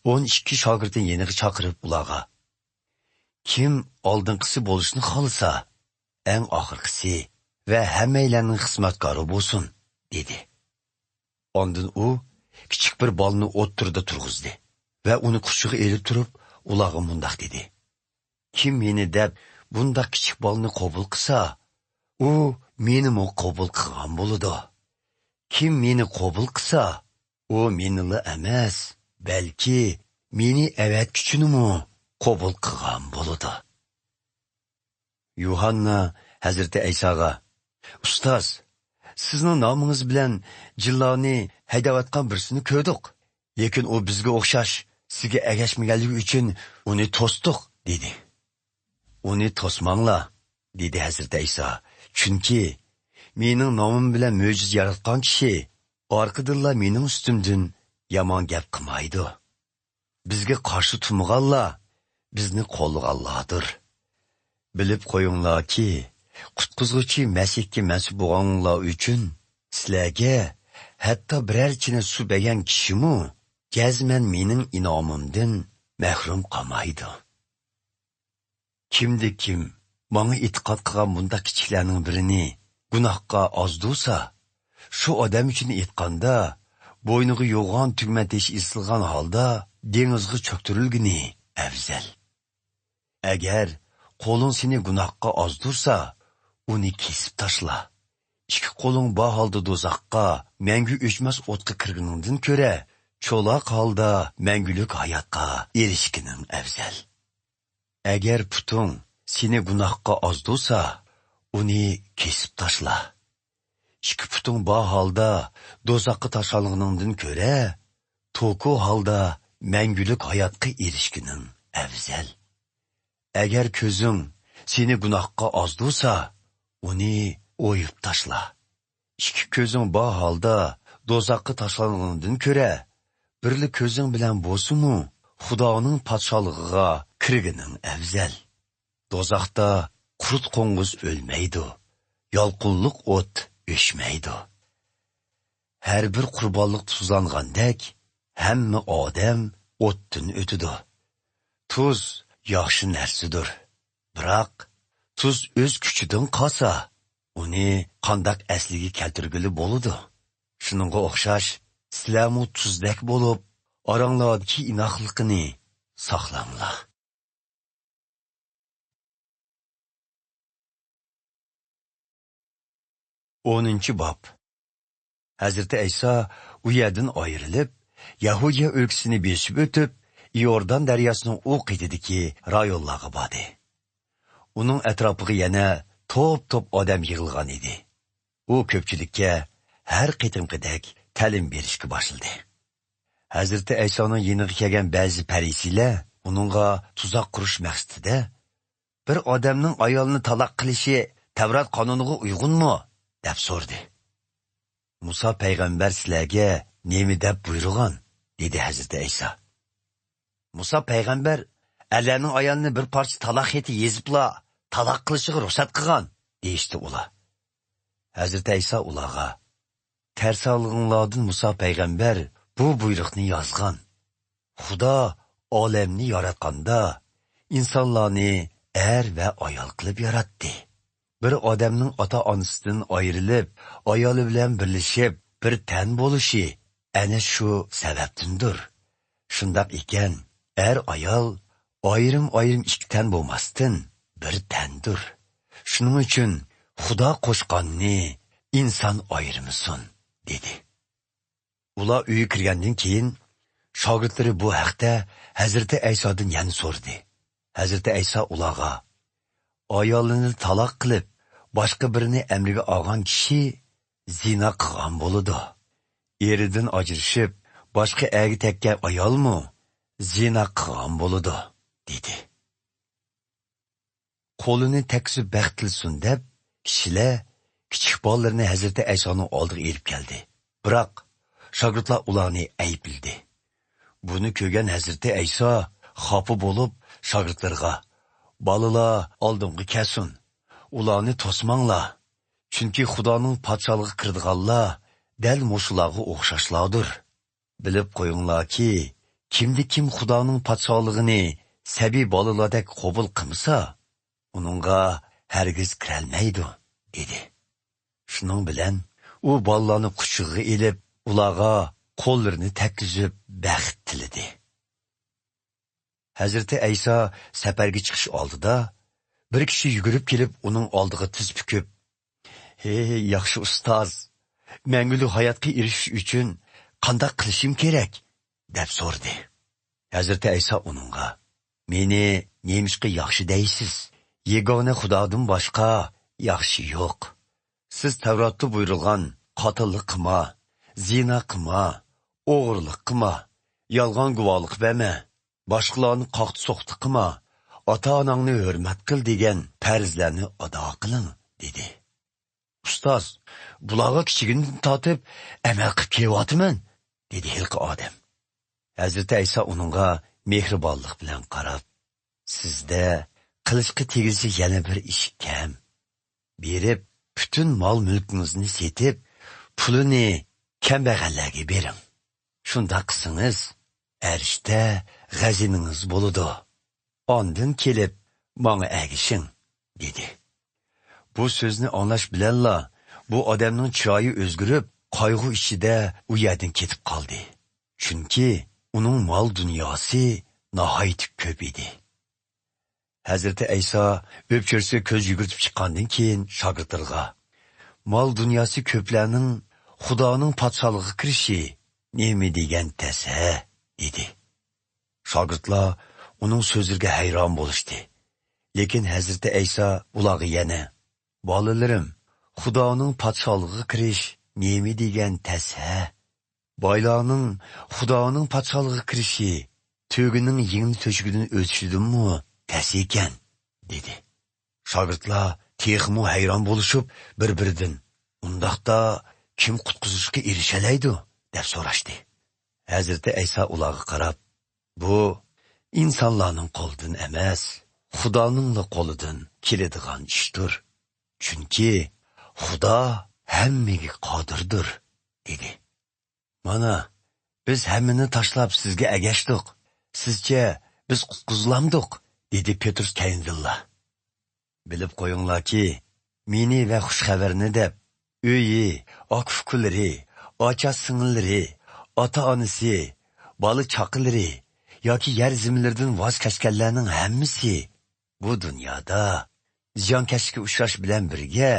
ئون ئىككى شاگىرتىنى يېنىغا چاقىرىپ ئۇلارغا، «كىم ئالدىنقىسى بولۇشنى خالىسا، ئەڭ ئاخىرقىسى ۋە ھەممەيلەننىڭ خىزمەتكارى بولسۇن» دېدى. ئاندىن ئۇ كىچىك بىر بالىنى ئوتتۇرىدا تۇرغۇزدى ۋە ئۇنى قۇچىقىغا ئېلىپ تۇرۇپ، ئۇلارغا مۇنداق دېدى، «كىم مېنى دەپ بۇنداق كىچىك بالىنى قوبۇل قىلسا، ئۇ مېنىمۇ قوبۇل قىلغان بولىدۇ. كىم مېنى قوبۇل قىلسا، ئۇ مېنىلا ئەمەس، بەلكى مېنى ئەۋەتكۈچىنىمۇ قوبۇل قىلغان بولىدۇ.» يۇھاننا ھەزرىتى ئەيساغا، «ئۇستاز، سىزنىڭ نامىڭىز بىلەن جىنلارنى ھەيدەۋاتقان بىرسىنى كۆردۇق. لېكىن ئۇ بىزگە ئوخشاش سىزگە ئەگەشمىگەنلىكى ئۈچۈن ئۇنى توستۇق» دېدى. «ئۇنى توسماڭلار» دېدى ھەزرىتى ئەيسا، «چۈنكى مېنىڭ نامىم بىلەن مۆجىزە ياراتقان كىشى ئارقىدىنلا مېنىڭ ئۈستۈمدىن يامان گەپ قىلمايدۇ.» بىزگە قارشى تۇرمىغانلار بىزنى قوللىغانلاردۇر. بىلىپ قويۇڭلاركى، قۇتقۇزغۇچى مەسىھكە مەنسۇپ بولغانلار ئۈچۈن سىلەرگە ھەتتا بىرەر چىنە سۇ بەرگەن كىشىمۇ جەزمەن مېنىڭ ئىنئامىمدىن مەھرۇم قالمايدۇ. كىمدە كىم ماڭا ئېتىقاد قىلغان بۇنداق كىچىكلەرنىڭ بىرىنى گۇناھقا ئازدۇرسا، شۇ ئادەم ئۈچۈن ئېيتقاندا، بوينىغا يوغان تۈگمە تېشى ئېسىلغان ھالدا دېڭىزغا چۆكتۈرۈلگىنى ئەۋزەل. ئەگەر قولۇڭ سېنى گۇناھقا ئازدۇرسا، ئۇنى كېسىپ تاشلا. ئىككى قولۇڭ بار ھالدا دوزاخقا، مەڭگۈ ئۆچمەس ئوتقا كىرگىنىڭدىن كۆرە، چولاق ھالدا مەڭگۈلۈك ھاياتقا ئېرىشكىنىڭ ئەۋزەل. ئەگەر پۇتۇڭ سېنى گۇناھقا ئازدۇرسا، ئۇنى كېسىپ تاشلا. ئىككى پۇتۇڭ بار ھالدا دوزاخقا تاشلانغىنىڭدىن كۆرە، توكۇ ھالدا مەڭگۈلۈك ھاياتقا ئېرىشكىنىڭ ئەۋزەل. ئەگەر كۆزۈڭ سېنى گۇناھقا ئازدۇرسا، ئۇنى ئويۇپ تاشلا. ئىككى كۆزۈڭ بار ھالدا دوزاخقا تاشلانغىنىڭدىن كۆرە، بىرلا كۆزۈڭ بىلەن بولسىمۇ، خۇدانىڭ پادىشاھلىقىغا كىرگىنىڭ ئەۋزەل. دوزاختا قۇرت قوڭغۇز ئۆلمەيدۇ، يالقۇنلۇق ئوت ئۆچمەيدۇ. ھەر بىر قۇربانلىق تۇزلانغاندەك، ھەممە ئادەم ئوتتىن ئۆتىدۇ. تۇز ياخشى نەرسىدۇر. بىراق، تۇز ئۆز كۈچىدىن قالسا، ئۇنى قانداق ئەسلىگە كەلتۈرگىلى بولىدۇ؟ شۇنىڭغا ئوخشاش، سىلەرمۇ تۇزدەك بولۇپ، ئاراڭلاردىكى ئىناقلىقنى ساقلاڭلار. ئونىنچى باب. ھەزرىتى ئەيسا ئۇ يەردىن ئايرىلىپ، يەھۇدىيە ئۆلكىسىنى بېسىپ ئۆتۈپ، ئىيوردان دەرياسىنىڭ ئۇ قېتىدىكى رايونلارغا باردى. ئۇنىڭ ئەتراپىغا يەنە توپ-توپ ئادەم يىغىلغان ئىدى. ئۇ كۆپچىلىككە ھەر قېتىمقىدەك تەلىم بېرىشكە باشلىدى. ھەزرىتى ئەيسانىڭ يېنىغا كەلگەن بەزى پەرىسىيلەر ئۇنىڭغا تۇزاق قۇرۇش مەقسىتىدە، «بىر ئادەمنىڭ ئايالىنى تالاق قىلىشى تەۋرات قانۇنىغا ئۇيغۇنمۇ؟» دەپ سورىدى. «مۇسا پەيغەمبەر سىلەرگە نېمە دەپ بۇيرۇغان؟» دېدى ھەزرىتى ئەيسا. «مۇسا پەيغەمبەر ئەرلەرنىڭ ئايالىنى بىر پارچە تالاق خېتى يېزىپلا تالاق قىلىشىغا رۇخسەت قىلغان» دېيىشتى ئۇلار. ھەزرىتى ئەيسا ئۇلارغا، «تەرسالىقىڭلاردىن مۇسا پەيغەمبەر بۇ بۇيرۇقنى يازغان. خۇدا ئالەمنى ياراتقاندا ئىنسانلارنى ئەر ۋە ئايال قىلىپ ياراتتى. بىر ئادەمنىڭ ئاتا-ئانىسىدىن ئايرىلىپ، ئايالى بىلەن بىرلىشىپ، بىر تەن بولۇشى ئەنە شۇ سەۋەبتىندۇر. شۇنداق ئىكەن، ئەر-ئايال ئايرىم-ئايرىم ئىككى تەن بولماستىن، بىر تەندۇر. شۇنىڭ ئۈچۈن خۇدا قوشقاننى ئىنسان ئايرىمىسۇن» دېدى. ئۇلار ئۆيگە كىرگەندىن كېيىن، شاگىرتلىرى بۇ ھەقتە ھەزرىتى ئەيسادىن يەنە سورىدى. ھەزرىتى ئەيسا ئۇلارغا، «ئايالىنى تالاق قىلىپ، باشقا بىرىنى ئەمرىگە ئالغان كىشى زىنا قىلغان بولىدۇ. ئېرىدىن ئاجرىشىپ، باشقا ئەرگە تەگكەن ئايالمۇ زىنا قىلغان بولىدۇ» دېدى. قولىنى تەگكۈزۈپ بەخت تىلىسۇن دەپ، كىشىلەر كىچىك بالىلىرىنى ھەزرىتى ئەيسانىڭ ئالدىغا ئېلىپ كەلدى. بىراق، شاگىرتلار ئۇلارنى ئەيىبلىدى. بۇنى كۆرگەن ھەزرىتى ئەيسا خاپا بولۇپ، شاگىرتلىرىغا، «بالىلار ئالدىمغا كەلسۇن، ئۇلارنى توسماڭلار، چۈنكى خۇدانىڭ پادىشاھلىقىغا كىرىدىغانلار دەل مۇشۇلارغا ئوخشاشلاردۇر. بىلىپ قويۇڭلاركى، كىمدە كىم خۇدانىڭ پادىشاھلىقىنى سەبىي بالىلاردەك قوبۇل قىلمىسا، ئۇنىڭغا ھەرگىز كىرەلمەيدۇ» دېدى. شۇنىڭ بىلەن ئۇ بالىلارنى قۇچىقىغا ئېلىپ، ئۇلارغا قوللىرىنى تەگكۈزۈپ بەخت تىلىدى. ھەزرىتى ئەيسا سەپەرگە چىقىش ئالدىدا، بىر كىشى يۈگۈرۈپ كېلىپ ئۇنىڭ ئالدىغا تىز پۈكۈپ، «ھەي، ياخشى ئۇستاز، مەڭگۈلۈك ھاياتقا ئېرىشىش ئۈچۈن قانداق قىلىشىم كېرەك؟» دەپ سورىدى. ھەزرىتى ئەيسا ئۇنىڭغا، «مېنى نېمىشقا ياخشى دەيسىز؟ يېگانە خۇدادىن باشقا ياخشى يوق. سىز تەۋراتتا بۇيرۇلغان، قاتىللىق قىلما، زىنا قىلما، ئوغرىلىق قىلما، يالغان گۇۋاھلىق بەرمە، باشقىلارنى قاقتى-سوقتى قىلما، ئاتا-ئاناڭنى ھۆرمەت قىل دېگەن پەرزلەرنى ئادا قىلىڭ» دېدى. «ئۇستاز، بۇلارغا كىچىكىمدىن تارتىپ ئەمەل قىلىپ كېلىۋاتىمەن» دېدى ھېلىقى ئادەم. ھەزرىتى ئەيسا ئۇنىڭغا مېھرىبانلىق بىلەن قاراپ، سىزدە قىلىشقا تېگىشلىك يەنە بىر ئىش كەم. بېرىپ، پۈتۈن مال-مۈلكىڭىزنى سېتىپ، پۇلىنى كەمبەغەللەرگە بېرىڭ. شۇنداق قىلسىڭىز، ئەرشتە غەزىنىڭىز بولىدۇ. ئاندىن كېلىپ، ماڭا ئەگىشىڭ، دېدى. بۇ سۆزنى ئاڭلاش بىلەنلا، بۇ ئادەمنىڭ چىرايى ئۆزگىرىپ، قايغۇ ئىچىدە ئۇ يەردىن كېتىپ قالدى. چۈنكى ئۇنىڭ مال-دۇنياسى ناھايىتى كۆپ ئىدى. ھەزرىتى ئەيسا ئۆپچۆرىسىگە كۆز يۈگۈرتۈپ چىققاندىن كېيىن شاگىرتلىرىغا، «مال-دۇنياسى كۆپلەرنىڭ خۇدانىڭ پادىشاھلىقىغا كىرىشى نېمە دېگەن تەس ھە؟» دېدى. شاگىرتلار ئۇنىڭ سۆزلىرىگە ھەيران بولۇشتى. لېكىن ھەزرىتى ئەيسا ئۇلارغا يەنە، «بالىلىرىم، خۇدانىڭ پادىشاھلىقىغا كىرىش نېمە دېگەن تەس ھە؟ بايلارنىڭ خۇدانىڭ پادىشاھلىقىغا كىرىشى تۆگىنىڭ يېڭى تۆشۈكىدىن ئۆتۈشىدىنمۇ تەس ئىكەن» دېدى. شاگىرتلار تېخىمۇ ھەيران بولۇشۇپ، بىر-بىرىدىن، «ئۇنداقتا كىم قۇتقۇزۇشقا ئېرىشەلەيدۇ؟» دەپ سوراشتى. ھەزرىتى ئەيسا ئۇلارغا قاراپ، «بۇ ئىنسانلارنىڭ قولىدىن ئەمەس، خۇدانىڭلا قولىدىن كېلىدىغان ئىشتۇر. چۈنكى خۇدا ھەممىگە قادىردۇر» دېدى. «مانا، بىز ھەممىنى تاشلاپ سىزگە ئەگەشتۇق. سىزچە بىز قۇتقۇزۇلامدۇق؟» دېدى پېترۇس كەينىدىنلا. «بىلىپ قويۇڭلاركى، مېنى ۋە خۇش خەۋەرنى دەپ، ئۆيى، ئاكا-ئۇكىلىرى، ئاچا-سىڭىللىرى، ئاتا-ئانىسى، بالا-چاقىلىرى ياكى يەر زېمىنلىرىدىن ۋاز كەچكەنلەرنىڭ ھەممىسى بۇ دۇنيادا زىيانكەشلىككە ئۇچراش بىلەن بىرگە،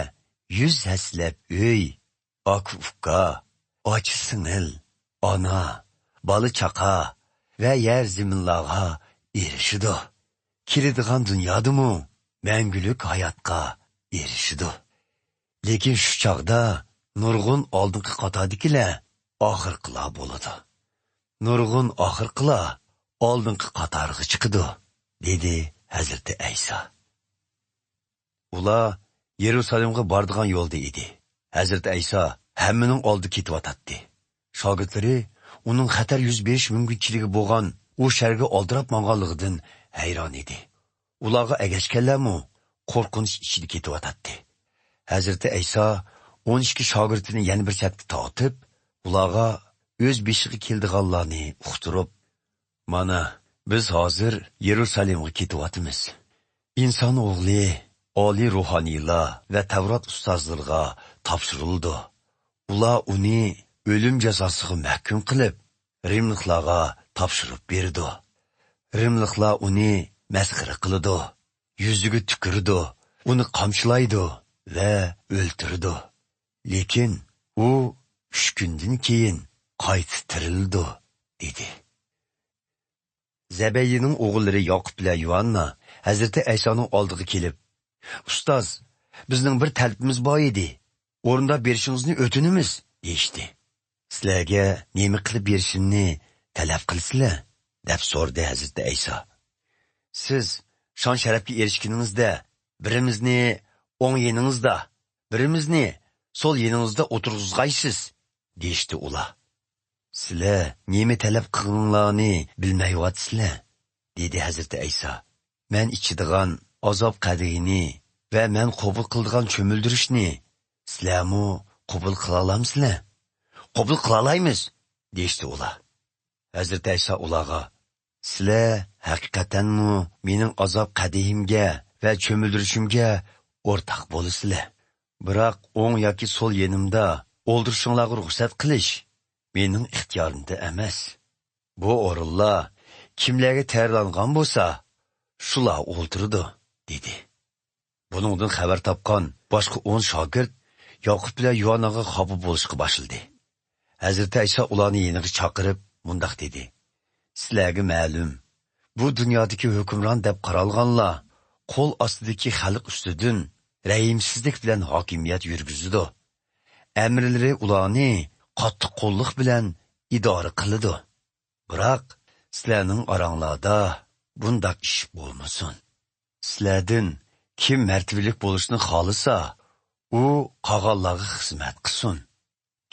يۈز ھەسسىلەپ ئۆي، ئاكا-ئۇكا، ئاچا-سىڭىل، ئانا، بالا-چاقا ۋە يەر زېمىنلارغا ئېرىشىدۇ. كېلىدىغان دۇنيادىمۇ مەڭگۈلۈك ھاياتقا ئېرىشىدۇ. لېكىن شۇ چاغدا نۇرغۇن ئالدىنقى قاتاردىكىلەر ئاخىرقىلار بولىدۇ. نۇرغۇن ئاخىرقىلار ئالدىنقى قاتارغا چىقىدۇ» دېدى ھەزرىتى ئەيسا. ئۇلار يېرۇسالېمغا بارىدىغان يولدا ئىدى. ھەزرىتى ئەيسا ھەممىنىڭ ئالدىدا كېتىۋاتاتتى. شاگىرتلىرى ئۇنىڭ خەتەر يۈز بېرىش مۇمكىنچىلىكى بولغان ئۇ شەھەرگە ئالدىراپ ماڭغانلىقىدىن ھەيران ئىدى. ئۇلارغا ئەگەشكەنلەرمۇ قورقۇنچ ئىچىدە كېتىۋاتاتتى. ھەزرىتى ئەيسا ئون ئىككى شاگىرتىنى يەنە بىر چەتكە تارتىپ، ئۇلارغا ئۆز بېشىغا كېلىدىغانلارنى ئۇقتۇرۇپ، «مانا، بىز ھازىر يېرۇسالېمغا كېتىۋاتىمىز. ئىنسان ئوغلى ئالىي روھانىيلار ۋە تەۋرات ئۇستازلىرىغا تاپشۇرۇلىدۇ. ئۇلار ئۇنى ئۆلۈم جازاسىغا مەھكۇم قىلىپ، رىملىقلارغا تاپشۇرۇپ بېرىدۇ. رىملىقلار ئۇنى مەسخىرە قىلىدۇ، يۈزىگە تۈكۈرىدۇ، ئۇنى قامچىلايدۇ ۋە ئۆلتۈرىدۇ. لېكىن ئۇ ئۈچ كۈندىن كېيىن قايتا تىرىلىدۇ» دېدى. زەبەيىنىڭ ئوغۇللىرى ياقۇپ بىلەن يۇھاننا ھەزرىتى ئەيسانىڭ ئالدىغا كېلىپ، «ئۇستاز، بىزنىڭ بىر تەلىپىمىز بار ئىدى. ئورۇنداپ بېرىشىڭىزنى ئۆتۈنىمىز» دېيىشتى. «سىلەرگە نېمە قىلىپ بېرىشىمنى تەلەپ قىلىسىلەر؟» دەپ سورىدى ھەزرىتى ئەيسا. «سىز شان-شەرەپكە ئېرىشكىنىڭىزدە، بىرىمىزنى ئوڭ يېنىڭىزدا، بىرىمىزنى سول يېنىڭىزدا ئولتۇرغۇزغايسىز» دېيىشتى ئۇلار. «سىلەر نېمە تەلەپ قىلغىنىڭلارنى بىلمەيۋاتىسىلەر» دېدى ھەزرىتى ئەيسا. «مەن ئىچىدىغان ئازاب قەدىھىنى ۋە مەن قوبۇل قىلىدىغان چۆمۈلدۈرۈشنى سىلەرمۇ قوبۇل قىلالامسىلەر؟» «قوبۇل قىلالايمىز» دېيىشتى ئۇلار. ھەزرىتى ئەيسا ئۇلارغا، «سىلەر ھەقىقەتەنمۇ مېنىڭ ئازاب قەدىھىمگە ۋە چۆمۈلدۈرۈشۈمگە ئورتاق بولىسىلەر. بىراق ئوڭ ياكى سول يېنىمدا ئولتۇرۇشۇڭلارغا رۇخسەت قىلىش مېنىڭ ئىختىيارىمدا ئەمەس. بۇ ئورۇنلار كىملەرگە تەييارلانغان بولسا، شۇلار ئولتۇرىدۇ» دېدى. بۇنىڭدىن خەۋەر تاپقان باشقا ئون شاگىرت ياقۇپ بىلەن يۇھانناغا خاپا بولۇشقا باشلىدى. ھەزرىتى ئەيسا ئۇلارنى يېنىغا چاقىرىپ مۇنداق دېدى، سىلەرگە مەلۇم، بۇ دۇنيادىكى ھۆكۈمران دەپ قارالغانلار قول ئاستىدىكى خەلق ئۈستىدىن رەھىمسىزلىك بىلەن ھاكىمىيەت يۈرگۈزىدۇ. ئەمىرلىرى ئۇلارنى قاتتىق قوللۇق بىلەن ئىدارە قىلىدۇ. بىراق سىلەرنىڭ ئاراڭلاردا بۇنداق ئىش بولمىسۇن. سىلەردىن كىم مەرتىۋىلىك بولۇشنى خالىسا، ئۇ قالغانلارغا خىزمەت قىلسۇن.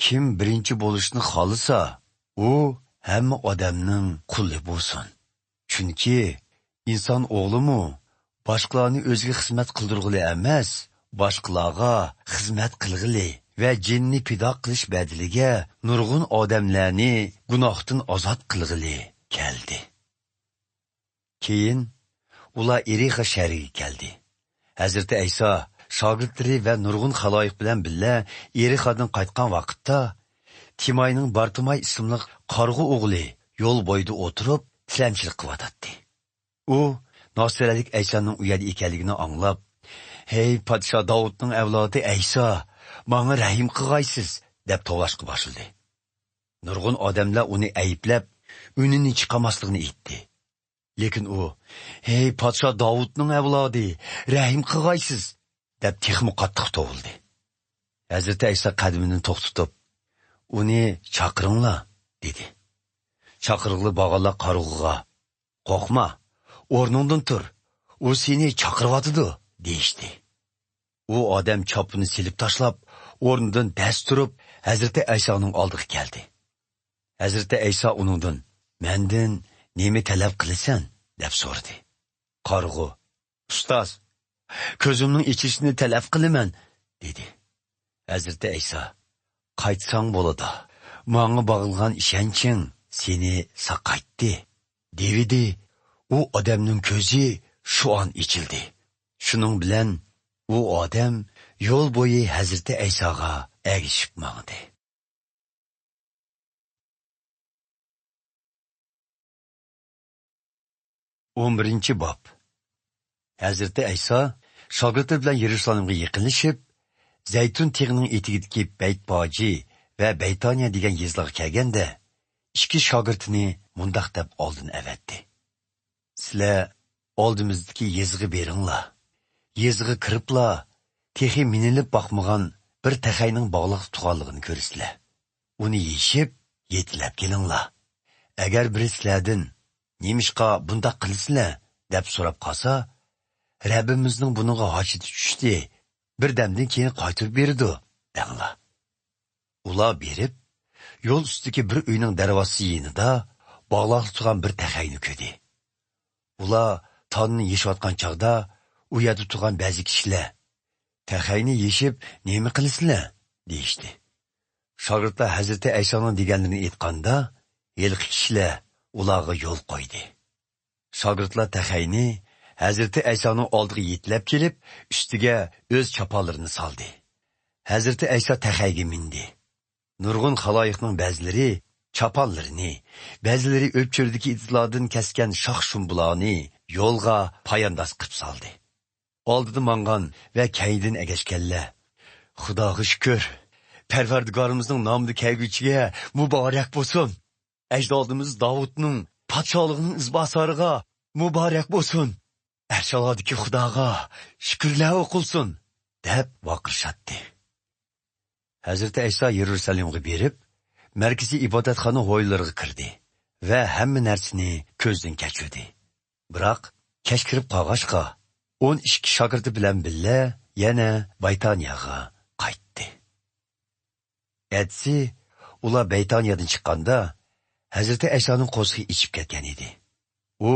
كىم بىرىنچى بولۇشنى خالىسا، ئۇ ھەممە ئادەمنىڭ قۇلى بولسۇن. چۈنكى ئىنسان ئوغلىمۇ باشقىلارنى ئۆزىگە خىزمەت قىلدۇرغىلى ئەمەس، باشقىلارغا خىزمەت قىلغىلى ۋە جېنىنى پىدا قىلىش بەدىلىگە نۇرغۇن ئادەملەرنى گۇناھتىن ئازاد قىلغىلى كەلدى. كېيىن ئۇلار ئېرىخا شەھىرىگە كەلدى. ھەزرىتى ئەيسا شاگىرتلىرى ۋە نۇرغۇن خالايىق بىلەن بىللە ئېرىخادىن قايتقان ۋاقىتتا، تىماينىڭ بارتىماي ئىسىملىق قارىغۇ ئوغلى يول بويىدا ئولتۇرۇپ، تىلەمچىلىك قىلىۋاتاتتى. ئۇ ناسىرەلىك ئەيسانىڭ ئۇ يەردە ئىكەنلىكىنى ئاڭلاپ، «ھەي، پادىشاھ داۋۇتنىڭ ئەۋلادى ئەيسا، ماڭا رەھىم قىلغايسىز!» دەپ توۋلاشقا باشلىدى. نۇرغۇن ئادەملەر ئۇنى ئەيىبلەپ، ئۈنىنى چىقارماسلىقىنى ئېيتتى. لېكىن ئۇ، «ھەي، پادىشاھ داۋۇتنىڭ ئەۋلادى، رەھىم قىلغايسىز!» دەپ تېخىمۇ قاتتىق توۋلىدى. ھەزرىتى ئەيسا قەدىمىنى توختىتىپ، «ئۇنى چاقىرىڭلار!» دېدى. چاقىرغىلى بارغانلار قارىغۇغا، «قورقما، ئورنۇڭدىن تۇر، ئۇ سېنى چاقىرىۋاتىدۇ» دېيىشتى. ئۇ ئادەم چاپىنىنى سېلىپ تاشلاپ، ئورنىدىن دەس تۇرۇپ، ھەزرىتى ئەيسانىڭ ئالدىغا كەلدى. ھەزرىتى ئەيسا ئۇنىڭدىن، «مەندىن نېمە تەلەپ قىلىسەن؟» دەپ سورىدى. قارىغۇ، «ئۇستاز، كۆزۈمنىڭ ئېچىلىشىنى تەلەپ قىلىمەن» دېدى. ھەزرىتى ئەيسا، «قايتساڭ بولىدۇ، ماڭا باغلىغان ئىشەنچىڭ سېنى ساقايتتى» دېۋىدى. ئۇ ئادەمنىڭ كۆزى شۇ ئان ئېچىلدى. شۇنىڭ بىلەن ئۇ ئادەم يول بويى ھەزرىتى ئەيساغا ئەگىشىپ ماڭدى. ئون بىرىنچى باب. ھەزرىتى ئەيسا شاگىرتى بىلەن يېرۇسالېمغا يېقىنلىشىپ، زەيتۇن تېغىنىڭ ئېتىكىدىكى بەيتپاجى ۋە بەيتانىيە دېگەن يېزىلارغا كەلگەندە، ئىككى شاگىرتىنى مۇنداق دەپ ئالدىن ئەۋەتتى: «سىلەر ئالدىمىزدىكى يېزىغا بېرىڭلار. يېزىغا كىرىپلا، تېخى مىنىلىپ باقمىغان بىر تەخەينىڭ باغلاقتا تۇرغانلىقىنى كۆرىسىلەر. ئۇنى يېشىپ، يېتىلەپ كېلىڭلار. ئەگەر بىرى سىلەردىن، 'نېمىشقا بۇنداق قىلىسىلەر؟' دەپ سوراپ قالسا، 'رەببىمىزنىڭ بۇنىڭغا ھاجىتى چۈشتى، بىردەمدىن كېيىن قايتۇرۇپ بېرىدۇ' دەڭلار.» ئۇلار بېرىپ، يول ئۈستىدىكى بىر ئۆينىڭ دەرۋازىسى يېنىدا باغلاقتا تۇرغان بىر تەخەينى كۆردى. ئۇلار تاننى يېشىۋاتقان چاغدا، ئۇ يەردە تۇرغان بەزى كىشىلەر، «تەخەينى يېشىپ نېمە قىلىسىلەر؟» دېيىشتى. شاگىرتلار ھەزرىتى ئەيسانىڭ دېگەنلىرىنى ئېيتقاندا، ھېلىقى كىشىلەر ئۇلارغا يول قويدى. شاگىرتلار تەخەينى ھەزرىتى ئەيسانىڭ ئالدىغا يېتىلەپ كېلىپ، ئۈستىگە ئۆز چاپانلىرىنى سالدى. ھەزرىتى ئەيسا تەخەيگە مىندى. نۇرغۇن خالايىقنىڭ بەزىلىرى چاپانلىرىنى، بەزىلىرى ئۆپچۆرىدىكى ئىتلاردىن كەسكەن شاخ-شۇمبىلارنى يولغا پايانداز قىلىپ سالدى. ئالدىدا ماڭغان ۋە كەينىدىن ئەگەشكەنلەر، «خۇداغا شۈكۈر، پەرۋەردىگارىمىزنىڭ نامىدا كەلگۈچىگە مۇبارەك بولسۇن! ئەجدادىمىز داۋۇتنىڭ پادىشاھلىقىنىڭ ئىزباسارىغا مۇبارەك بولسۇن! ئەرشئالادىكى خۇداغا شۈكۈرلەر ئوقۇلسۇن!» دەپ ۋارقىرىشاتتى. ھەزرىتى ئەيسا يېرۇسالېمغا بېرىپ، مەركىزىي ئىبادەتخانا ھويلىرىغا كىردى ۋە ھەممە نەرسىنى كۆزدىن كەچۈردى. بىراق، كەچ كىرىپ قالغاچقا، ئون ئىككى شاگىرتى بىلەن بىللە يەنە بايتانىياغا قايتتى. ئەتىسى ئۇلار بەيتانىيەدىن چىققاندا، ھەزرىتى ئەيسانىڭ قورسىقى ئېچىپ كەتكەن ئىدى. ئۇ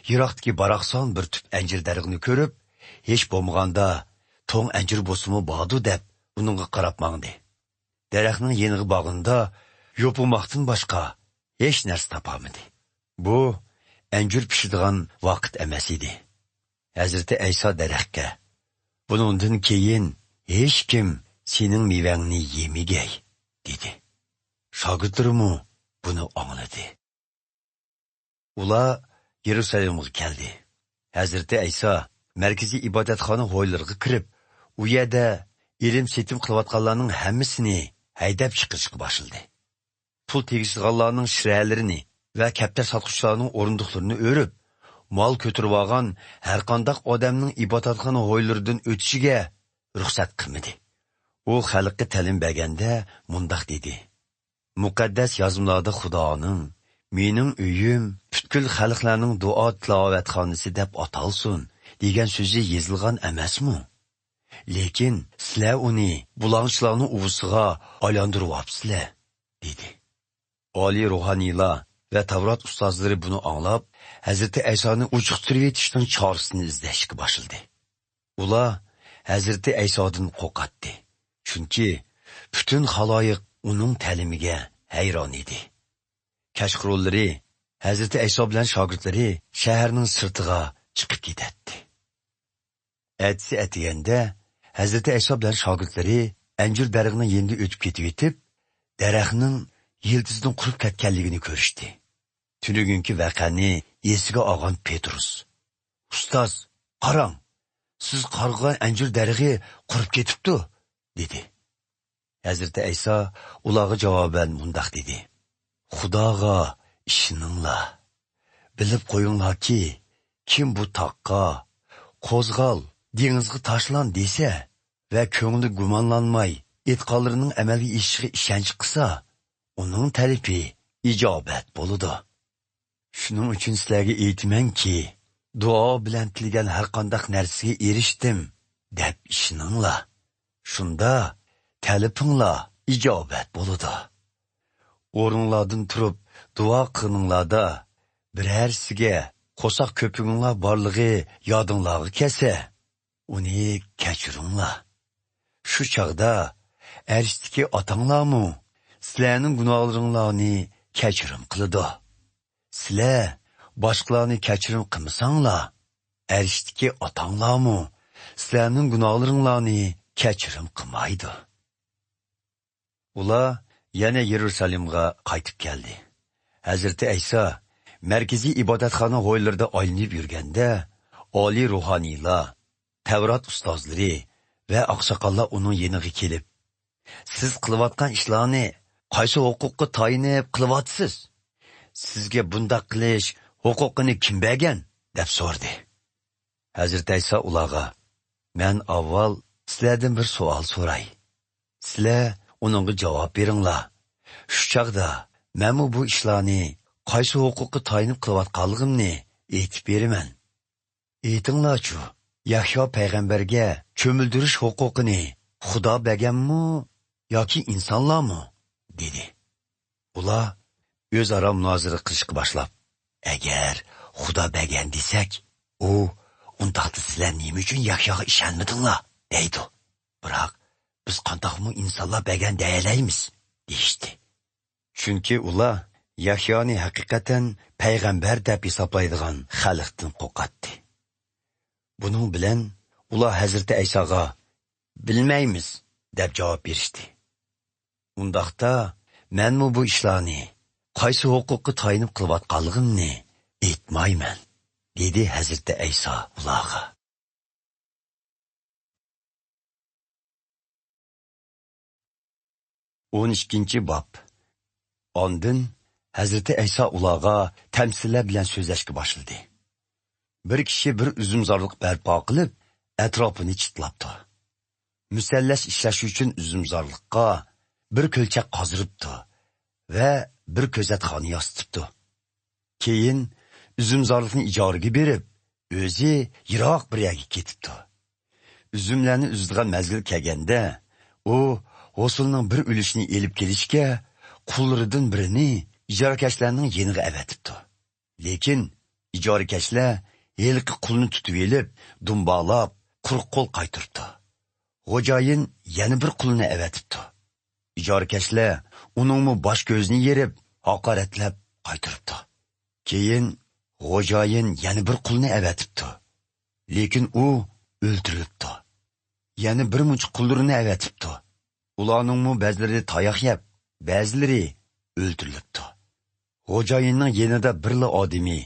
يىراقتىكى باراقسان بىر تۈپ ئەنجىر دەرىخىنى كۆرۈپ، ھېچ بولمىغاندا توڭ ئەنجىر بولسىمۇ باردۇ دەپ، ئۇنىڭغا قاراپ ماڭدى. دەرەخنىڭ يېنىغا بارغىنىدا يوپۇرماقتىن باشقا ھېچ نەرسە تاپالمىدى. بۇ ئەنجۈر پىشىدىغان ۋاقىت ئەمەس ئىدى. ھەزرىتى ئەيسا دەرەخكە، «بۇنىڭدىن كېيىن ھېچكىم سېنىڭ مېۋەڭنى يېمىگەي» دېدى. شاگىرتلىرىمۇ بۇنى ئاڭلىدى. ئۇلار يېرۇسالېمغا كەلدى. ھەزرىتى ئەيسا مەركىزىي ئىبادەتخانا ھويلىرىغا كىرىپ، ئۇ يەردە ئېلىم-سېتىم قىلىۋاتقانلارنىڭ ھەممىسىنى ھەيدەپ چىقىرىشقا باشلىدى. پۇل تېگىشىدىغانلارنىڭ شىرەلىرىنى ۋە كەپتەر ساتقۇچىلارنىڭ ئورۇندۇقلىرىنى ئۆرۈپ، مال كۆتۈرۈۋالغان ھەرقانداق ئادەمنىڭ ئىبادەتخانا ھويلىرىدىن ئۆتۈشىگە رۇخسەت قىلمىدى. ئۇ خەلققە تەلىم بەرگەندە مۇنداق دېدى: «مۇقەددەس يازمىلاردا خۇدانىڭ، 'مېنىڭ ئۆيۈم پۈتكۈل خەلقلەرنىڭ دۇئا تىلاۋەتخانىسى دەپ ئاتالسۇن' دېگەن سۆزى يېزىلغان ئەمەسمۇ؟ لېكىن سىلەر ئۇنى بۇلاڭچىلارنىڭ ئۇۋىسىغا ئايلاندۇرۇۋاپسىلەر» دېدى. ئالىي روھانىيلار ۋە تەۋرات ئۇستازلىرى بۇنى ئاڭلاپ، ھەزرىتى ئەيسانى ئۇچۇقتۇرۇۋېتىشنىڭ چارىسىنى ئىزدەشكە باشلىدى. ئۇلار ھەزرىتى ئەيسادىن قورقاتتى، چۈنكى پۈتۈن خالايىق ئۇنىڭ تەلىمىگە ھەيران ئىدى. كەچقۇرۇنلىرى ھەزرىتى ئەيسا بىلەن شاگىرتلىرى شەھەرنىڭ سىرتىغا چىقىپ كېتەتتى. ئەتىسى ئەتىگەندە ھەزرىتى ئەيسا بىلەن شاگىرتلىرى ئەنجۈر دەرىخىنىڭ يېنىدا ئۆتۈپ كېتىۋېتىپ، دەرەخنىڭ يىلتىزىدىن قۇرۇپ كەتكەنلىكىنى كۆرۈشتى. تۈنۈگۈنكى ۋەقەنى ئېسىگە ئالغان پېتروس: «ئۇستاز، قاراڭ، سىز قارغىغان ئەنجۈر دەرىخى قۇرۇپ كېتىپتۇ» دېدى. ھەزرىتى ئەيسا ئۇلارغا جاۋابەن مۇنداق دېدى: «خۇداغا ئىشىنىڭلار. بىلىپ قويۇڭلاركى، كىم بۇ تاغقا، 'قوزغال، دېڭىزغا تاشلان' دېسە ۋە كۆڭلى گۇمانلانماي، ئېيتقانلىرىنىڭ ئەمەلگە ئېشىشىغا ئىشەنچ قىلسا، ئۇنىڭ تەلىپى ئىجابەت بولىدۇ. شۇنىڭ ئۈچۈن سىلەرگە ئېيتىمەنكى، دۇئا بىلەن تىلىگەن ھەرقانداق نەرسىگە ئېرىشتىم، دەپ ئىشىنىڭلار. شۇندا تەلىپىڭلار ئىجابەت بولىدۇ. ئورنۇڭلاردىن تۇرۇپ دۇئا قىلغىنىڭلاردا، بىرەرسىگە قورساق كۆپۈكۈڭلار بارلىقى يادىڭلارغا كەلسە، ئۇنى كەچۈرۈڭلار. شۇ چاغدا ئەرشتىكى ئاتاڭلارمۇ سىلەرنىڭ گۇناھلىرىڭلارنى كەچۈرۈم قىلىدۇ. سىلەر باشقىلارنى كەچۈرۈم قىلمىساڭلار، ئەرشتىكى ئاتاڭلارمۇ سىلەرنىڭ گۇناھلىرىڭلارنى كەچۈرۈم قىلمايدۇ.» ئۇلار يەنە يېرۇسالېمغا قايتىپ كەلدى. ھەزرىتى ئەيسا مەركىزىي ئىبادەتخانا ھويلىرىدا ئايلىنىپ يۈرگەندە، ئالىي روھانىيلار، تەۋرات ئۇستازلىرى ۋە ئاقساقاللار ئۇنىڭ يېنىغا كېلىپ: «سىز قىلىۋاتقان ئىشلارنى قايسى ھوقۇققا تايىنىپ قىلىۋاتىسىز؟ سىزگە بۇنداق قىلىش ھوقۇقىنى كىم بەرگەن؟» دەپ سورىدى. ھەزرىتى ئەيسا ئۇلارغا: «مەن ئاۋۋال سىلەردىن بىر سوئال سوراي. سىلەر ئۇنىڭغا جاۋاب بېرىڭلار. شۇ چاغدا مەنمۇ بۇ ئىشلارنى قايسى ھوقۇققا تايىنىپ قىلىۋاتقانلىقىمنى ئېيتىپ بېرىمەن. ئېيتىڭلارچۇ، يەھيا پەيغەمبەرگە چۆمۈلدۈرۈش ھوقۇقىنى خۇدا بەرگەنمۇ ياكى ئىنسانلارمۇ؟» دېدى. ئۇلار ئۆزئارا مۇنازىرە قىلىشقا باشلاپ: «ئەگەر خۇدا بەرگەن دېسەك، ئۇ، 'ئۇنداقتا سىلەر نېمە ئۈچۈن يەھياغا ئىشەنمىدىڭلار؟' دەيدۇ. بىراق بىز قانداقمۇ ئىنسانلار بەرگەن دېيەلەيمىز؟» دېيىشتى. چۈنكى ئۇلار يەھيانى ھەقىقەتەن پەيغەمبەر دەپ ھېسابلايدىغان خەلقتىن قورقاتتى. بۇنىڭ بىلەن ئۇلار ھەزرىتى ئەيساغا: «بىلمەيمىز» دەپ جاۋاب بېرىشتى. «ئۇنداقتا مەنمۇ بۇ ئىشلارنى قايسى ھوقۇققا تايىنىپ قىلىۋاتقانلىقىمنى ئېيتمايمەن» دېدى ھەزرىتى ئەيسا ئۇلارغا. ئون ئىككىنچى باب. ئاندىن ھەزرىتى ئەيسا ئۇلارغا تەمسىللەر بىلەن سۆزلەشكە باشلىدى. بىر كىشى بىر ئۈزۈمزارلىق بەرپا قىلىپ، ئەتراپىنى چىتلاپتۇ. مۇسەللەس ئىشلەش ئۈچۈن ئۈزۈمزارلىققا بىر كۆلچەك قازدۇرۇپتۇ ۋە بىر كۆزەتخانا ياسىتىپتۇ. كېيىن ئۈزۈمزارلىقنى ئىجارىگە بېرىپ، ئۆزى يىراق بىر يەرگە كېتىپتۇ. ئۈزۈملەرنى ئۈزىدىغان مەزگىل كەلگەندە، ئۇ ھوسۇلنىڭ بىر ئۈلۈشىنى ئېلىپ كېلىشكە قۇللىرىدىن بىرىنى ئىجارىكەشلەرنىڭ يېنىغا ئەۋەتىپتۇ. لېكىن ئىجارىكەشلەر ھېلىقى قۇلنى تۇتۇۋېلىپ، دۇمبالاپ، قۇرۇق قول قايتۇرۇپتۇ. خوجايىن يەنە بىر قۇلنى ئەۋەتىپتۇ. ئىجارىكەشلەر ئۇنىڭمۇ باش كۆزىنى يېرىپ، ھاقارەتلەپ قايتۇرۇپتۇ. كېيىن خوجايىن يەنە بىر قۇلنى ئەۋەتىپتۇ. لېكىن ئۇ ئۆلتۈرۈلۈپتۇ. يەنە بىر مۇنچە قۇللىرىنى ئەۋەتىپتۇ. ئۇلارنىڭمۇ بەزىلىرى تاياق يەپ، بەزىلىرى ئۆلتۈرۈلۈپتۇ. خوجايىننىڭ يېنىدا بىرلا ئادىمى،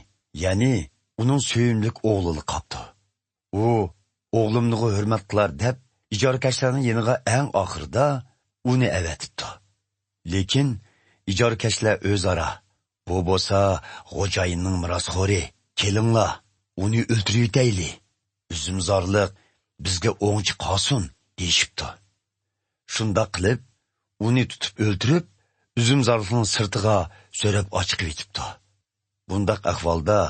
يەنى ئۇنىڭ سۆيۈملۈك ئوغلىلا قاپتۇ. ئۇ ئوغلۇمنىغۇ ھۆرمەت قىلار دەپ، ئىجارىكەشلەرنىڭ يېنىغا ئەڭ ئاخىرىدا ئۇنى ئەۋەتىپتۇ. لېكىن ئىجارىكەشلەر ئۆزئارا: «بۇ بولسا خوجايىننىڭ مىراسخورى، كېلىڭلار، ئۇنى ئۆلتۈرۈۋېتەيلى. ئۈزۈمزارلىق بىزگە ئوڭچە قالسۇن» دېيىشىپتۇ. شۇنداق قىلىپ، ئۇنى تۇتۇپ ئۆلتۈرۈپ، ئۈزۈمزارلىقنىڭ سىرتىغا سۆرەپ ئاچىقىۋېتىپتۇ. بۇنداق ئەھۋالدا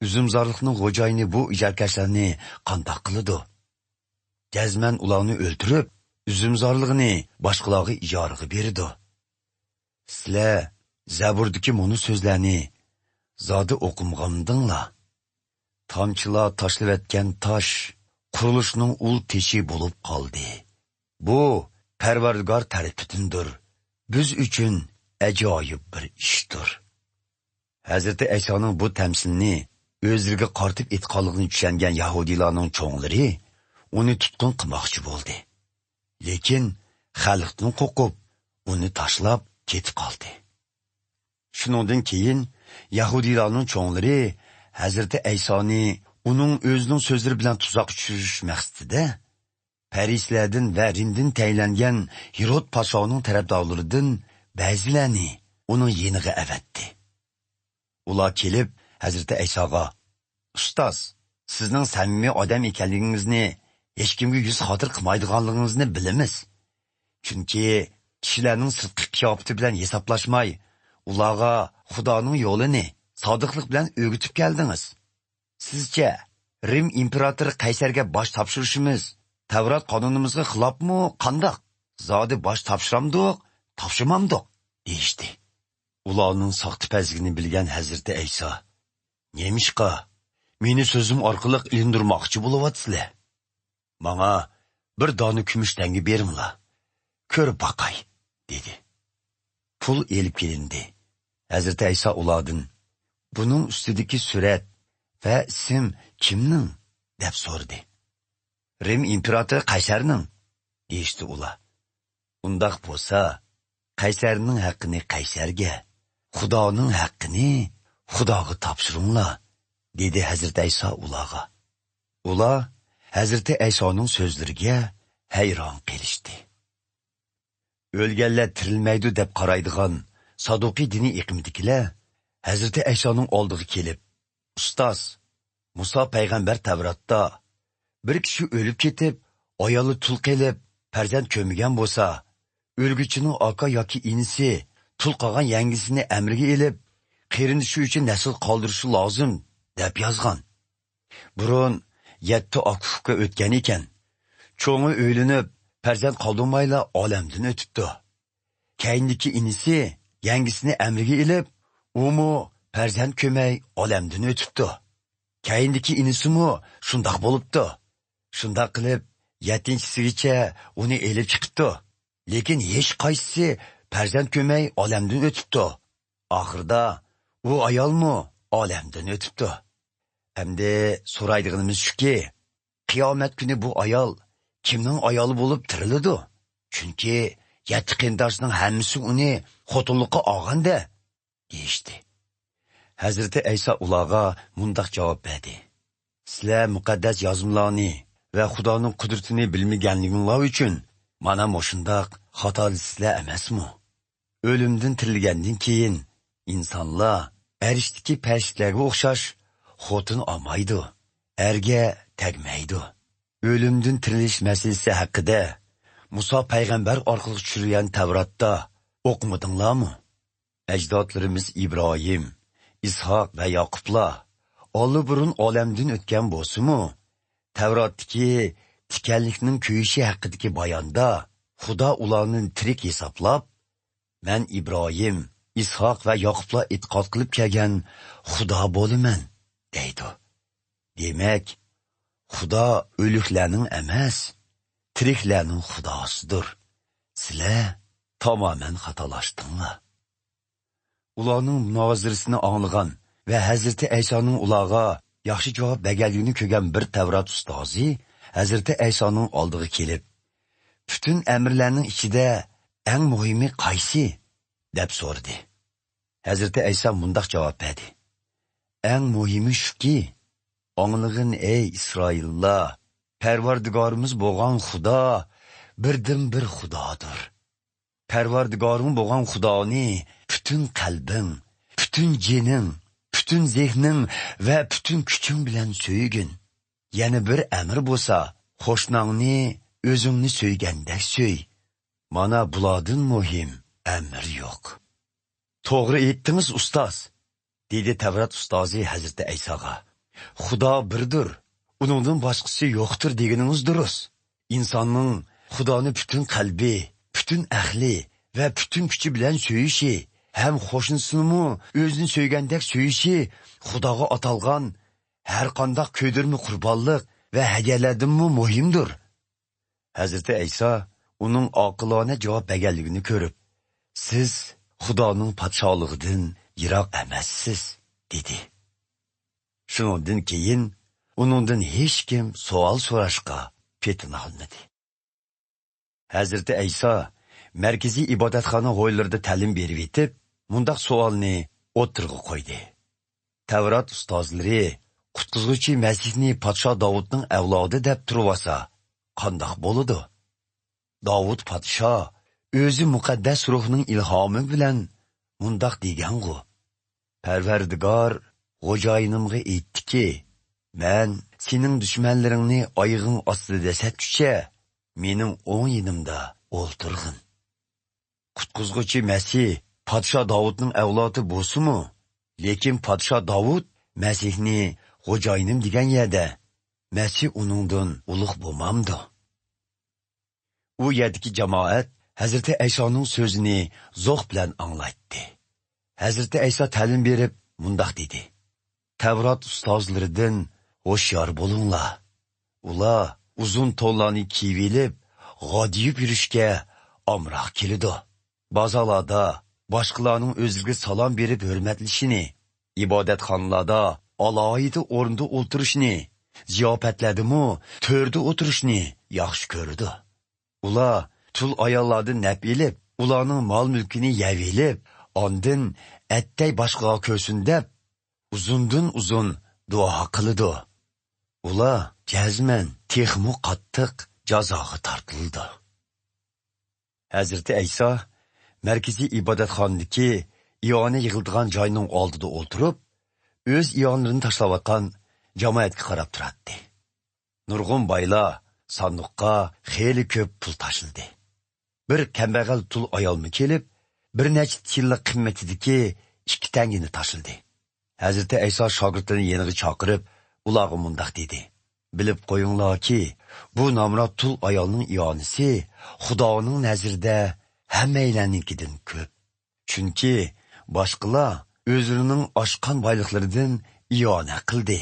ئۈزۈمزارلىقنىڭ خوجايىنى بۇ ئىجارىكەشلەرنى قانداق قىلىدۇ؟ جەزمەن ئۇلارنى ئۆلتۈرۈپ، ئۈزۈمزارلىقنى باشقىلارغا ئىجارىگە بېرىدۇ. سىلەر زەبۇردىكى مۇنۇ سۆزلەرنى زادى ئوقۇمىغانمىدىڭلار؟ تامچىلار تاشلىۋەتكەن تاش قۇرۇلۇشنىڭ ئۇل تېشى بولۇپ قالدى. بۇ پەرۋەردىگار تەرىپىدىندۇر. بىز ئۈچۈن ئەجايىپ بىر ئىشتۇر. ھەزرىتى ئەيسانىڭ بۇ تەمسىلنى ئۆزلىرىگە قارىتىپ ئېيتقانلىقىنى چۈشەنگەن يەھۇدىيلارنىڭ چوڭلىرى ئۇنى تۇتقۇن قىلماقچى بولدى. لېكىن خەلقتىن قورقۇپ، ئۇنى تاشلاپ كېتىپ قالدى. شۇنىڭدىن كېيىن يەھۇدىيلارنىڭ چوڭلىرى ھەزرىتى ئەيسانى ئۇنىڭ ئۆزىنىڭ سۆزلىرى بىلەن تۇزاققا چۈشۈرۈش مەقسىتىدە، پەرىسىيلەردىن ۋە رىمدىن تەيىنلەنگەن ھېرود پاشانىڭ تەرەپدارلىرىدىن بەزىلەرنى ئۇنىڭ يېنىغا ئەۋەتتى. ئۇلار كېلىپ، ھەزرىتى ئەيساغا، «ئۇستاز، سىزنىڭ سەمىمىي ئادەم ئىكەنلىكىڭىزنى، ھېچكىمگە يۈز خاتىرە قىلمايدىغانلىقىڭىزنى بىلىمىز. چۈنكى كىشىلەرنىڭ سىرتقى قىياپىتى بىلەن ھېسابلاشماي، ئۇلارغا خۇدانىڭ يولىنى سادىقلىق بىلەن ئۆگىتىپ كەلدىڭىز. سىزچە، رىم ئىمپېراتورى قەيسەرگە باش تاپشۇرۇشىمىز تەۋرات قانۇنىمىزغا خىلاپمۇ قانداق؟ زادى باش تاپشۇرامدۇق، تاپشۇرمامدۇق؟» دېيىشتى. ئۇلارنىڭ ساختىپەزلىكىنى بىلگەن ھەزرىتى ئەيسا، «نېمىشقا مېنى سۆزۈم ئارقىلىق ئىلىندۇرماقچى بولۇۋاتىسىلەر؟ ماڭا بىر دانە كۈمۈش تەڭگە بېرىڭلار، كۆرۈپ باقاي» دېدى. پۇل ئېلىپ كېلىندى. ھەزرىتى ئەيسا ئۇلاردىن، «بۇنىڭ ئۈستىدىكى سۈرەت ۋە ئىسىم كىمنىڭ؟» دەپ سورىدى. «رىم ئىمپېراتورى قەيسەرنىڭ» دېيىشتى ئۇلار. «ئۇنداق بولسا، قەيسەرنىڭ ھەققىنى قەيسەرگە، خۇدانىڭ ھەققىنى خۇداغا تاپشۇرۇڭلار» دېدى ھەزرىتى ئەيسا ئۇلارغا. ئۇلار ھەزرىتى ئەيسانىڭ سۆزلىرىگە ھەيران قېلىشتى. ئۆلگەنلەر تىرىلمەيدۇ دەپ قارايدىغان سادۇقىي دىنىي ئېقىمىدىكىلەر ھەزرىتى ئەيسانىڭ ئالدىغا كېلىپ، «ئۇستاز، مۇسا پەيغەمبەر تەۋراتتا، بىر كىشى ئۆلۈپ كېتىپ، ئايالى تۇل قېلىپ، پەرزەنت كۆرمىگەن بولسا، ئۆلگۈچىنىڭ ئاكا ياكى ئىنىسى تۇل قالغان يەڭگىسىنى ئەمرىگە ئېلىپ، قېرىندىشى ئۈچۈن نەسىل قالدۇرۇشى لازىم» دەپ يازغان. بۇرۇن يەتتە ئاكا-ئۇكا ئۆتكەن ئىكەن. چوڭى ئۆيلىنىپ، پەرزەنت قالدۇرمايلا ئالەمدىن ئۆتۈپتۇ. كەينىدىكى ئىنىسى يەڭگىسىنى ئەمرىگە ئېلىپ، ئۇمۇ پەرزەنت كۆرمەي ئالەمدىن ئۆتۈپتۇ. كەينىدىكى ئىنىسىمۇ شۇنداق بولۇپتۇ. شۇنداق قىلىپ، يەتتىنچىسىگىچە ئۇنى ئېلىپ چىقىپتۇ. لېكىن ھېچقايسىسى پەرزەنت كۆرمەي ئالەمدىن ئۆتۈپتۇ. ئاخىرىدا ئۇ ئايالمۇ ئالەمدىن ئۆتۈپتۇ. ئەمدى سورايدىغىنىمىز شۇكى، قىيامەت كۈنى بۇ ئايال كىمنىڭ ئايالى بولۇپ تىرىلىدۇ؟ چۈنكى يەتتە قېرىنداشنىڭ ھەممىسى ئۇنى خوتۇنلۇققا ئالغان-دە» دېيىشتى. ھەزرىتى ئەيسا ئۇلارغا مۇنداق جاۋاب بەردى: «سىلەر مۇقەددەس يازمىلارنى ۋە خۇدانىڭ قۇدرىتىنى بىلمىگەنلىكىڭلار ئۈچۈن مانا مۇشۇنداق خاتالىشىسىلەر ئەمەسمۇ؟ ئۆلۈمدىن تىرىلگەندىن كېيىن، ئىنسانلار ئەرشتىكى پەرىشتىلەرگە ئوخشاش خوتۇن ئالمايدۇ، ئەرگە تەگمەيدۇ. ئۆلۈمدىن تىرىلىش مەسىلىسى ھەققىدە مۇسا پەيغەمبەر ئارقىلىق چۈشۈرۈلگەن تەۋراتتا ئوقۇمىدىڭلارمۇ؟ ئەجدادلىرىمىز ئىبراھىم، ئىسھاق ۋە ياقۇپلار ئاللىبۇرۇن ئالەمدىن ئۆتكەن بولسىمۇ، تەۋراتتىكى تىكەنلىكنىڭ كۆيۈشى ھەققىدىكى باياندا خۇدا ئۇلارنى تىرىك ھېسابلاپ، مەن ئىبراھىم، ئىسھاق ۋە ياقۇپلار ئېتىقاد قىلىپ كەلگەن خۇدا بولىمەن» دەيدۇ. دېمەك، خۇدا ئۆلۈكلەرنىڭ ئەمەس، تىرىكلەرنىڭ خۇداسىدۇر. سىلەر تامامەن خاتالاشتىڭلار. ئۇلارنىڭ مۇنازىرىسىنى ئاڭلىغان ۋە ھەزرىتى ئەيسانىڭ ئۇلارغا ياخشى جاۋاب بەرگەنلىكىنى كۆرگەن بىر تەۋرات ئۇستازى ھەزرىتى ئەيسانىڭ ئالدىغا كېلىپ، «پۈتۈن ئەمىرلەرنىڭ ئىچىدە ئەڭ مۇھىمى قايسى؟» دەپ سورىدى. ھەزرىتى ئەيسا مۇنداق جاۋاب بەردى: «ئەڭ مۇھىمى شۇكى، ئاڭلىغىن، ئەي ئىسرائىللار، پەرۋەردىگارىمىز بولغان خۇدا بىردىنبىر خۇدادۇر. پەرۋەردىگارىڭ بولغان خۇدانى پۈتۈن قەلبىڭ، پۈتۈن جېنىڭ، پۈتۈن زېھنىڭ ۋە پۈتۈن كۈچۈڭ بىلەن سۆيگىن. يەنە بىر ئەمىر بولسا، قوشناڭنى ئۆزۈڭنى سۆيگەندەك سۆي. مانا بۇلاردىن مۇھىم ئەمىر يوق.» «توغرا ئېيتتىڭىز، ئۇستاز!» دېدى تەۋرات ئۇستازى ھەزرىتى ئەيساغا. «خۇدا بىردۇر، ئۇنىڭدىن باشقىسى يوقتۇر دېگىنىڭىز دۇرۇس. ئىنساننىڭ خۇدانى پۈتۈن قەلبى، پۈتۈن ئەقلى ۋە پۈتۈن كۈچى بىلەن سۆيۈشى ھەم قوشنىسىنىمۇ ئۆزىنى سۆيگەندەك سۆيۈشى خۇداغا ئاتالغان ھەرقانداق كۆيدۈرمە قۇربانلىق ۋە ھەدىيەلەردىنمۇ مۇھىمدۇر. ھەزرىتى ئەيسا ئۇنىڭ ئاقىلانە جاۋاب بەرگەنلىكىنى كۆرۈپ، «سىز خۇدانىڭ پادىشاھلىقىدىن يىراق ئەمەسسىز» دېدى. شۇنىڭدىن كېيىن ئۇنىڭدىن ھېچكىم سوئال سوراشقا پېتىنالمىدى. ھەزرىتى ئەيسا مەركىزىي ئىبادەتخانا ھويلىرىدا تەلىم بېرىۋېتىپ، مۇنداق سوئالنى ئوتتۇرىغا قويدى: تەۋرات ئۇستازلىرى قۇتقۇزغۇچى مەسىھنى پادىشاھ داۋۇتنىڭ ئەۋلادى دەپ تۇرۇۋالسا، قانداق بولىدۇ؟ داۋۇت پادىشاھ ئۆزى مۇقەددەس روھنىڭ ئىلھامى بىلەن مۇنداق دېگەنغۇ: «پەرۋەردىگار خوجايىنىمغا ئېيتتىكى، مەن سېنىڭ دۈشمەنلىرىڭنى ئايىغىڭ ئاستىدا دەسسەتكۈچە، مېنىڭ ئوڭ يېنىمدا ئولتۇرغىن.» قۇتقۇزغۇچى مەسىھ پادىشاھ داۋۇتنىڭ ئەۋلادى بولسىمۇ، لېكىن پادىشاھ داۋۇت مەسىھنى خوجايىنىم دېگەن يەردە، مەسىھ ئۇنىڭدىن ئۇلۇغ بولمامدۇ؟ ئۇ يەردىكى جامائەت ھەزرىتى ئەيسانىڭ سۆزىنى زوق بىلەن ئاڭلايتتى. ھەزرىتى ئەيسا تەلىم بېرىپ مۇنداق دېدى: تەۋرات ئۇستازلىرىدىن ھوشيار بولۇڭلار. ئۇلار ئۇزۇن تونلارنى كىيىۋېلىپ، غادىيىپ يۈرۈشكە ئامراق كېلىدۇ. بازارلاردا باشقىلارنىڭ ئۆزلىرىگە سالام بېرىپ ھۆرمەتلىشىنى، ئىبادەتخانىلاردا ئالاھىدە ئورۇندا ئولتۇرۇشنى، زىياپەتلەردىمۇ تۆردە ئولتۇرۇشنى ياخشى كۆرىدۇ. ئۇلار تۇل ئاياللاردىن نەپ ئېلىپ، ئۇلارنىڭ مال-مۈلكىنى يەۋېلىپ، ئاندىن ئەتتەي باشقىغا كۆرسۇن دەپ، ئۇزۇندىن ئۇزۇن دۇئا قىلىدۇ. ئۇلار جەزمەن تېخىمۇ قاتتىق جازاغا تارتىلىدۇ. ھەزرىتى ئەيسا مەركىزىي ئىبادەتخانىدىكى ئىئانە يىغىلىدىغان جاينىڭ ئالدىدا ئولتۇرۇپ، ئۆز ئىئانىلىرىنى تاشلاۋاتقان جامائەتكە قاراپ تۇراتتى. نۇرغۇن بايلار ساندۇققا خېلى كۆپ پۇل تاشلىدى. بىر كەمبەغەل تۇل ئايالمۇ كېلىپ، بىر نەچچە تىيىنلىق قىممىتىدىكى ئىككى تەڭگىنى تاشلىدى. ھەزرىتى ئەيسا شاگىرتلىرىنى يېنىغا چاقىرىپ، ئۇلارغا مۇنداق دېدى: بىلىپ قويۇڭلاركى، بۇ نامرات تۇل ئايالنىڭ ئىئانىسى خۇدانىڭ نەزىرىدە ھەممەيلەننىڭكىدىن كۆپ. چۈنكى باشقىلار ئۆزلىرىنىڭ ئاشقان بايلىقلىرىدىن ئىئانە قىلدى.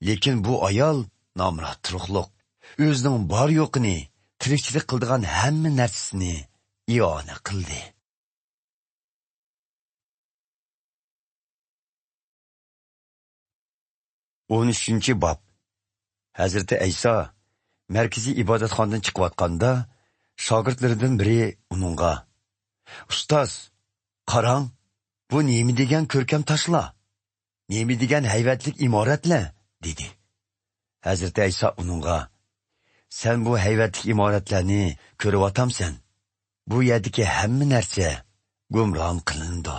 لېكىن بۇ ئايال نامرات تۇرۇقلۇق، ئۆزىنىڭ بار-يوقىنى، تىرىكچىلىك قىلىدىغان ھەممە نەرسىسىنى ئىئانە قىلدى. ئون ئۈچىنچى باب. ھەزرىتى ئەيسا مەركىزىي ئىبادەتخانىدىن چىقىۋاتقاندا، شاگىرتلىرىدىن بىرى ئۇنىڭغا: «ئۇستاز، قاراڭ، بۇ نېمە دېگەن كۆركەم تاشلار؟ نېمە دېگەن ھەيۋەتلىك ئىمارەتلەر؟» دېدى. ھەزرىتى ئەيسا ئۇنىڭغا: «سەن بۇ ھەيۋەتلىك ئىمارەتلەرنى كۆرۈۋاتامسەن؟ بۇ يەردىكى ھەممە نەرسە گۇمران قىلىنىدۇ.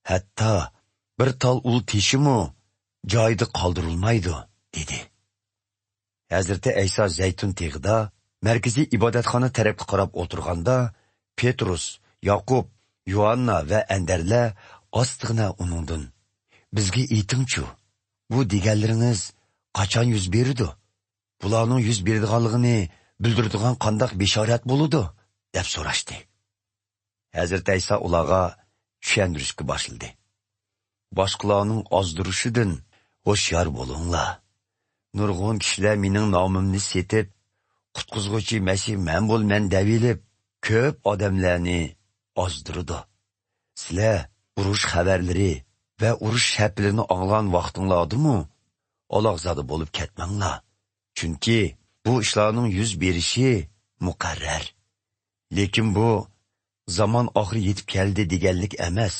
ھەتتا بىر تال ئۇل تېشىمۇ جايىدا قالدۇرۇلمايدۇ» دېدى. ھەزرىتى ئەيسا زەيتۇن تېغىدا مەركىزىي ئىبادەتخانا تەرەپكە قاراپ ئولتۇرغاندا، پېتروس، ياقۇپ، يۇھاننا ۋە ئەندەرلەر ئاستىغىنە ئۇنىڭدىن: «بىزگە ئېيتىڭچۇ، بۇ دېگەنلىرىڭىز قاچان يۈز بېرىدۇ؟ بۇلارنىڭ يۈز بېرىدىغانلىقىنى بىلدۈرىدىغان قانداق بېشارەت بولىدۇ؟» دەپ سوراشتى. ھەزرىتى ئەيسا ئۇلارغا چۈشەندۈرۈشكە باشلىدى: «باشقىلارنىڭ ئازدۇرۇشىدىن ھوشيار بولۇڭلار. نۇرغۇن كىشىلەر مېنىڭ نامىمنى سېتىپ، قۇتقۇزغۇچى مەسىھ مەن بولىمەن دەۋېلىپ، كۆپ ئادەملەرنى ئازدۇرىدۇ. سىلەر ئۇرۇش خەۋەرلىرى ۋە ئۇرۇش شەپىلىرىنى ئاڭلىغان ۋاقتىڭلاردىمۇ ئالاقزادە بولۇپ كەتمەڭلار. چۈنكى بۇ ئىشلارنىڭ يۈز بېرىشى مۇقەررەر. لېكىن بۇ زامان ئاخىرى يېتىپ كەلدى دېگەنلىك ئەمەس.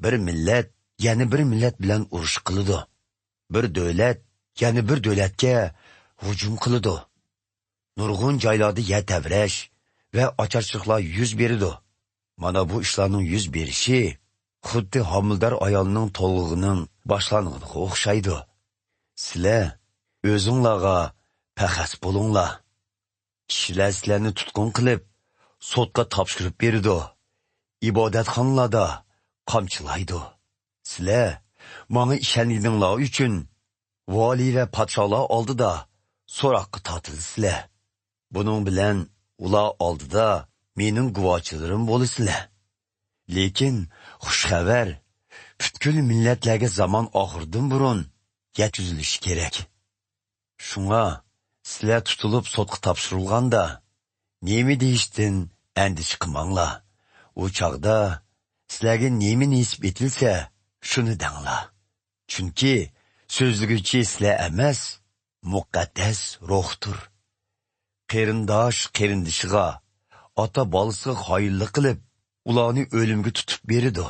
بىر مىللەت يەنە بىر مىللەت بىلەن ئۇرۇش قىلىدۇ. بىر دۆلەت يەنە بىر دۆلەتكە ھۇجۇم قىلىدۇ. نۇرغۇن جايلاردا يەر تەۋرەش ۋە ئاچارچىلىقلار يۈز بېرىدۇ. مانا بۇ ئىشلارنىڭ يۈز بېرىشى خۇددى ھامىلىدار ئايالنىڭ تولغىقىنىڭ باشلانغىنىغا ئوخشايدۇ. سىلەر ئۆزۈڭلارغا پەخەس بولۇڭلار. كىشىلەر سىلەرنى تۇتقۇن قىلىپ، سوتقا تاپشۇرۇپ بېرىدۇ، ئىبادەتخانىلاردا قامچىلايدۇ. سىلەر ماڭا ئىشەنگىنىڭلار ئۈچۈن ۋالىي ۋە پادىشاھلار ئالدىدا سوراققا تارتىلىسىلەر. بۇنىڭ بىلەن ئۇلار ئالدىدا مېنىڭ گۇۋاھچىلىرىم بولىسىلەر. لېكىن خۇش خەۋەر پۈتكۈل مىللەتلەرگە زامان ئاخىرىدىن بۇرۇن يەتكۈزۈلۈشى كېرەك. شۇڭا سىلەر تۇتۇلۇپ سوتقا تاپشۇرۇلغاندا، نېمە دېيىشتىن ئەندىشە قىلماڭلار. ئۇ چاغدا سىلەرگە نېمە نېسىپ ئېتىلسە، شۇنى دەڭلار. چۈنكى سۆزلىگۈچى سىلەر ئەمەس، مۇقەددەس روھتۇر. قېرىنداش قېرىندىشىغا، ئاتا بالىسىغا خائىنلىق قىلىپ، ئۇلارنى ئۆلۈمگە تۇتۇپ بېرىدۇ.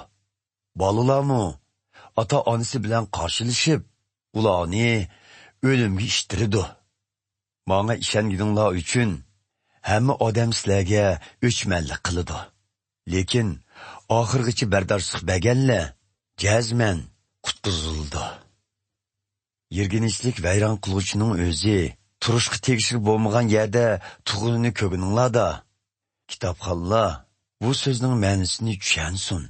بالىلارمۇ ئاتا-ئانىسى بىلەن قارشىلىشىپ، ئۇلارنى ئۆلۈمگە ئىتتىرىدۇ. ماڭا ئىشەنگىنىڭلار ئۈچۈن ھەممە ئادەم سىلەرگە ئۆچمەنلىك قىلىدۇ. لېكىن ئاخىرغىچە بەرداشلىق بەرگەنلەر جەزمەن قۇتقۇزۇلىدۇ. يىرگىنچلىك ۋەيران قىلغۇچىنىڭ ئۆزى تۇرۇشقا تېگىشلىك بولمىغان يەردە تۇغۇلۇنى كۆرگىنىڭلاردا، كىتابخانلار بۇ سۆزنىڭ مەنىسىنى چۈشەنسۇن.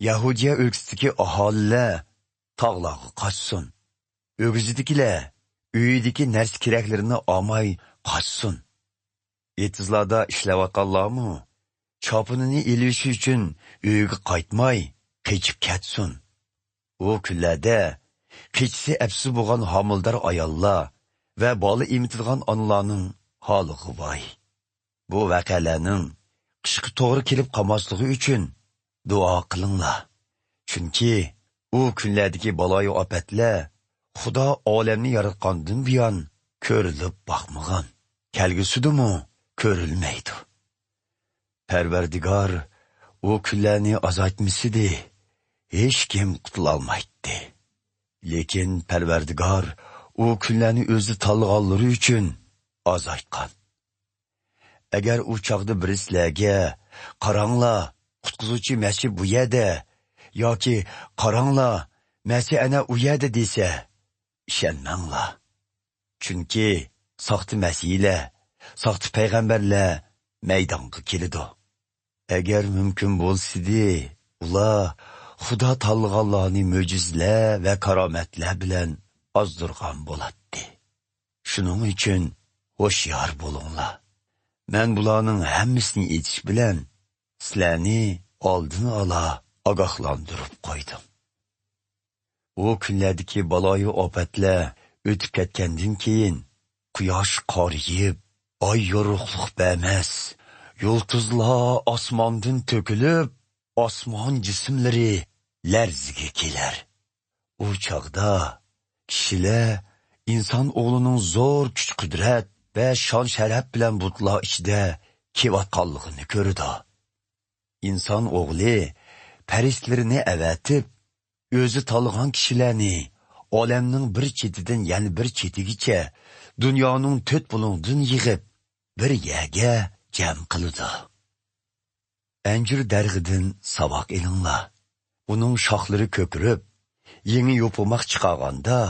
يەھۇدىيە ئۆلكىسىدىكى ئاھالىلەر تاغلارغا قاچسۇن. ئۆگزىدىكىلەر ئۆيىدىكى نەرسە-كېرەكلىرىنى ئالماي قاچسۇن. ئېتىزلاردا ئىشلەۋاتقانلارمۇ چاپىنىنى ئېلىۋېلىش ئۈچۈن ئۆيىگە قايتماي، قېچىپ كەتسۇن. ئۇ كۈنلەردە قېچىسى ئەپسىز بولغان ھامىلىدار ئاياللار ۋە بالا ئېمىتىدىغان ئانىلارنىڭ ھالىغا ۋاي! بۇ ۋەقەلەرنىڭ قىشقا توغرا كېلىپ قالماسلىقى ئۈچۈن دۇئا قىلىڭلار. چۈنكى ئۇ كۈنلەردىكى بالايىئاپەتلەر خۇدا ئالەمنى ياراتقاندىن بۇيان كۆرۈلۈپ باقمىغان، كەلگۈسىدىمۇ كۆرۈلمەيدۇ. پەرۋەردىگار ئۇ كۈنلەرنى ئازايتمىسىدى، ھېچكىم قۇتۇلالمايتتى. لېكىن پەرۋەردىگار ئۇ كۈنلەرنى ئۆزى تاللىغانلىرى ئۈچۈن ئازايتقان. ئەگەر ئۇ چاغدا بىرى سىلەرگە، «قاراڭلار، قۇتقۇزغۇچى مەسىھ بۇ يەردە» ياكى «قاراڭلار، مەسىھ ئەنە ئۇ يەردە» دېسە، ئىشەنمەڭلار. چۈنكى ساختا مەسىھلەر، ساختا پەيغەمبەرلەر مەيدانغا كېلىدۇ. ئەگەر مۇمكىن بولسىدى، ئۇلار خۇدا تاللىغانلارنى مۆجىزىلەر ۋە كارامەتلەر بىلەن ئازدۇرغان بولاتتى. شۇنىڭ ئۈچۈن ھوشيار بولۇڭلار. مەن بۇلارنىڭ ھەممىسىنى ئېيتىش بىلەن سىلەرنى ئالدىن ئالا ئاگاھلاندۇرۇپ قويدۇم. ئۇ كۈنلەردىكى بالايىئاپەتلەر ئۆتۈپ كەتكەندىن كېيىن، قۇياش قارىيىپ، ئاي يورۇقلۇق بەرمەس، يۇلتۇزلار ئاسماندىن تۆكۈلۈپ، ئاسمان جىسىملىرى لەرزىگە كېلەر. ئۇ چاغدا كىشىلەر ئىنسان ئوغلىنىڭ زور كۈچ-قۇدرەت ۋە شان-شەرەپ بىلەن بۇتلار ئىچىدە كېلىۋاتقانلىقىنى كۆرىدۇ. ئىنسان ئوغلى پەرىشتىلىرىنى ئەۋەتىپ، ئۆزى تاللىغان كىشىلەرنى ئالەمنىڭ بىر چېتىدىن يەنە بىر چېتىگىچە، دۇنيانىڭ تۆت بۇلۇڭىدىن يىغىپ، بىر يەرگە جەم قىلىدۇ. ئەنجۈر دەرىخىدىن ساۋاق ئېلىڭلار. ئۇنىڭ شاخلىرى كۆكىرىپ، يېڭى يوپۇرماق چىقارغاندا،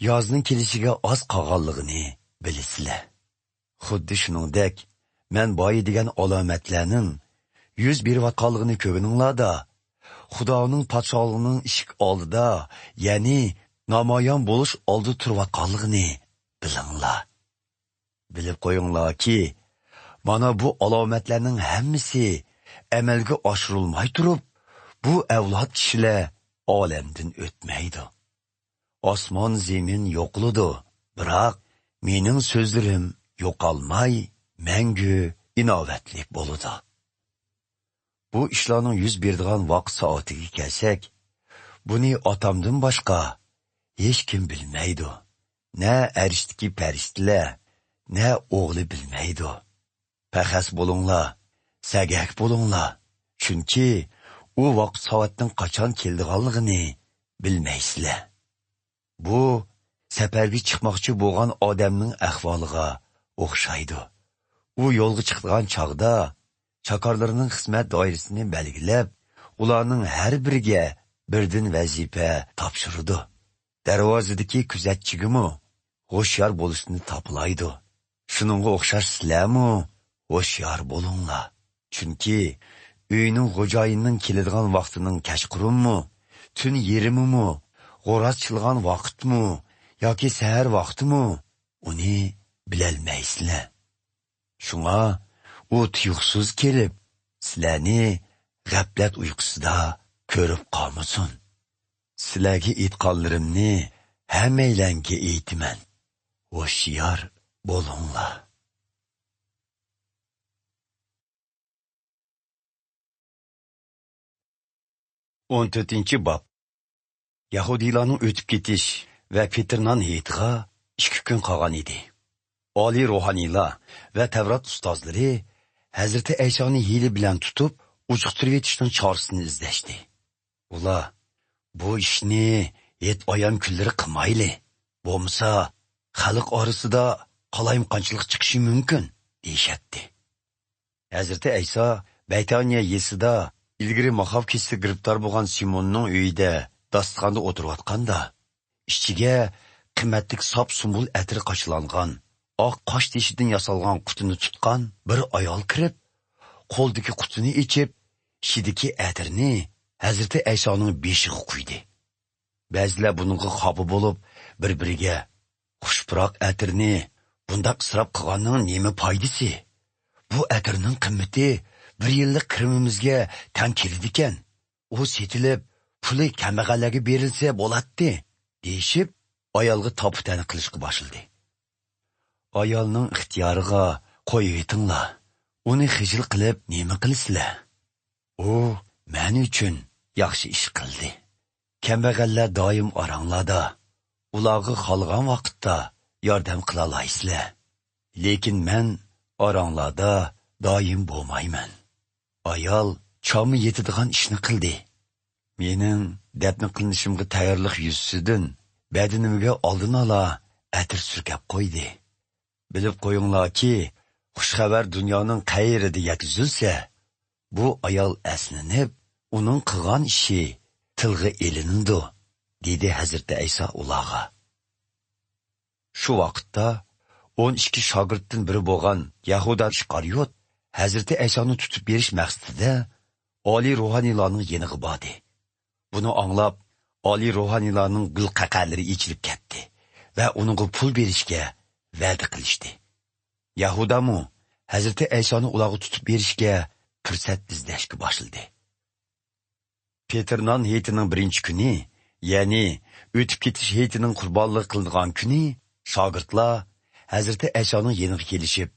يازنىڭ كېلىشىگە ئاز قالغانلىقىنى بىلىسىلەر. خۇددى شۇنىڭدەك، مەن بايا دېگەن ئالامەتلەرنىڭ يۈز بېرىۋاتقانلىقىنى كۆرگىنىڭلاردا، خۇدانىڭ پادىشاھلىقىنىڭ ئىشىك ئالدىدا، يەنى نامايان بولۇش ئالدىدا تۇرۇۋاتقانلىقىنى بىلىڭلار. بىلىپ قويۇڭلاركى، مانا بۇ ئالامەتلەرنىڭ ھەممىسى ئەمەلگە ئاشۇرۇلماي تۇرۇپ، بۇ ئەۋلاد كىشىلەر ئالەمدىن ئۆتمەيدۇ. ئاسمان زېمىن يوقىلىدۇ، بىراق مېنىڭ سۆزلىرىم يوقالماي، مەڭگۈ ئىناۋەتلىك بولىدۇ. بۇ ئىشلارنىڭ يۈز بېرىدىغان ۋاقىت سائىتىگە كەلسەك، بۇنى ئاتامدىن باشقا ھېچكىم بىلمەيدۇ. نە ئەرشتىكى پەرىشتىلەر، نە ئوغلى بىلمەيدۇ. پەخەس بولۇڭلار، سەگەك بولۇڭلار، چۈنكى ئۇ ۋاقىت سائەتنىڭ قاچان كېلىدىغانلىقىنى بىلمەيسىلەر. بۇ سەپەرگە چىقماقچى بولغان ئادەمنىڭ ئەھۋالىغا ئوخشايدۇ. ئۇ يولغا چىقىدىغان چاغدا چاكارلىرىنىڭ خىزمەت دائىرىسىنى بەلگىلەپ، ئۇلارنىڭ ھەر بىرىگە بىردىن ۋەزىپە تاپشۇرىدۇ. دەرۋازىدىكى كۆزەتچىگىمۇ ھوشيار بولۇشنى تاپىلايدۇ. شۇنىڭغا ئوخشاش سىلەرمۇ ھوشيار بولۇڭلار. چۈنكى ئۆينىڭ خوجايىنىنىڭ كېلىدىغان ۋاقتىنىڭ كەچقۇرۇنمۇ، تۈن يېرىمىمۇ، غورا چىلىغان ۋاقىتمۇ ياكى سەھەر ۋاقتىمۇ، ئۇنى بىلەلمەيسىلەر. شۇڭا ئۇ تۇيۇقسىز كېلىپ، سىلەرنى غەپلەت ئۇيقۇسىدا كۆرۈپ قالمىسۇن. سىلەرگە ئېيتقانلىرىمنى ھەممەيلەنگە ئېيتىمەن. ھوشيار بولۇڭلار. ئون تۆتىنچى باب. يەھۇدىيلارنىڭ ئۆتۈپ كېتىش ۋە پېتىر نان ھېيتىغا ئىككى كۈن قالغان ئىدى. ئالىي روھانىيلار ۋە تەۋرات ئۇستازلىرى ھەزرىتى ئەيسانى ھىيلە بىلەن تۇتۇپ، ئۇجۇقتۇرۇۋېتىشنىڭ چارىسىنى ئىزدەشتى. ئۇلار، «بۇ ئىشنى ھېيت ئايان كۈنلىرى قىلمايلى، بولمىسا خەلق ئارىسىدا قالايمىقانچىلىق چىقىشى مۇمكىن» دېيىشەتتى. ھەزرىتى ئەيسا بەيتانىيە يېزىسىدا ئىلگىرى ماخاف كېسىلىگە گىرىپتار بولغان سىموننىڭ ئۆيىدە داستىخاندا ئولتۇرۇۋاتقاندا، ئىچىگە قىممەتلىك ساپ سۇمبۇل ئەتىرى قاچىلانغان، ئاق قاش تېشىدىن ياسالغان قۇتىنى تۇتقان بىر ئايال كىرىپ، قولىدىكى قۇتىنى ئېچىپ، ئىچىدىكى ئەتىرنى ھەزرىتى ئەيسانىڭ بېشىغا قۇيدى. بەزىلەر بۇنىڭغا خاپا بولۇپ، بىر-بىرىگە، «خۇش پۇراق ئەتىرنى بۇنداق ئىسراپ قىلغاننىڭ نېمە پايدىسى؟ بۇ ئەتىرنىڭ قىممىتى بىر يىللىق كىرىمىمىزگە تەڭ كېلىدىكەن. ئۇ سېتىلىپ، پۇلى كەمبەغەللەرگە بېرىلسە بولاتتى» دېيىشىپ، ئايالغا تاپا-تەنە قىلىشقا باشلىدى. «ئايالنىڭ ئىختىيارىغا قويۇۋېتىڭلار. ئۇنى خىجىل قىلىپ نېمە قىلىسىلەر؟ ئۇ مەن ئۈچۈن ياخشى ئىش قىلدى. كەمبەغەللەر دائىم ئاراڭلاردا، ئۇلارغا خالىغان ۋاقىتتا ياردەم قىلالايسىلەر. لېكىن مەن ئاراڭلاردا دائىم بولمايمەن.» ئايال چامى يېتىدىغان ئىشنى قىلدى. مېنىڭ دەپنە قىلىنىشىمغا تەييارلىق يۈزىسىدىن بەدىنىمگە ئالدىن ئالا ئەتىر سۈركەپ قويدى. بىلىپ قويۇڭلاركى، خۇش خەۋەر دۇنيانىڭ قەيىرىدە يەتكۈزۈلسە، بۇ ئايال ئەسلىنىپ، ئۇنىڭ قىلغان ئىشى تىلغا ئېلىنىدۇ، دېدى ھەزرىتى ئەيسا ئۇلارغا. شۇ ۋاقىتتا ئون ئىككى شاگىرتتىن بىرى بولغان يەھۇدا ئىسقارىيوت ھەزرىتى ئەيسانى تۇتۇپ بېرىش مەقسىتىدە ئالىي روھانىيلارنىڭ يېنىغا باردى. بۇنى ئاڭلاپ، ئالىي روھانىيلارنىڭ گۈل قەقەلىرى ئېچىلىپ كەتتى ۋە ئۇنىڭغا پۇل بېرىشكە ۋەدە قىلىشتى. يەھۇدامۇ ھەزرىتى ئەيسانى ئۇلارغا تۇتۇپ بېرىشكە پۇرسەت ئىزدەشكە باشلىدى. پېتىر نان ھېيتىنىڭ بىرىنچى كۈنى، يەنى ئۆتۈپ كېتىش ھېيتىنىڭ قۇربانلىقى قىلىنغان كۈنى، شاگىرتلار ھەزرىتى ئەيسانىڭ يېنىغا كېلىشىپ،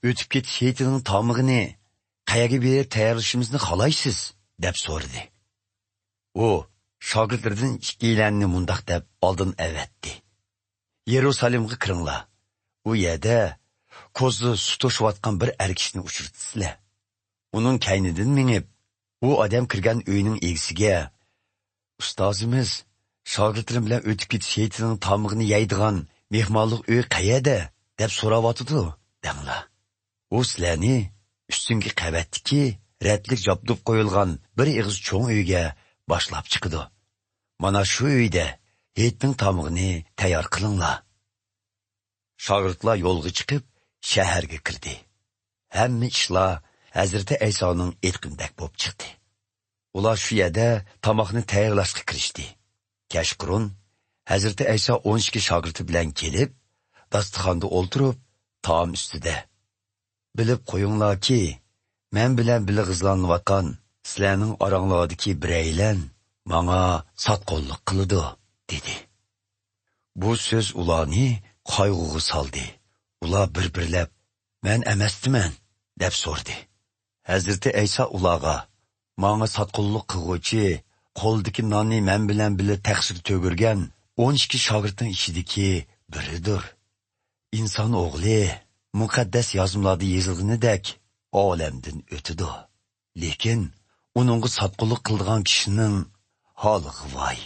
«ئۆتۈپ كېتىش ھېيتىنىڭ تامىقىنى قەيەرگە بېرىپ تەييارلىشىمىزنى خالايسىز؟» دەپ سورىدى. ئۇ شاگىرتلىرىدىن ئىككىيلەننى مۇنداق دەپ ئالدىن ئەۋەتتى: «يېرۇسالېمغا كىرىڭلار. ئۇ يەردە كوزا سۇ توشۇۋاتقان بىر ئەر كىشىنى ئۇچرىتىسىلەر. ئۇنىڭ كەينىدىن مېڭىپ، ئۇ ئادەم كىرگەن ئۆينىڭ ئىگىسىگە، 'ئۇستازىمىز شاگىرتلىرىم بىلەن ئۆتۈپ كېتىش ھېيتىنىڭ تامىقىنى يەيدىغان مېھمانلىق ئۆي قەيەردە؟' دەپ سوراۋاتىدۇ، دەڭلار. ئۇ سىلەرنى ئۈستۈنكى قەۋەتتىكى رەتلىك جابدۇپ قويۇلغان بىر ئېغىز چوڭ ئۆيگە باشلاپ چىقىدۇ. مانا شۇ ئۆيدە ھېيتنىڭ تامىقىنى تەييار قىلىڭلار.» شاگىرتلار يولغا چىقىپ، شەھەرگە كىردى. ھەممە ئىشلار ھەزرىتى ئەيسانىڭ ئېيتقىنىدەك بولۇپ چىقتى. ئۇلار شۇ يەردە تاماقنى تەييارلاشقا كىرىشتى. كەچقۇرۇن ھەزرىتى ئەيسا ئون ئىككى شاگىرتى بىلەن كېلىپ، داستىخاندا ئولتۇرۇپ، تائام ئۈستىدە، «بىلىپ قويۇڭلاركى، مەن بىلەن بىللە غىزالىنىۋاتقان سىلەرنىڭ ئاراڭلاردىكى بىرەيلەن ماڭا ساتقۇنلۇق قىلىدۇ» دېدى. بۇ سۆز ئۇلارنى قايغۇغا سالدى. ئۇلار بىر-بىرلەپ، «مەن ئەمەستىمەن؟» دەپ سورىدى. ھەزرىتى ئەيسا ئۇلارغا، «ماڭا ساتقۇنلۇق قىلغۇچى قولىدىكى ناننى مەن بىلەن بىللە تەخسىگە تۆگۈرگەن ئون ئىككى شاگىرتنىڭ ئىچىدىكى بىرىدۇر. ئىنسان ئوغلى مۇقەددەس يازمىلاردا يېزىلغىنىدەك ئالەمدىن ئۆتىدۇ. لېكىن ئۇنىڭغا ساتقۇنلۇق قىلىدىغان كىشىنىڭ ھالىغا ۋاي!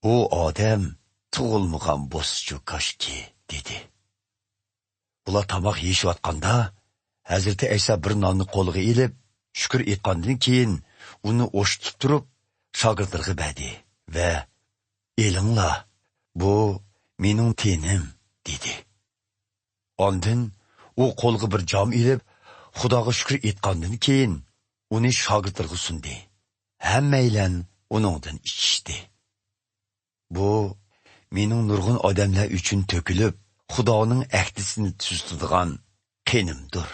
ئۇ ئادەم تۇغۇلمىغان بولسىچۇ كاشكى» دېدى. ئۇلار تاماق يېيىشىۋاتقاندا، ھەزرىتى ئەيسا بىر ناننى قولىغا ئېلىپ، شۈكۈر ئېيتقاندىن كېيىن، ئۇنى ئوشتۇتۇپ تۇرۇپ، شاگىرتلىرىغا بەردى ۋە «ئېلىڭلار، بۇ مېنىڭ تېنىم» دېدى. ئاندىن ئۇ قولىغا بىر جام ئېلىپ، خۇداغا شۈكۈر ئېيتقاندىن كېيىن، ئۇنى شاگىرتلىرىغا سۇندى. ھەممەيلەن ئۇنىڭدىن ئىچىشتى. «بۇ مېنىڭ نۇرغۇن ئادەملەر ئۈچۈن تۆكۈلۈپ، خۇدانىڭ ئەھدىسىنى تۈزىتىدىغان قېنىمدۇر.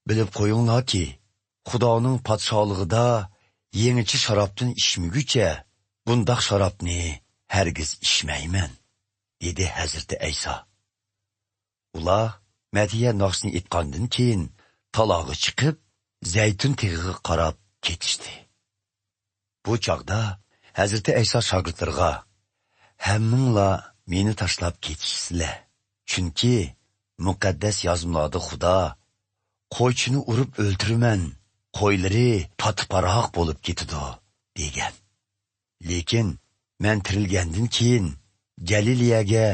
بىلىپ قويۇڭلاركى، «خۇدانىڭ پادىشاھلىقىدا يېڭىچە شارابتىن ئىچمىگۈچە، بۇنداق شارابنى ھەرگىز ئىچمەيمەن» دېدى ھەزرىتى ئەيسا. ئۇلار مەدھىيە ناخشىسىنى ئېيتقاندىن كېيىن، تالاغا چىقىپ، زەيتۇن تېغىغا قاراپ كېتىشتى. بۇ چاغدا ھەزرىتى ئەيسا شاگىرتلىرىغا: «ھەممىڭلار مېنى تاشلاپ كېتىشىسىلەر، چۈنكى مۇقەددەس يازمىلاردا خۇدا، 'قويچىنى ئۇرۇپ ئۆلتۈرىمەن، قويلىرى پاتىپاراق بولۇپ كېتىدۇ' دېگەن. لېكىن مەن تىرىلگەندىن كېيىن، گەلىلىيەگە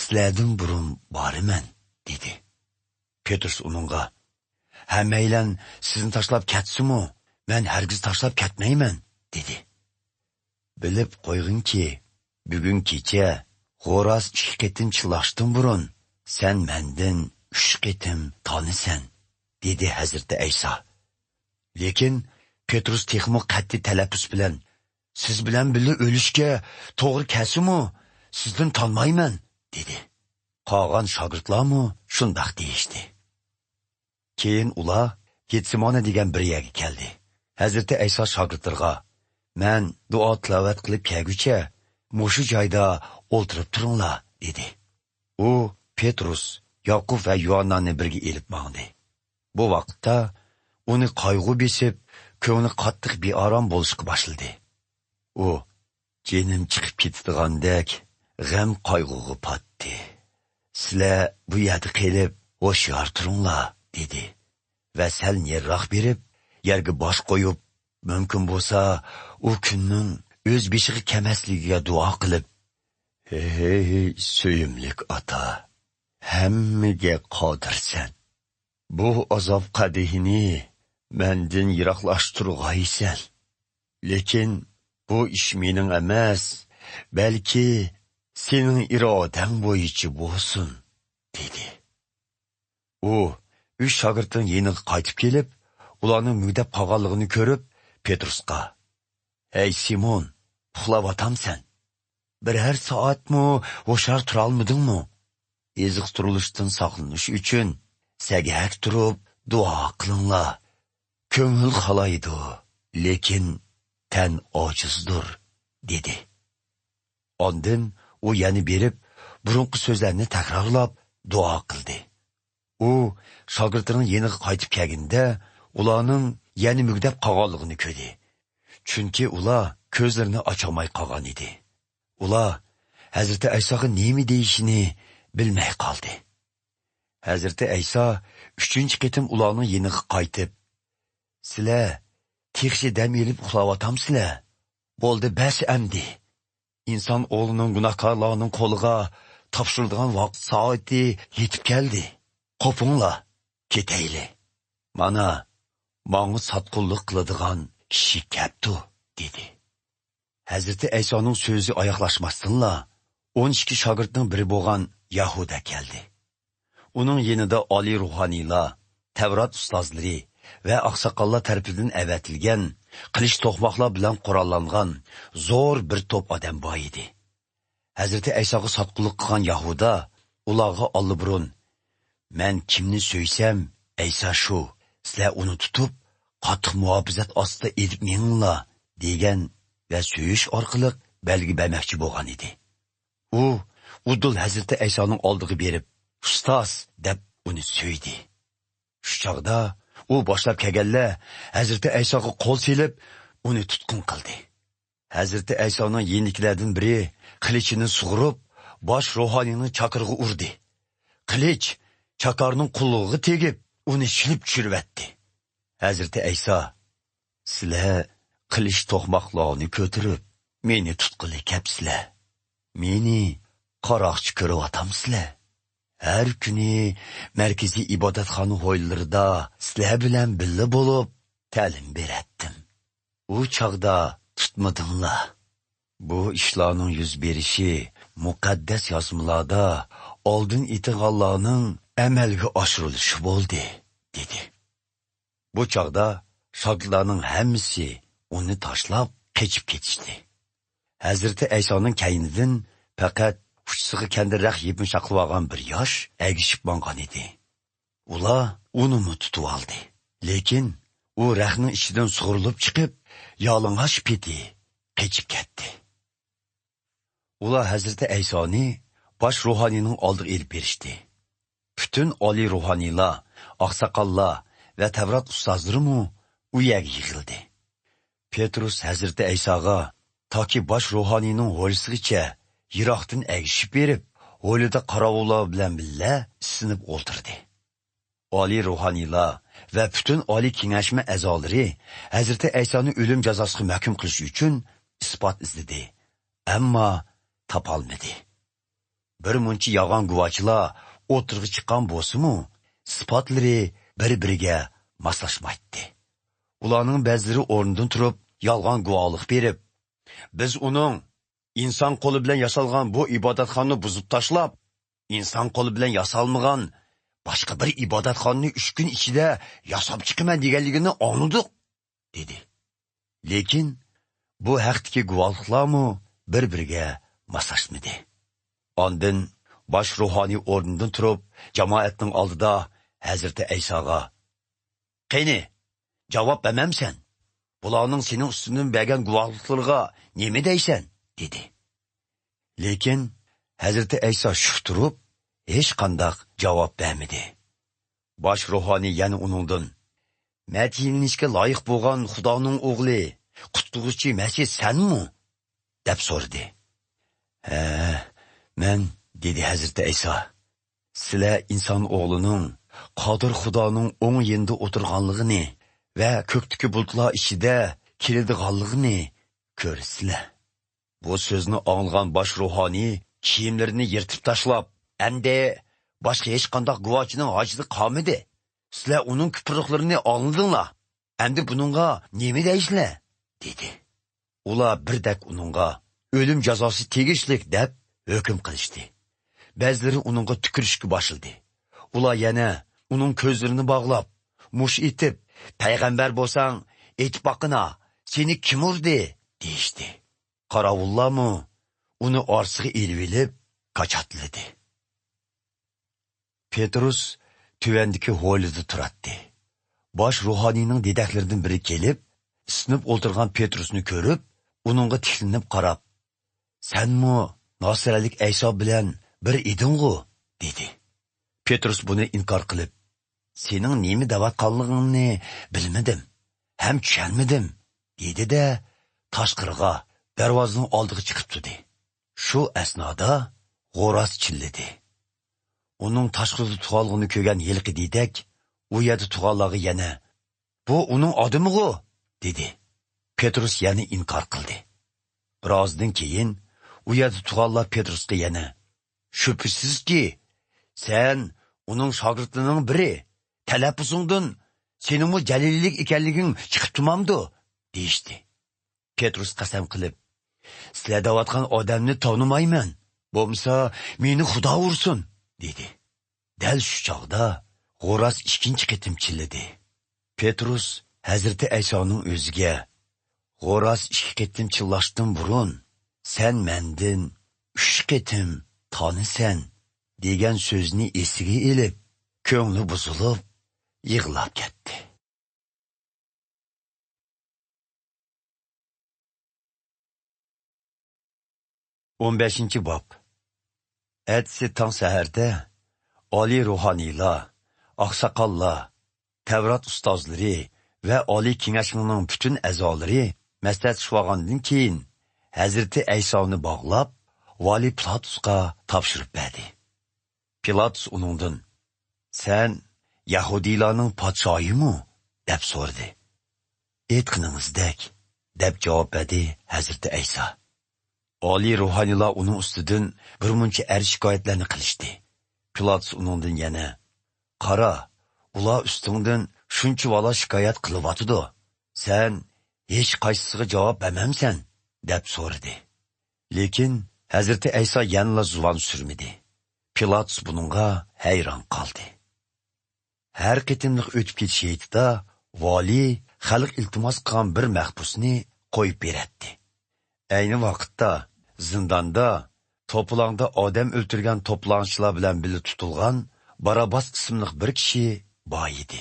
سىلەردىن بۇرۇن بارىمەن» دېدى. پېترۇس ئۇنىڭغا: «ھەممەيلەن سىزنى تاشلاپ كەتسىمۇ، مەن ھەرگىز تاشلاپ كەتمەيمەن» دېدى. بىلىپ قويغىنكى، بۈگۈن كېچە خوراز ئىككى قېتىم چىللاشتىن بۇرۇن، سەن مەندىن ئۈچ قېتىم تانىسەن، دېدى ھەزرىتى ئەيسا. لېكىن پېترۇس تېخىمۇ قەتئىي تەلەپپۇز بىلەن: «سىز بىلەن بىللە ئۆلۈشكە توغرا كەلسىمۇ، سىزدىن تانمايمەن» دېدى. قالغان شاگىرتلارمۇ شۇنداق دېيىشتى. كېيىن ئۇلار گېتسېمانە دېگەن بىر يەرگە كەلدى. ھەزرىتى ئەيسا شاگىرتلىرىغا: «مەن دۇئا تىلاۋەت قىلىپ كەلگۈچە، مۇشۇ جايدا ئولتۇرۇپ تۇرۇڭلار» دېدى. ئۇ پېترۇس، ياقۇپ ۋە يۇھاننانى بىرگە ئېلىپ ماڭدى. بۇ ۋاقىتتا ئۇنى قايغۇ بېسىپ، كۆڭلى قاتتىق بىئارام بولۇشقا باشلىدى. ئۇ: «جېنىم چىقىپ كېتىدىغاندەك غەم-قايغۇغا پاتتى. سىلەر بۇ يەردە قېلىپ، ھوشيار تۇرۇڭلار» دېدى ۋە سەل نېرىراق بېرىپ، يەرگە باش قويۇپ، مۇمكىن بولسا، ئۇ كۈننىڭ ئۆز بېشىغا كەلمەسلىكىگە دۇئا قىلىپ: «ھەي سۆيۈملۈك ئاتا، ھەممىگە قادىرسەن. بۇ ئازاب قەدىھىنى مەندىن يىراقلاشتۇرغايسەن. لېكىن بۇ ئىش مېنىڭ ئەمەس، بەلكى سېنىڭ ئىرادەڭ بويىچە بولسۇن» دېدى. ئۇ ئۈچ شاگىرتنىڭ يېنىغا قايتىپ كېلىپ، ئۇلارنىڭ مۈگدەپ قالغانلىقىنى كۆرۈپ، پېترۇسقا: «ھەي سىمون، ئۇخلاۋاتامسەن؟ بىرەر سائەتمۇ ھوشيار تۇرالمىدىڭمۇ؟ ئېزىقتۇرۇلۇشتىن ساقلىنىش ئۈچۈن سەگەك تۇرۇپ دۇئا قىلىڭلار. كۆڭۈل خالايدۇ، لېكىن تەن ئاجىزدۇر» دېدى. ئاندىن ئۇ يەنە بېرىپ، بۇرۇنقى سۆزلەرنى تەكرارلاپ دۇئا قىلدى. ئۇ شاگىرتلىرىنىڭ يېنىغا قايتىپ كەلگىنىدە، ئۇلارنىڭ يەنە مۈگدەپ قالغانلىقىنى كۆردى. چۈنكى ئۇلار كۆزلىرىنى ئاچالماي قالغان ئىدى. ئۇلار ھەزرىتى ئەيساغا نېمە دېيىشىنى بىلمەي قالدى. ھەزرىتى ئەيسا ئۈچىنچى قېتىم ئۇلارنىڭ يېنىغا قايتىپ: «سىلەر تېخىچە دەم ئېلىپ ئۇخلاۋاتامسىلەر؟ بولدى، بەس ئەمدى. ئىنسان ئوغلىنىڭ گۇناھكارلارنىڭ قولىغا تاپشۇرۇلىدىغان ۋاقىت سائىتى يېتىپ كەلدى. قوپۇڭلار، كېتەيلى. مانا، ماڭا ساتقۇنلۇق قىلىدىغان كىشى كەپتۇ» دېدى. ھەزرىتى ئەيسانىڭ سۆزى ئاياغلاشماستىنلا، ئون ئىككى شاگىرتنىڭ بىرى بولغان يەھۇدا كەلدى. ئۇنىڭ يېنىدا ئالىي روھانىيلار، تەۋرات ئۇستازلىرى ۋە ئاقساقاللار تەرىپىدىن ئەۋەتىلگەن قىلىچ توقماقلار بىلەن قوراللانغان زور بىر توپ ئادەم بار ئىدى. ھەزرىتى ئەيساغا ساتقۇنلۇق قىلغان يەھۇدا ئۇلارغا ئاللىبۇرۇن: «مەن كىمنى سۆيسەم، ئەيسا شۇ. سىلەر ئۇنى تۇتۇپ، قاتتىق مۇھاپىزەت ئاستىدا ئېلىپ مېڭىڭلار» دېگەن ۋە سۆيۈش ئارقىلىق بەلگە بەرمەكچى بولغان ئىدى. ئۇ ئۇدۇل ھەزرىتى ئەيسانىڭ ئالدىغا بېرىپ، «ئۇستاز!» دەپ ئۇنى سۆيدى. شۇ چاغدا ئۇ باشلاپ كەلگەنلەر ھەزرىتى ئەيساغا قول سېلىپ، ئۇنى تۇتقۇن قىلدى. ھەزرىتى ئەيسانىڭ يېنىدىكىلەردىن بىرى قىلىچىنى سۇغۇرۇپ، باش روھانىينىڭ چاكىرىغا ئۇردى. قىلىچ چاكارنىڭ قۇلىقىغا تېگىپ، ئۇنى شىلىپ چۈشۈرۈۋەتتى. ھەزرىتى ئەيسا: «سىلەر قىلىچ توقماقلارنى كۆتۈرۈپ، مېنى تۇتقىلى كەپسىلەر. مېنى قاراقچى كۆرۈۋاتامسىلەر؟ ھەر كۈنى مەركىزىي ئىبادەتخانا ھويلىلىرىدا سىلەر بىلەن بىللە بولۇپ، تەلىم بېرەتتىم. ئۇ چاغدا تۇتمىدىڭلار. بۇ ئىشلارنىڭ يۈز بېرىشى مۇقەددەس يازمىلاردا ئالدىن ئېيتىلغانلارنىڭ ئەمەلگە ئاشۇرۇلۇشى بولدى» دېدى. بۇ چاغدا شاگىرتلارنىڭ ھەممىسى ئۇنى تاشلاپ قېچىپ كېتىشتى. ھەزرىتى ئەيسانىڭ كەينىدىن پەقەت ئۇچىسىغا كەندىر رەخت يېپىنچاقلىۋالغان بىر ياش ئەگىشىپ ماڭغان ئىدى. ئۇلار ئۇنىمۇ تۇتۇۋالدى. لېكىن ئۇ رەختنىڭ ئىچىدىن سۇغۇرۇلۇپ چىقىپ، يالىڭاچ پېتى قېچىپ كەتتى. ئۇلار ھەزرىتى ئەيسانى باش روھانىينىڭ ئالدىغا ئېلىپ بېرىشتى. پۈتۈن ئالىي روھانىيلار، ئاقساقاللار ۋە تەۋرات ئۇستازلىرىمۇ ئۇ يەرگە يىغىلدى. پېتروس ھەزرىتى ئەيساغا، تاكى باش روھانىينىڭ ھويلىسىغىچە يىراقتىن ئەگىشىپ بېرىپ، ھويلىدا قاراۋۇللار بىلەن بىللە ئىسسىنىپ ئولتۇردى. ئالىي روھانىيلار ۋە پۈتۈن ئالىي كېڭەشمە ئەزالىرى ھەزرىتى ئەيسانى ئۆلۈم جازاسىغا مەھكۇم قىلىش ئۈچۈن ئىسپات ئىزدىدى، ئەمما تاپالمىدى. بىر مۇنچە يالغان گۇۋاچىلار ئوتتۇرىغا چىققان بولسىمۇ، ئىسپاتلىرى بىر-بىرىگە ماسلاشمايتتى. ئۇلارنىڭ بەزىلىرى ئورنىدىن تۇرۇپ، يالغان گۇۋاھلىق بېرىپ، بىز ئۇنىڭ ئىنسان قولى بىلەن ياسالغان بۇ ئىبادەتخانىنى بۇزۇپ تاشلاپ، ئىنسان قولى بىلەن ياسالمىغان باشقا بىر ئىبادەتخانىنى ئۈچ كۈن ئىچىدە ياساپ چىقىمەن دېگەنلىكىنى ئاڭلىدۇق، دېدى. لېكىن بۇ ھەقتىكى گۇۋاھلىقلارمۇ بىر-بىرىگە ماسلاشمىدى. ئاندىن باش روھانىي ئورنىدىن تۇرۇپ، جامائەتنىڭ ئالدىدا ھەزرىتى ئەيساغا، قېنى، جاۋاب بەرمەمسەن؟ بۇلارنىڭ سېنىڭ ئۈستۈڭدىن بەرگەن گۇۋاھلىقلىرىغا نېمە دەيسەن؟ دېدى. لېكىن ھەزرىتى ئەيسا شۈك تۇرۇپ، ھېچقانداق جاۋاب بەرمىدى. باش روھانىي يەنە ئۇنىڭدىن، مەدھىيەلىنىشكە لايىق بولغان خۇدانىڭ ئوغلى، قۇتقۇزغۇچى مەسىھ سەنمۇ؟ دەپ سورىدى. ھە، مەن، دېدى ھەزرىتى ئەيسا. سىلەر ئىنسان ئوغلىنىڭ قادىر خۇدانىڭ ئوڭ يېنىدا ئولتۇرغانلىقىنى ۋە كۆكتىكى بۇلۇتلار ئىچىدە كېلىدىغانلىقىنى كۆرىسىلەر. بۇ سۆزنى ئاڭلىغان باش روھانىي كىيىملىرىنى يىرتىپ تاشلاپ، ئەمدى باشقا ھېچقانداق گۇۋاچىنىڭ ھاجىتى قالمىدى. سىلەر ئۇنىڭ كۇپۇرلۇقلىرىنى ئاڭلىدىڭلار. ئەمدى بۇنىڭغا نېمە دەيسىلەر؟ دېدى. ئۇلار بىردەك ئۇنىڭغا ئۆلۈم جازاسى تېگىشلىك دەپ ھۆكۈم قىلىشتى. بەزىلىرى ئۇنىڭغا تۈكۈرۈشكە باشلىدى. ئۇلار يەنە ئۇنىڭ كۆزلىرىنى باغلاپ، مۇش ئېتىپ، پەيغەمبەر بولساڭ، ئېيتىپ باققىنا، سېنى كىم ئۇردى؟ دېيىشتى. قاراۋۇللارمۇ ئۇنى ئارىسىغا ئېلىۋېلىپ كاچاتلىدى. پېتروس تۆۋەندىكى ھويلىدا تۇراتتى. باش روھانىينىڭ دېدەكلىرىدىن بىرى كېلىپ، ئىسسىنىپ ئولتۇرغان پېتروسنى كۆرۈپ، ئۇنىڭغا تىكلىنىپ قاراپ، سەنمۇ ناسىرەلىك ئەيسا بىلەن بىر ئىدىڭغۇ؟ دېدى. پېتروس بۇنى ئىنكار قىلىپ، سېنىڭ نېمە دەۋاتقانلىقىڭنى بىلمىدىم ھەم چۈشەنمىدىم، دېدى-دە، تاشقىرىغا، دەرۋازىنىڭ ئالدىغا چىقىپ تۇردى. شۇ ئەسنادا غوراس چىللىدى. ئۇنىڭ تاشقىرىدا تۇرغانلىقىنى كۆرگەن ھېلىقى دېدەك ئۇ يەردە تۇرغانلارغا يەنە، بۇ ئۇنىڭ ئادىمىغۇ؟ دېدى. پېتروس يەنە ئىنكار قىلدى. بىر ئازدىن كېيىن ئۇ يەردە تۇرغانلار پېتروسقا يەنە، شۈبھىسىزكى، سەن ئۇنىڭ شاگىرتلىرىنىڭ بىرى، تەلەپپۇزۇڭدىن سېنىڭمۇ جەلىلىيلىك ئىكەنلىكىڭ چىقىپ تۇرمامدۇ؟ دېيىشتى. پېتروس قەسەم قىلىپ، سىلەر دەۋاتقان ئادەمنى تونۇمايمەن، بولمىسا مېنى خۇدا ئۇرسۇن، دېدى. دەل شۇ چاغدا غوراس ئىككىنچى قېتىم چىللىدى. پېتروس ھەزرىتى ئەيسانىڭ ئۆزىگە، غوراس ئىككى قېتىم چىللاشتىن بۇرۇن، سەن مەندىن ئۈچ قېتىم تانىسەن، دېگەن سۆزنى ئېسىگە ئېلىپ، كۆڭلى بۇزۇلۇپ، يىغلاپ كەتتى. ئون بەشىنچى باب. ئەتىسى تاڭ سەھەردە ئالىي روھانىيلار، ئاقساقاللار، تەۋرات ئۇستازلىرى ۋە ئالىي كېڭەشنىڭ پۈتۈن ئەزالىرى مەسلىھەتلىشىۋالغاندىن كېيىن، ھەزرىتى ئەيسانى باغلاپ، ۋالىي پىلاتۇسقا تاپشۇرۇپ بەردى. پىلاتۇس ئۇنىڭدىن، سەن يەھۇدىيلارنىڭ پادىشاھىمۇ؟ دەپ سورىدى. ئېيتقىنىڭىزدەك، دەپ جاۋاب بەردى ھەزرىتى ئەيسا. ئالىي روھانىيلار ئۇنىڭ ئۈستىدىن بىر مۇنچە ئەرز شىكايەتلەرنى قىلىشتى. پىلاتۇس ئۇنىڭدىن يەنە، قارا، ئۇلار ئۈستۈڭدىن شۇنچىۋالا شىكايەت قىلىۋاتىدۇ. سەن ھېچ قايسىسىغا جاۋاب بەرمەمسەن؟ دەپ سورىدى. لېكىن ھەزرىتى ئەيسا يەنىلا زۇۋان سۈرمىدى. پىلاتۇس بۇنىڭغا ھەيران قالدى. ھەر قېتىملىق ئۆتۈپ كېتىش ھېيتىدا ۋالىي خەلق ئىلتىماس قىلغان بىر مەھبۇسنى قويۇپ بېرەتتى. ئەينى ۋاقىتتا زىنداندا توپىلاڭدا ئادەم ئۆلتۈرگەن توپىلاڭچىلار بىلەن بىللە تۇتۇلغان باراباس ئىسىملىق بىر كىشى بار ئىدى.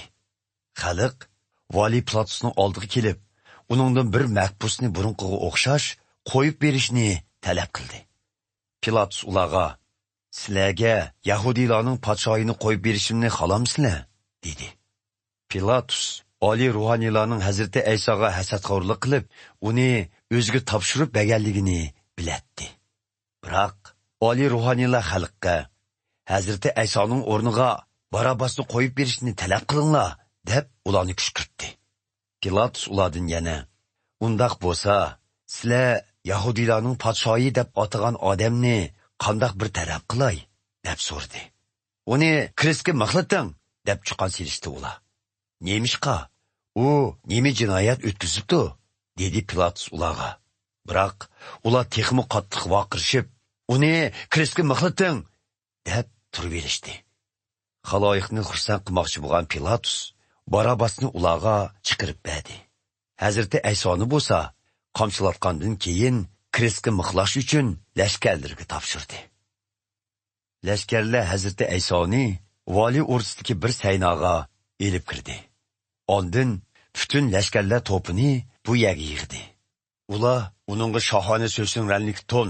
خەلق ۋالىي پىلاتۇسنىڭ ئالدىغا كېلىپ، ئۇنىڭدىن بىر مەھبۇسنى بۇرۇنقىغا ئوخشاش قويۇپ بېرىشنى تەلەپ قىلدى. پىلاتۇس ئۇلارغا، «سىلەرگە يەھۇدىيلارنىڭ پادىشاھىنى قويۇپ بېرىشىمنى خالامسىلەر؟» دېدى. پىلاتۇس ئالىي روھانىيلارنىڭ ھەزرىتى ئەيساغا ھەسەتخورلۇق قىلىپ، ئۇنى ئۆزىگە تاپشۇرۇپ بەرگەنلىكىنى بىلەتتى. بىراق ئالىي روھانىيلار خەلققە، «ھەزرىتى ئەيسانىڭ ئورنىغا باراباسنى قويۇپ بېرىشنى تەلەپ قىلىڭلار» دەپ ئۇلارنى كۈشكۈرتتى. پىلاتۇس ئۇلاردىن يەنە، «ئۇنداق بولسا، سىلەر يەھۇدىيلارنىڭ پادىشاھى دەپ ئاتىغان ئادەمنى قانداق بىر تەلەپ قىلاي؟» دەپ سورىدى. «ئۇنى كرېستكە مىخلىتىڭ!» دەپ چۇقان سېلىشتى ئۇلار. «نېمىشقا؟ ئۇ نېمە جىنايەت ئۆتكۈزۈپتۇ؟» دېدى پىلاتۇس ئۇلارغا. بىراق ئۇلار تېخىمۇ قاتتىق ۋارقىرىشىپ، «ئۇنى كرېستكە مىخلىتىڭ!» دەپ تۇرۇۋېلىشتى. خالايىقنى خۇرسەن قىلماقچى بولغان پىلاتۇس باراباسنى ئۇلارغا چىقىرىپ بەردى. ھەزرىتى ئەيسانى بولسا قامچىلاتقاندىن كېيىن، كرېستكە مىخلاش ئۈچۈن لەشكەرلىرىگە تاپشۇردى. لەشكەرلەر ھەزرىتى ئەيسانى ۋالىي ئوردىسىدىكى بىر سەيناغا ئېلىپ كىردى. ئاندىن پۈتۈن لەشكەرلەر توپىنى بۇ يەرگە يىغدى. ئۇلار ئۇنىڭغا شاھانە سۆسۈن رەڭلىك تون،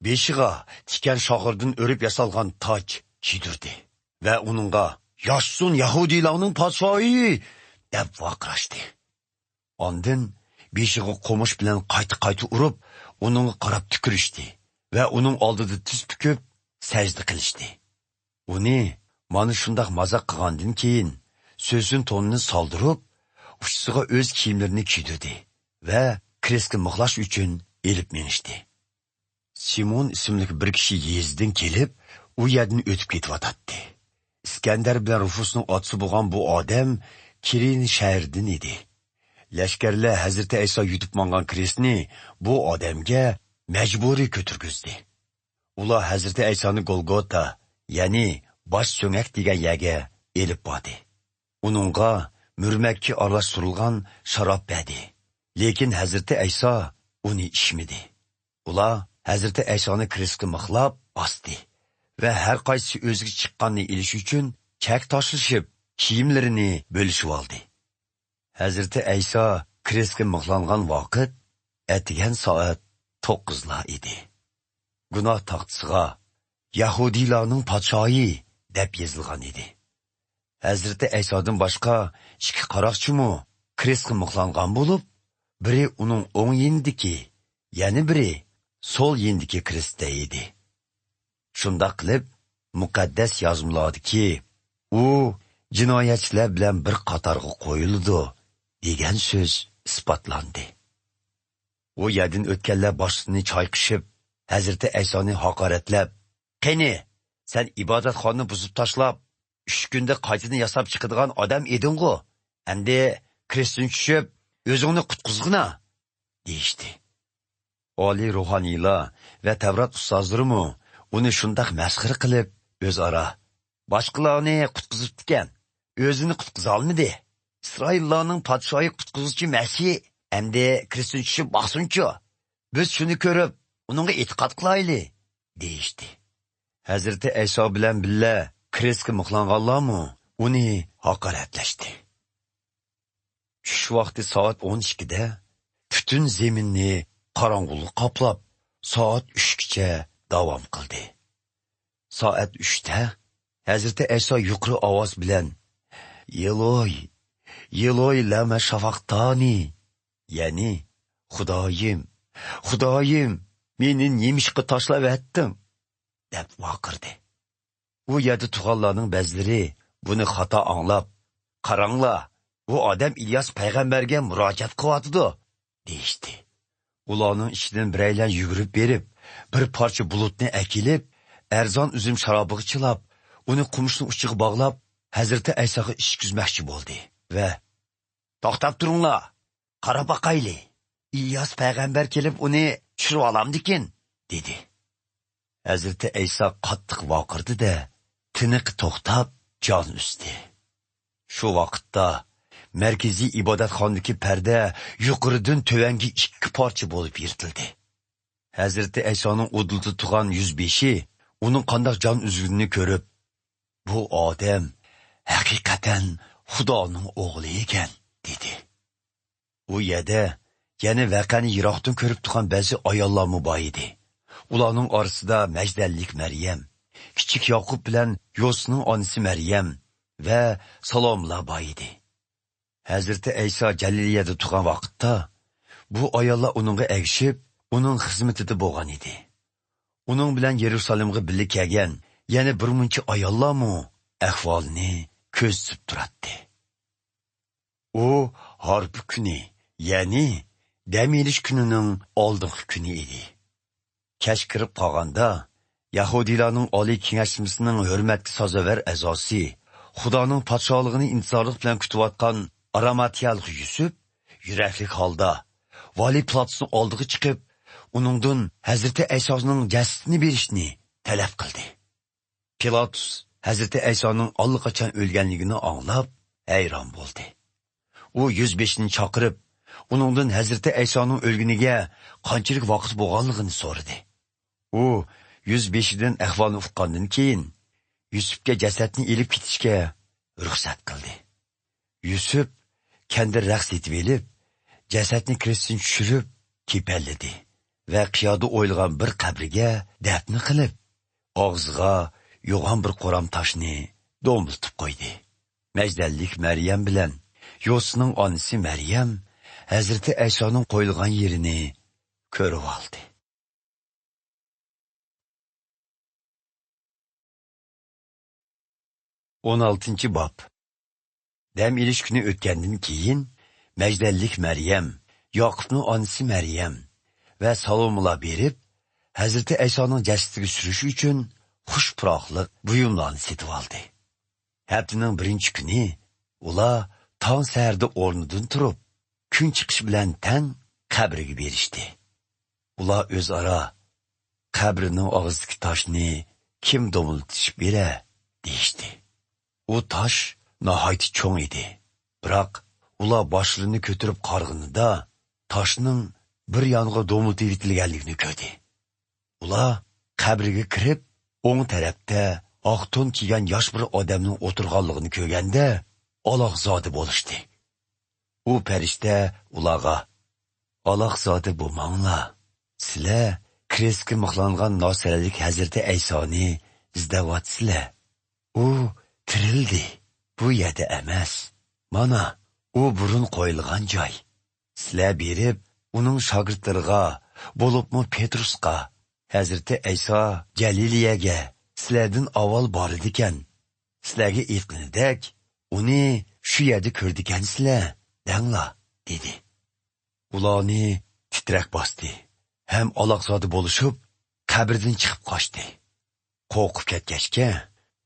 بېشىغا تىكەن شاخىرىدىن ئۆرۈپ ياسالغان تاج كىيدۈردى ۋە ئۇنىڭغا، «ياشىسۇن يەھۇدىيلارنىڭ پادىشاھى!» دەپ ۋارقىراشتى. ئاندىن بېشىغا قومۇش بىلەن قايتا-قايتا ئۇرۇپ، ئۇنىڭغا قاراپ تۈكۈرۈشتى ۋە ئۇنىڭ ئالدىدا تىز پۈكۈپ، سەجدە قىلىشتى. ئۇنى مانا شۇنداق مازاق قىلغاندىن كېيىن، سۆسۈن تونىنى سالدۇرۇپ، ئۇچىسىغا ئۆز كىيىملىرىنى كىيدۈردى ۋە كرېستكە مىخلاش ئۈچۈن ئېلىپ مېڭىشتى. سىمون ئىسىملىك بىر كىشى يېزىدىن كېلىپ، ئۇ يەردىن ئۆتۈپ كېتىۋاتاتتى. ئىسكەندەر بىلەن رۇفۇسنىڭ ئاتىسى بولغان بۇ ئادەم كىرېنە شەھىرىدىن ئىدى. لەشكەرلەر ھەزرىتى ئەيسا يۈدۈپ ماڭغان كرېستنى بۇ ئادەمگە مەجبۇرىي كۆتۈرگۈزدى. ئۇلار ھەزرىتى ئەيسانى گولگوتا، يەنى باش سۆڭەك دېگەن يەرگە ئېلىپ باردى. ئۇنىڭغا مۈرمەككە ئارىلاشتۇرۇلغان شاراب بەردى. لېكىن ھەزرىتى ئەيسا ئۇنى ئىچمىدى. ئۇلار ھەزرىتى ئەيسانى كرېستكە مىخلاپ ئاستى ۋە ھەر قايسىسى ئۆزىگە چىققاننى ئېلىش ئۈچۈن چەك تاشلىشىپ، كىيىملىرىنى بۆلۈشۈۋالدى. ھەزرىتى ئەيسا كرېستكە مىخلانغان ۋاقىت ئەتىگەن سائەت توققۇزلار ئىدى. گۇناھ تاختىسىغا «يەھۇدىيلارنىڭ پادىشاھى» دەپ يېزىلغان ئىدى. ھەزرىتى ئەيسادىن باشقا ئىككى قاراقچىمۇ كرېستقا مىخلانغان بولۇپ، بىرى ئۇنىڭ ئوڭ يېنىدىكى، يەنە بىرى سول يېنىدىكى كرېستتە ئىدى. شۇنداق قىلىپ، مۇقەددەس يازمىلاردىكى «ئۇ جىنايەتچىلەر بىلەن بىر قاتارغا قويۇلىدۇ» دېگەن سۆز ئىسپاتلاندى. ئۇ يەردىن ئۆتكەنلەر باشلىرىنى چايقىشىپ، ھەزرىتى ئەيسانى ھاقارەتلەپ، «قېنى، سەن ئىبادەتخانىنى بۇزۇپ تاشلاپ، ئۈچ كۈندە قايتىدىن ياساپ چىقىدىغان ئادەم ئىدىڭغۇ؟ ئەمدى كرېستتىن چۈشۈپ، ئۆزۈڭنى قۇتقۇزغىنا!» دېيىشتى. ئالىي روھانىيلار ۋە تەۋرات ئۇستازلىرىمۇ ئۇنى شۇنداق مەسخىرە قىلىپ، ئۆزئارا، «باشقىلارنى قۇتقۇزۇپتىكەن، ئۆزىنى قۇتقۇزالمىدى. ئىسرائىللارنىڭ پادىشاھى، قۇتقۇزغۇچى مەسىھى ئەمدى كرېستتىن چۈشۈپ باقسۇنچۇ! بىز شۇنى كۆرۈپ، ئۇنىڭغا ئېتىقاد قىلايلى!» دېيىشتى. ھەزرىتى ئەيسا بىلەن بىللە كرېستكە مىخلانغانلارمۇ ئۇنى ھاقارەتلەشتى. چۈش ۋاقتى سائەت ئون ئىككىدە پۈتۈن زېمىننى قاراڭغۇلۇق قاپلاپ، سائەت ئۈچكىچە داۋام قىلدى. سائەت ئۈچتە ھەزرىتى ئەيسا يۇقىرى ئاۋاز بىلەن، «يېلوي، يېلوي، لەمە شاۋاقتانى؟» يەنى، «خۇدايىم، خۇدايىم، مېنى نېمىشقا تاشلاۋەتتىڭ؟» دەپ ۋارقىرىدى. ئۇ يەردە تۇرغانلارنىڭ بەزىلىرى بۇنى خاتا ئاڭلاپ، «قاراڭلار، بۇ ئادەم ئىلياس پەيغەمبەرگە مۇراجىئەت قىلىۋاتىدۇ» دېيىشتى. ئۇلارنىڭ ئىچىدىن بىرەيلەن يۈگۈرۈپ بېرىپ، بىر پارچە بۇلۇتنى ئەكېلىپ، ئەرزان ئۈزۈم شارابىغا چىلاپ، ئۇنى قومۇچنىڭ ئۇچىغا باغلاپ، ھەزرىتى ئەيساغا ئىچكۈزمەكچى بولدى ۋە، «توختاپ تۇرۇڭلار! قاراپ باقايلى، ئىلياس پەيغەمبەر كېلىپ ئۇنى چۈشۈرۈۋالامدىكىن؟» دېدى. ھەزرىتى ئەيسا قاتتىق ۋارقىرىدى-دە، تىنىقى توختاپ، جان ئۈزدى. شۇ ۋاقىتتا مەركىزىي ئىبادەتخانىدىكى پەردە يۇقىرىدىن تۆۋەنگە ئىككى پارچە بولۇپ يىرتىلدى. ھەزرىتى ئەيسانىڭ ئۇدۇلدا تۇرغان يۈزبېشى ئۇنىڭ قانداق جان ئۈزگىنىنى كۆرۈپ، «بۇ ئادەم ھەقىقەتەن خۇدانىڭ ئوغلى ئىكەن» دېدى. ئۇ يەردە يەنە ۋەقەنى يىراقتىن كۆرۈپ تۇرغان بەزى ئاياللارمۇ بار ئىدى. ئۇلارنىڭ ئارىسىدا مەجدەللىك مەريەم، كىچىك ياقۇپ بىلەن يوسىنىڭ ئانىسى مەريەم ۋە سالومىلار بار ئىدى. ھەزرىتى ئەيسا جەلىلىيەدە تۇرغان ۋاقىتتا، بۇ ئاياللار ئۇنىڭغا ئەگىشىپ، ئۇنىڭ خىزمىتىدە بولغان ئىدى. ئۇنىڭ بىلەن يېرۇسالېمغا بىللە كەلگەن يەنە بىر مۇنچە ئاياللارمۇ ئەھۋالنى كۆزىتىپ تۇراتتى. ئۇ ھارپا كۈنى، يەنى دەم ئېلىش كۈنىنىڭ ئالدىنقى كۈنى ئىدى. كەچ كىرىپ قالغاندا، يەھۇدىيلارنىڭ ئالىي كېڭەشمىسىنىڭ ھۆرمەتكە سازاۋەر ئەزاسى، خۇدانىڭ پادىشاھلىقىنى ئىنتىزارلىق بىلەن كۈتۈۋاتقان ئاراماتىيەلىك يۈسۈپ، يۈرەكلىك ھالدا ۋالىي پىلاتۇسنىڭ ئالدىغا چىقىپ، ئۇنىڭدىن ھەزرىتى ئەيسانىڭ جەسىتىنى بېرىشنى تەلەپ قىلدى. پىلاتۇس ھەزرىتى ئەيسانىڭ ئاللىقاچان ئۆلگەنلىكىنى ئاڭلاپ، ھەيران بولدى. ئۇ يۈزبېشىنى چاقىرىپ، ئۇنىڭدىن ھەزرىتى ئەيسانىڭ ئۆلگىنىگە قانچىلىك ۋاقىت بولغانلىقىنى سورىدى. ئۇ يۈزبېشىدىن ئەھۋالنى ئۇققاندىن كېيىن، يۈسۈپكە جەسەتنى ئېلىپ كېتىشكە رۇخسەت قىلدى. يۈسۈپ كەندىر رەخت سېتىۋېلىپ، جەسەتنى كرېستتىن چۈشۈرۈپ، كېپەنلىدى ۋە قىيادا ئويۇلغان بىر قەبرىگە دەپنە قىلىپ، ئاغزىغا يوغان بىر قورام تاشنى دومىلىتىپ قويدى. مەجدەللىك مەريەم بىلەن يوسىنىڭ ئانىسى مەريەم ھەزرىتى ئەيسانىڭ قويۇلغان يېرىنى كۆرۈۋالدى. ئون ئالتىنچى باب. دەم ئېلىش كۈنى ئۆتكەندىن كېيىن، مەجدەللىك مەريەم، ياقۇپنىڭ ئانىسى مەريەم ۋە سالومىلار بېرىپ، ھەزرىتى ئەيسانىڭ جەسىتىگە سۈرۈش ئۈچۈن خۇش پۇراقلىق بۇيۇملارنى سېتىۋالدى. ھەپتىنىڭ بىرىنچى كۈنى ئۇلار تاڭ سەھەردە ئورنىدىن تۇرۇپ، كۈن چىقىش بىلەن تەڭ قەبرىگە بېرىشتى. ئۇلار ئۆزئارا، «قەبرىنىڭ ئاغزىدىكى تاشنى كىم دومىلىتىشىپ بېرە؟» دېيىشتى. ئۇ تاش ناھايىتى چوڭ ئىدى. بىراق، ئۇلار باشلىرىنى كۆتۈرۈپ قارىغىنىدا، تاشنىڭ بىر يانغا دومىلىتىۋېتىلگەنلىكىنى كۆردى. ئۇلار قەبرىگە كىرىپ، ئوڭ تەرەپتە ئاق تون كىيگەن ياش بىر ئادەمنىڭ ئولتۇرغانلىقىنى كۆرگەندە، ئالاقزادە بولۇشتى. ئۇ پەرىشتە ئۇلارغا، «ئالاقزادە بولماڭلار. سىلەر كرېستكە مىخلانغان ناسىرەلىك ھەزرىتى ئەيسانى ئىزدەۋاتىسىلەر. ئۇ تىرىلدى. بۇ يەردە ئەمەس. مانا، ئۇ بۇرۇن قويۇلغان جاي. سىلەر بېرىپ، ئۇنىڭ شاگىرتلىرىغا، بولۇپمۇ پېترۇسقا، ھەزرىتى ئەيسا جەلىلىيەگە سىلەردىن ئاۋۋال بارىدىكەن. سىلەرگە ئېيتقىنىدەك، ئۇنى شۇ يەردە كۆردىكەنسىلەر، دەڭلار» دېدى. ئۇلارنى تىترەك باستى ھەم ئالاقزادە بولۇشۇپ، قەبرىدىن چىقىپ قاچتى. قورقۇپ كەتكەچكە،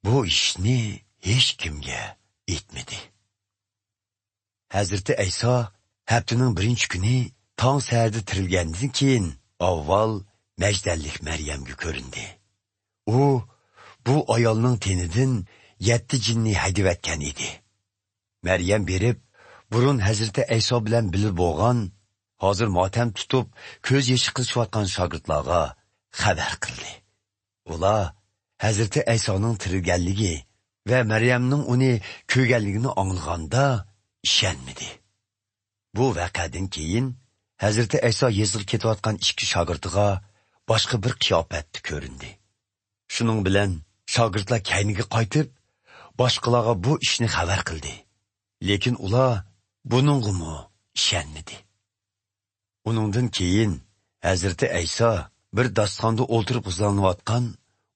بۇ ئىشنى ھېچكىمگە ئېيتمىدى. ھەزرىتى ئەيسا ھەپتىنىڭ بىرىنچى كۈنى تاڭ سەھەردە تىرىلگەندىن كېيىن، ئاۋۋال مەجدەللىك مەريەمگە كۆرۈندى. ئۇ بۇ ئايالنىڭ تېنىدىن يەتتە جىننى ھەيدىۋەتكەن ئىدى. مەريەم بېرىپ، بۇرۇن ھەزرىتى ئەيسا بىلەن بىللە بولغان، ھازىر ماتەم تۇتۇپ، كۆز يېشى قىلىشىۋاتقان شاگىرتلارغا خەۋەر قىلدى. ئۇلار ھەزرىتى ئەيسانىڭ تىرىلگەنلىكى ۋە مەريەمنىڭ ئۇنى كۆرگەنلىكىنى ئاڭلىغاندا ئىشەنمىدى. بۇ ۋەقەدىن كېيىن، ھەزرىتى ئەيسا يېزىغا كېتىۋاتقان ئىككى شاگىرتىغا باشقا بىر قىياپەتتە كۆرۈندى. شۇنىڭ بىلەن شاگىرتلار كەينىگە قايتىپ، باشقىلارغا بۇ ئىشنى خەۋەر قىلدى. لېكىن ئۇلار بۇنىڭغىمۇ ئىشەنمىدى. ئۇنىڭدىن كېيىن ھەزرىتى ئەيسا بىر داستىخاندا ئولتۇرۇپ غىزالىنىۋاتقان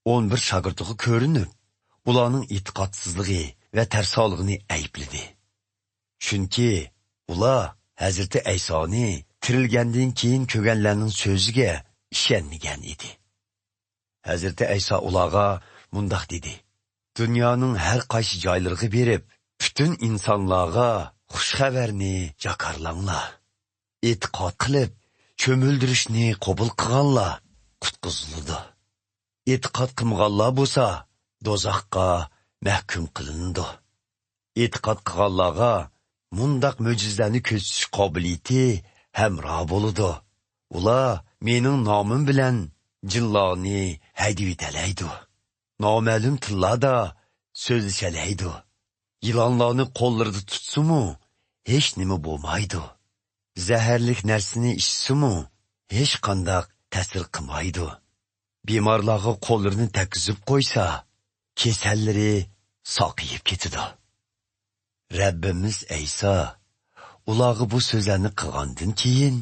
ئون بىر شاگىرتىغا كۆرۈنۈپ، ئۇلارنىڭ ئېتىقادسىزلىقى ۋە تەرسالىقىنى ئەيىبلىدى. چۈنكى ئۇلار ھەزرىتى ئەيسانى تىرىلگەندىن كېيىن كۆرگەنلەرنىڭ سۆزىگە ئىشەنمىگەن ئىدى. ھەزرىتى ئەيسا ئۇلارغا مۇنداق دېدى: «دۇنيانىڭ ھەر قايسى جايلىرىغا بېرىپ، پۈتۈن ئىنسانلارغا خۇش خەۋەرنى جاكارلاڭلار. ئېتىقاد قىلىپ، چۆمۈلدۈرۈشنى قوبۇل قىلغانلار قۇتقۇزۇلىدۇ. ئېتىقاد قىلمىغانلار بولسا، دوزاخقا مەھكۇم قىلىنىدۇ. ئېتىقاد قىلغانلارغا مۇنداق مۆجىزىلەرنى كۆرسىتىش قابىلىيىتى ھەمراھ بولىدۇ. ئۇلار مېنىڭ نامىم بىلەن جىنلارنى ھەيدىۋېتەلەيدۇ. نامەلۇم تىللاردا سۆزلىشەلەيدۇ. يىلانلارنى قوللىرىدا تۇتسىمۇ، ھېچنېمە بولمايدۇ. زەھەرلىك نەرسىنى ئىچسىمۇ، ھېچقانداق تەسىر قىلمايدۇ. بىمارلارغا قوللىرىنى تەگكۈزۈپ قويسا، كېسەللىرى ساقىيىپ كېتىدۇ. رەببىمىز ئەيسا ئۇلارغا بۇ سۆزلەرنى قىلغاندىن كېيىن،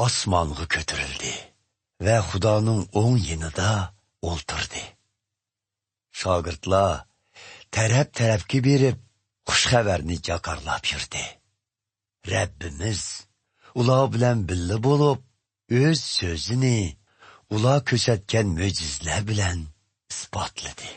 ئاسمانغا كۆتۈرۈلدى ۋە خۇدانىڭ ئوڭ يېنىدا ئولتۇردى. شاگىرتلار تەرەپ-تەرەپكە بېرىپ، خۇش خەۋەرنى جاكارلاپ يۈردى. رەببىمىز ئۇلار بىلەن بىللە بولۇپ، ئۆز سۆزىنى ئۇلار كۆرسەتكەن مۆجىزىلەر بىلەن ئىسپاتلىدى.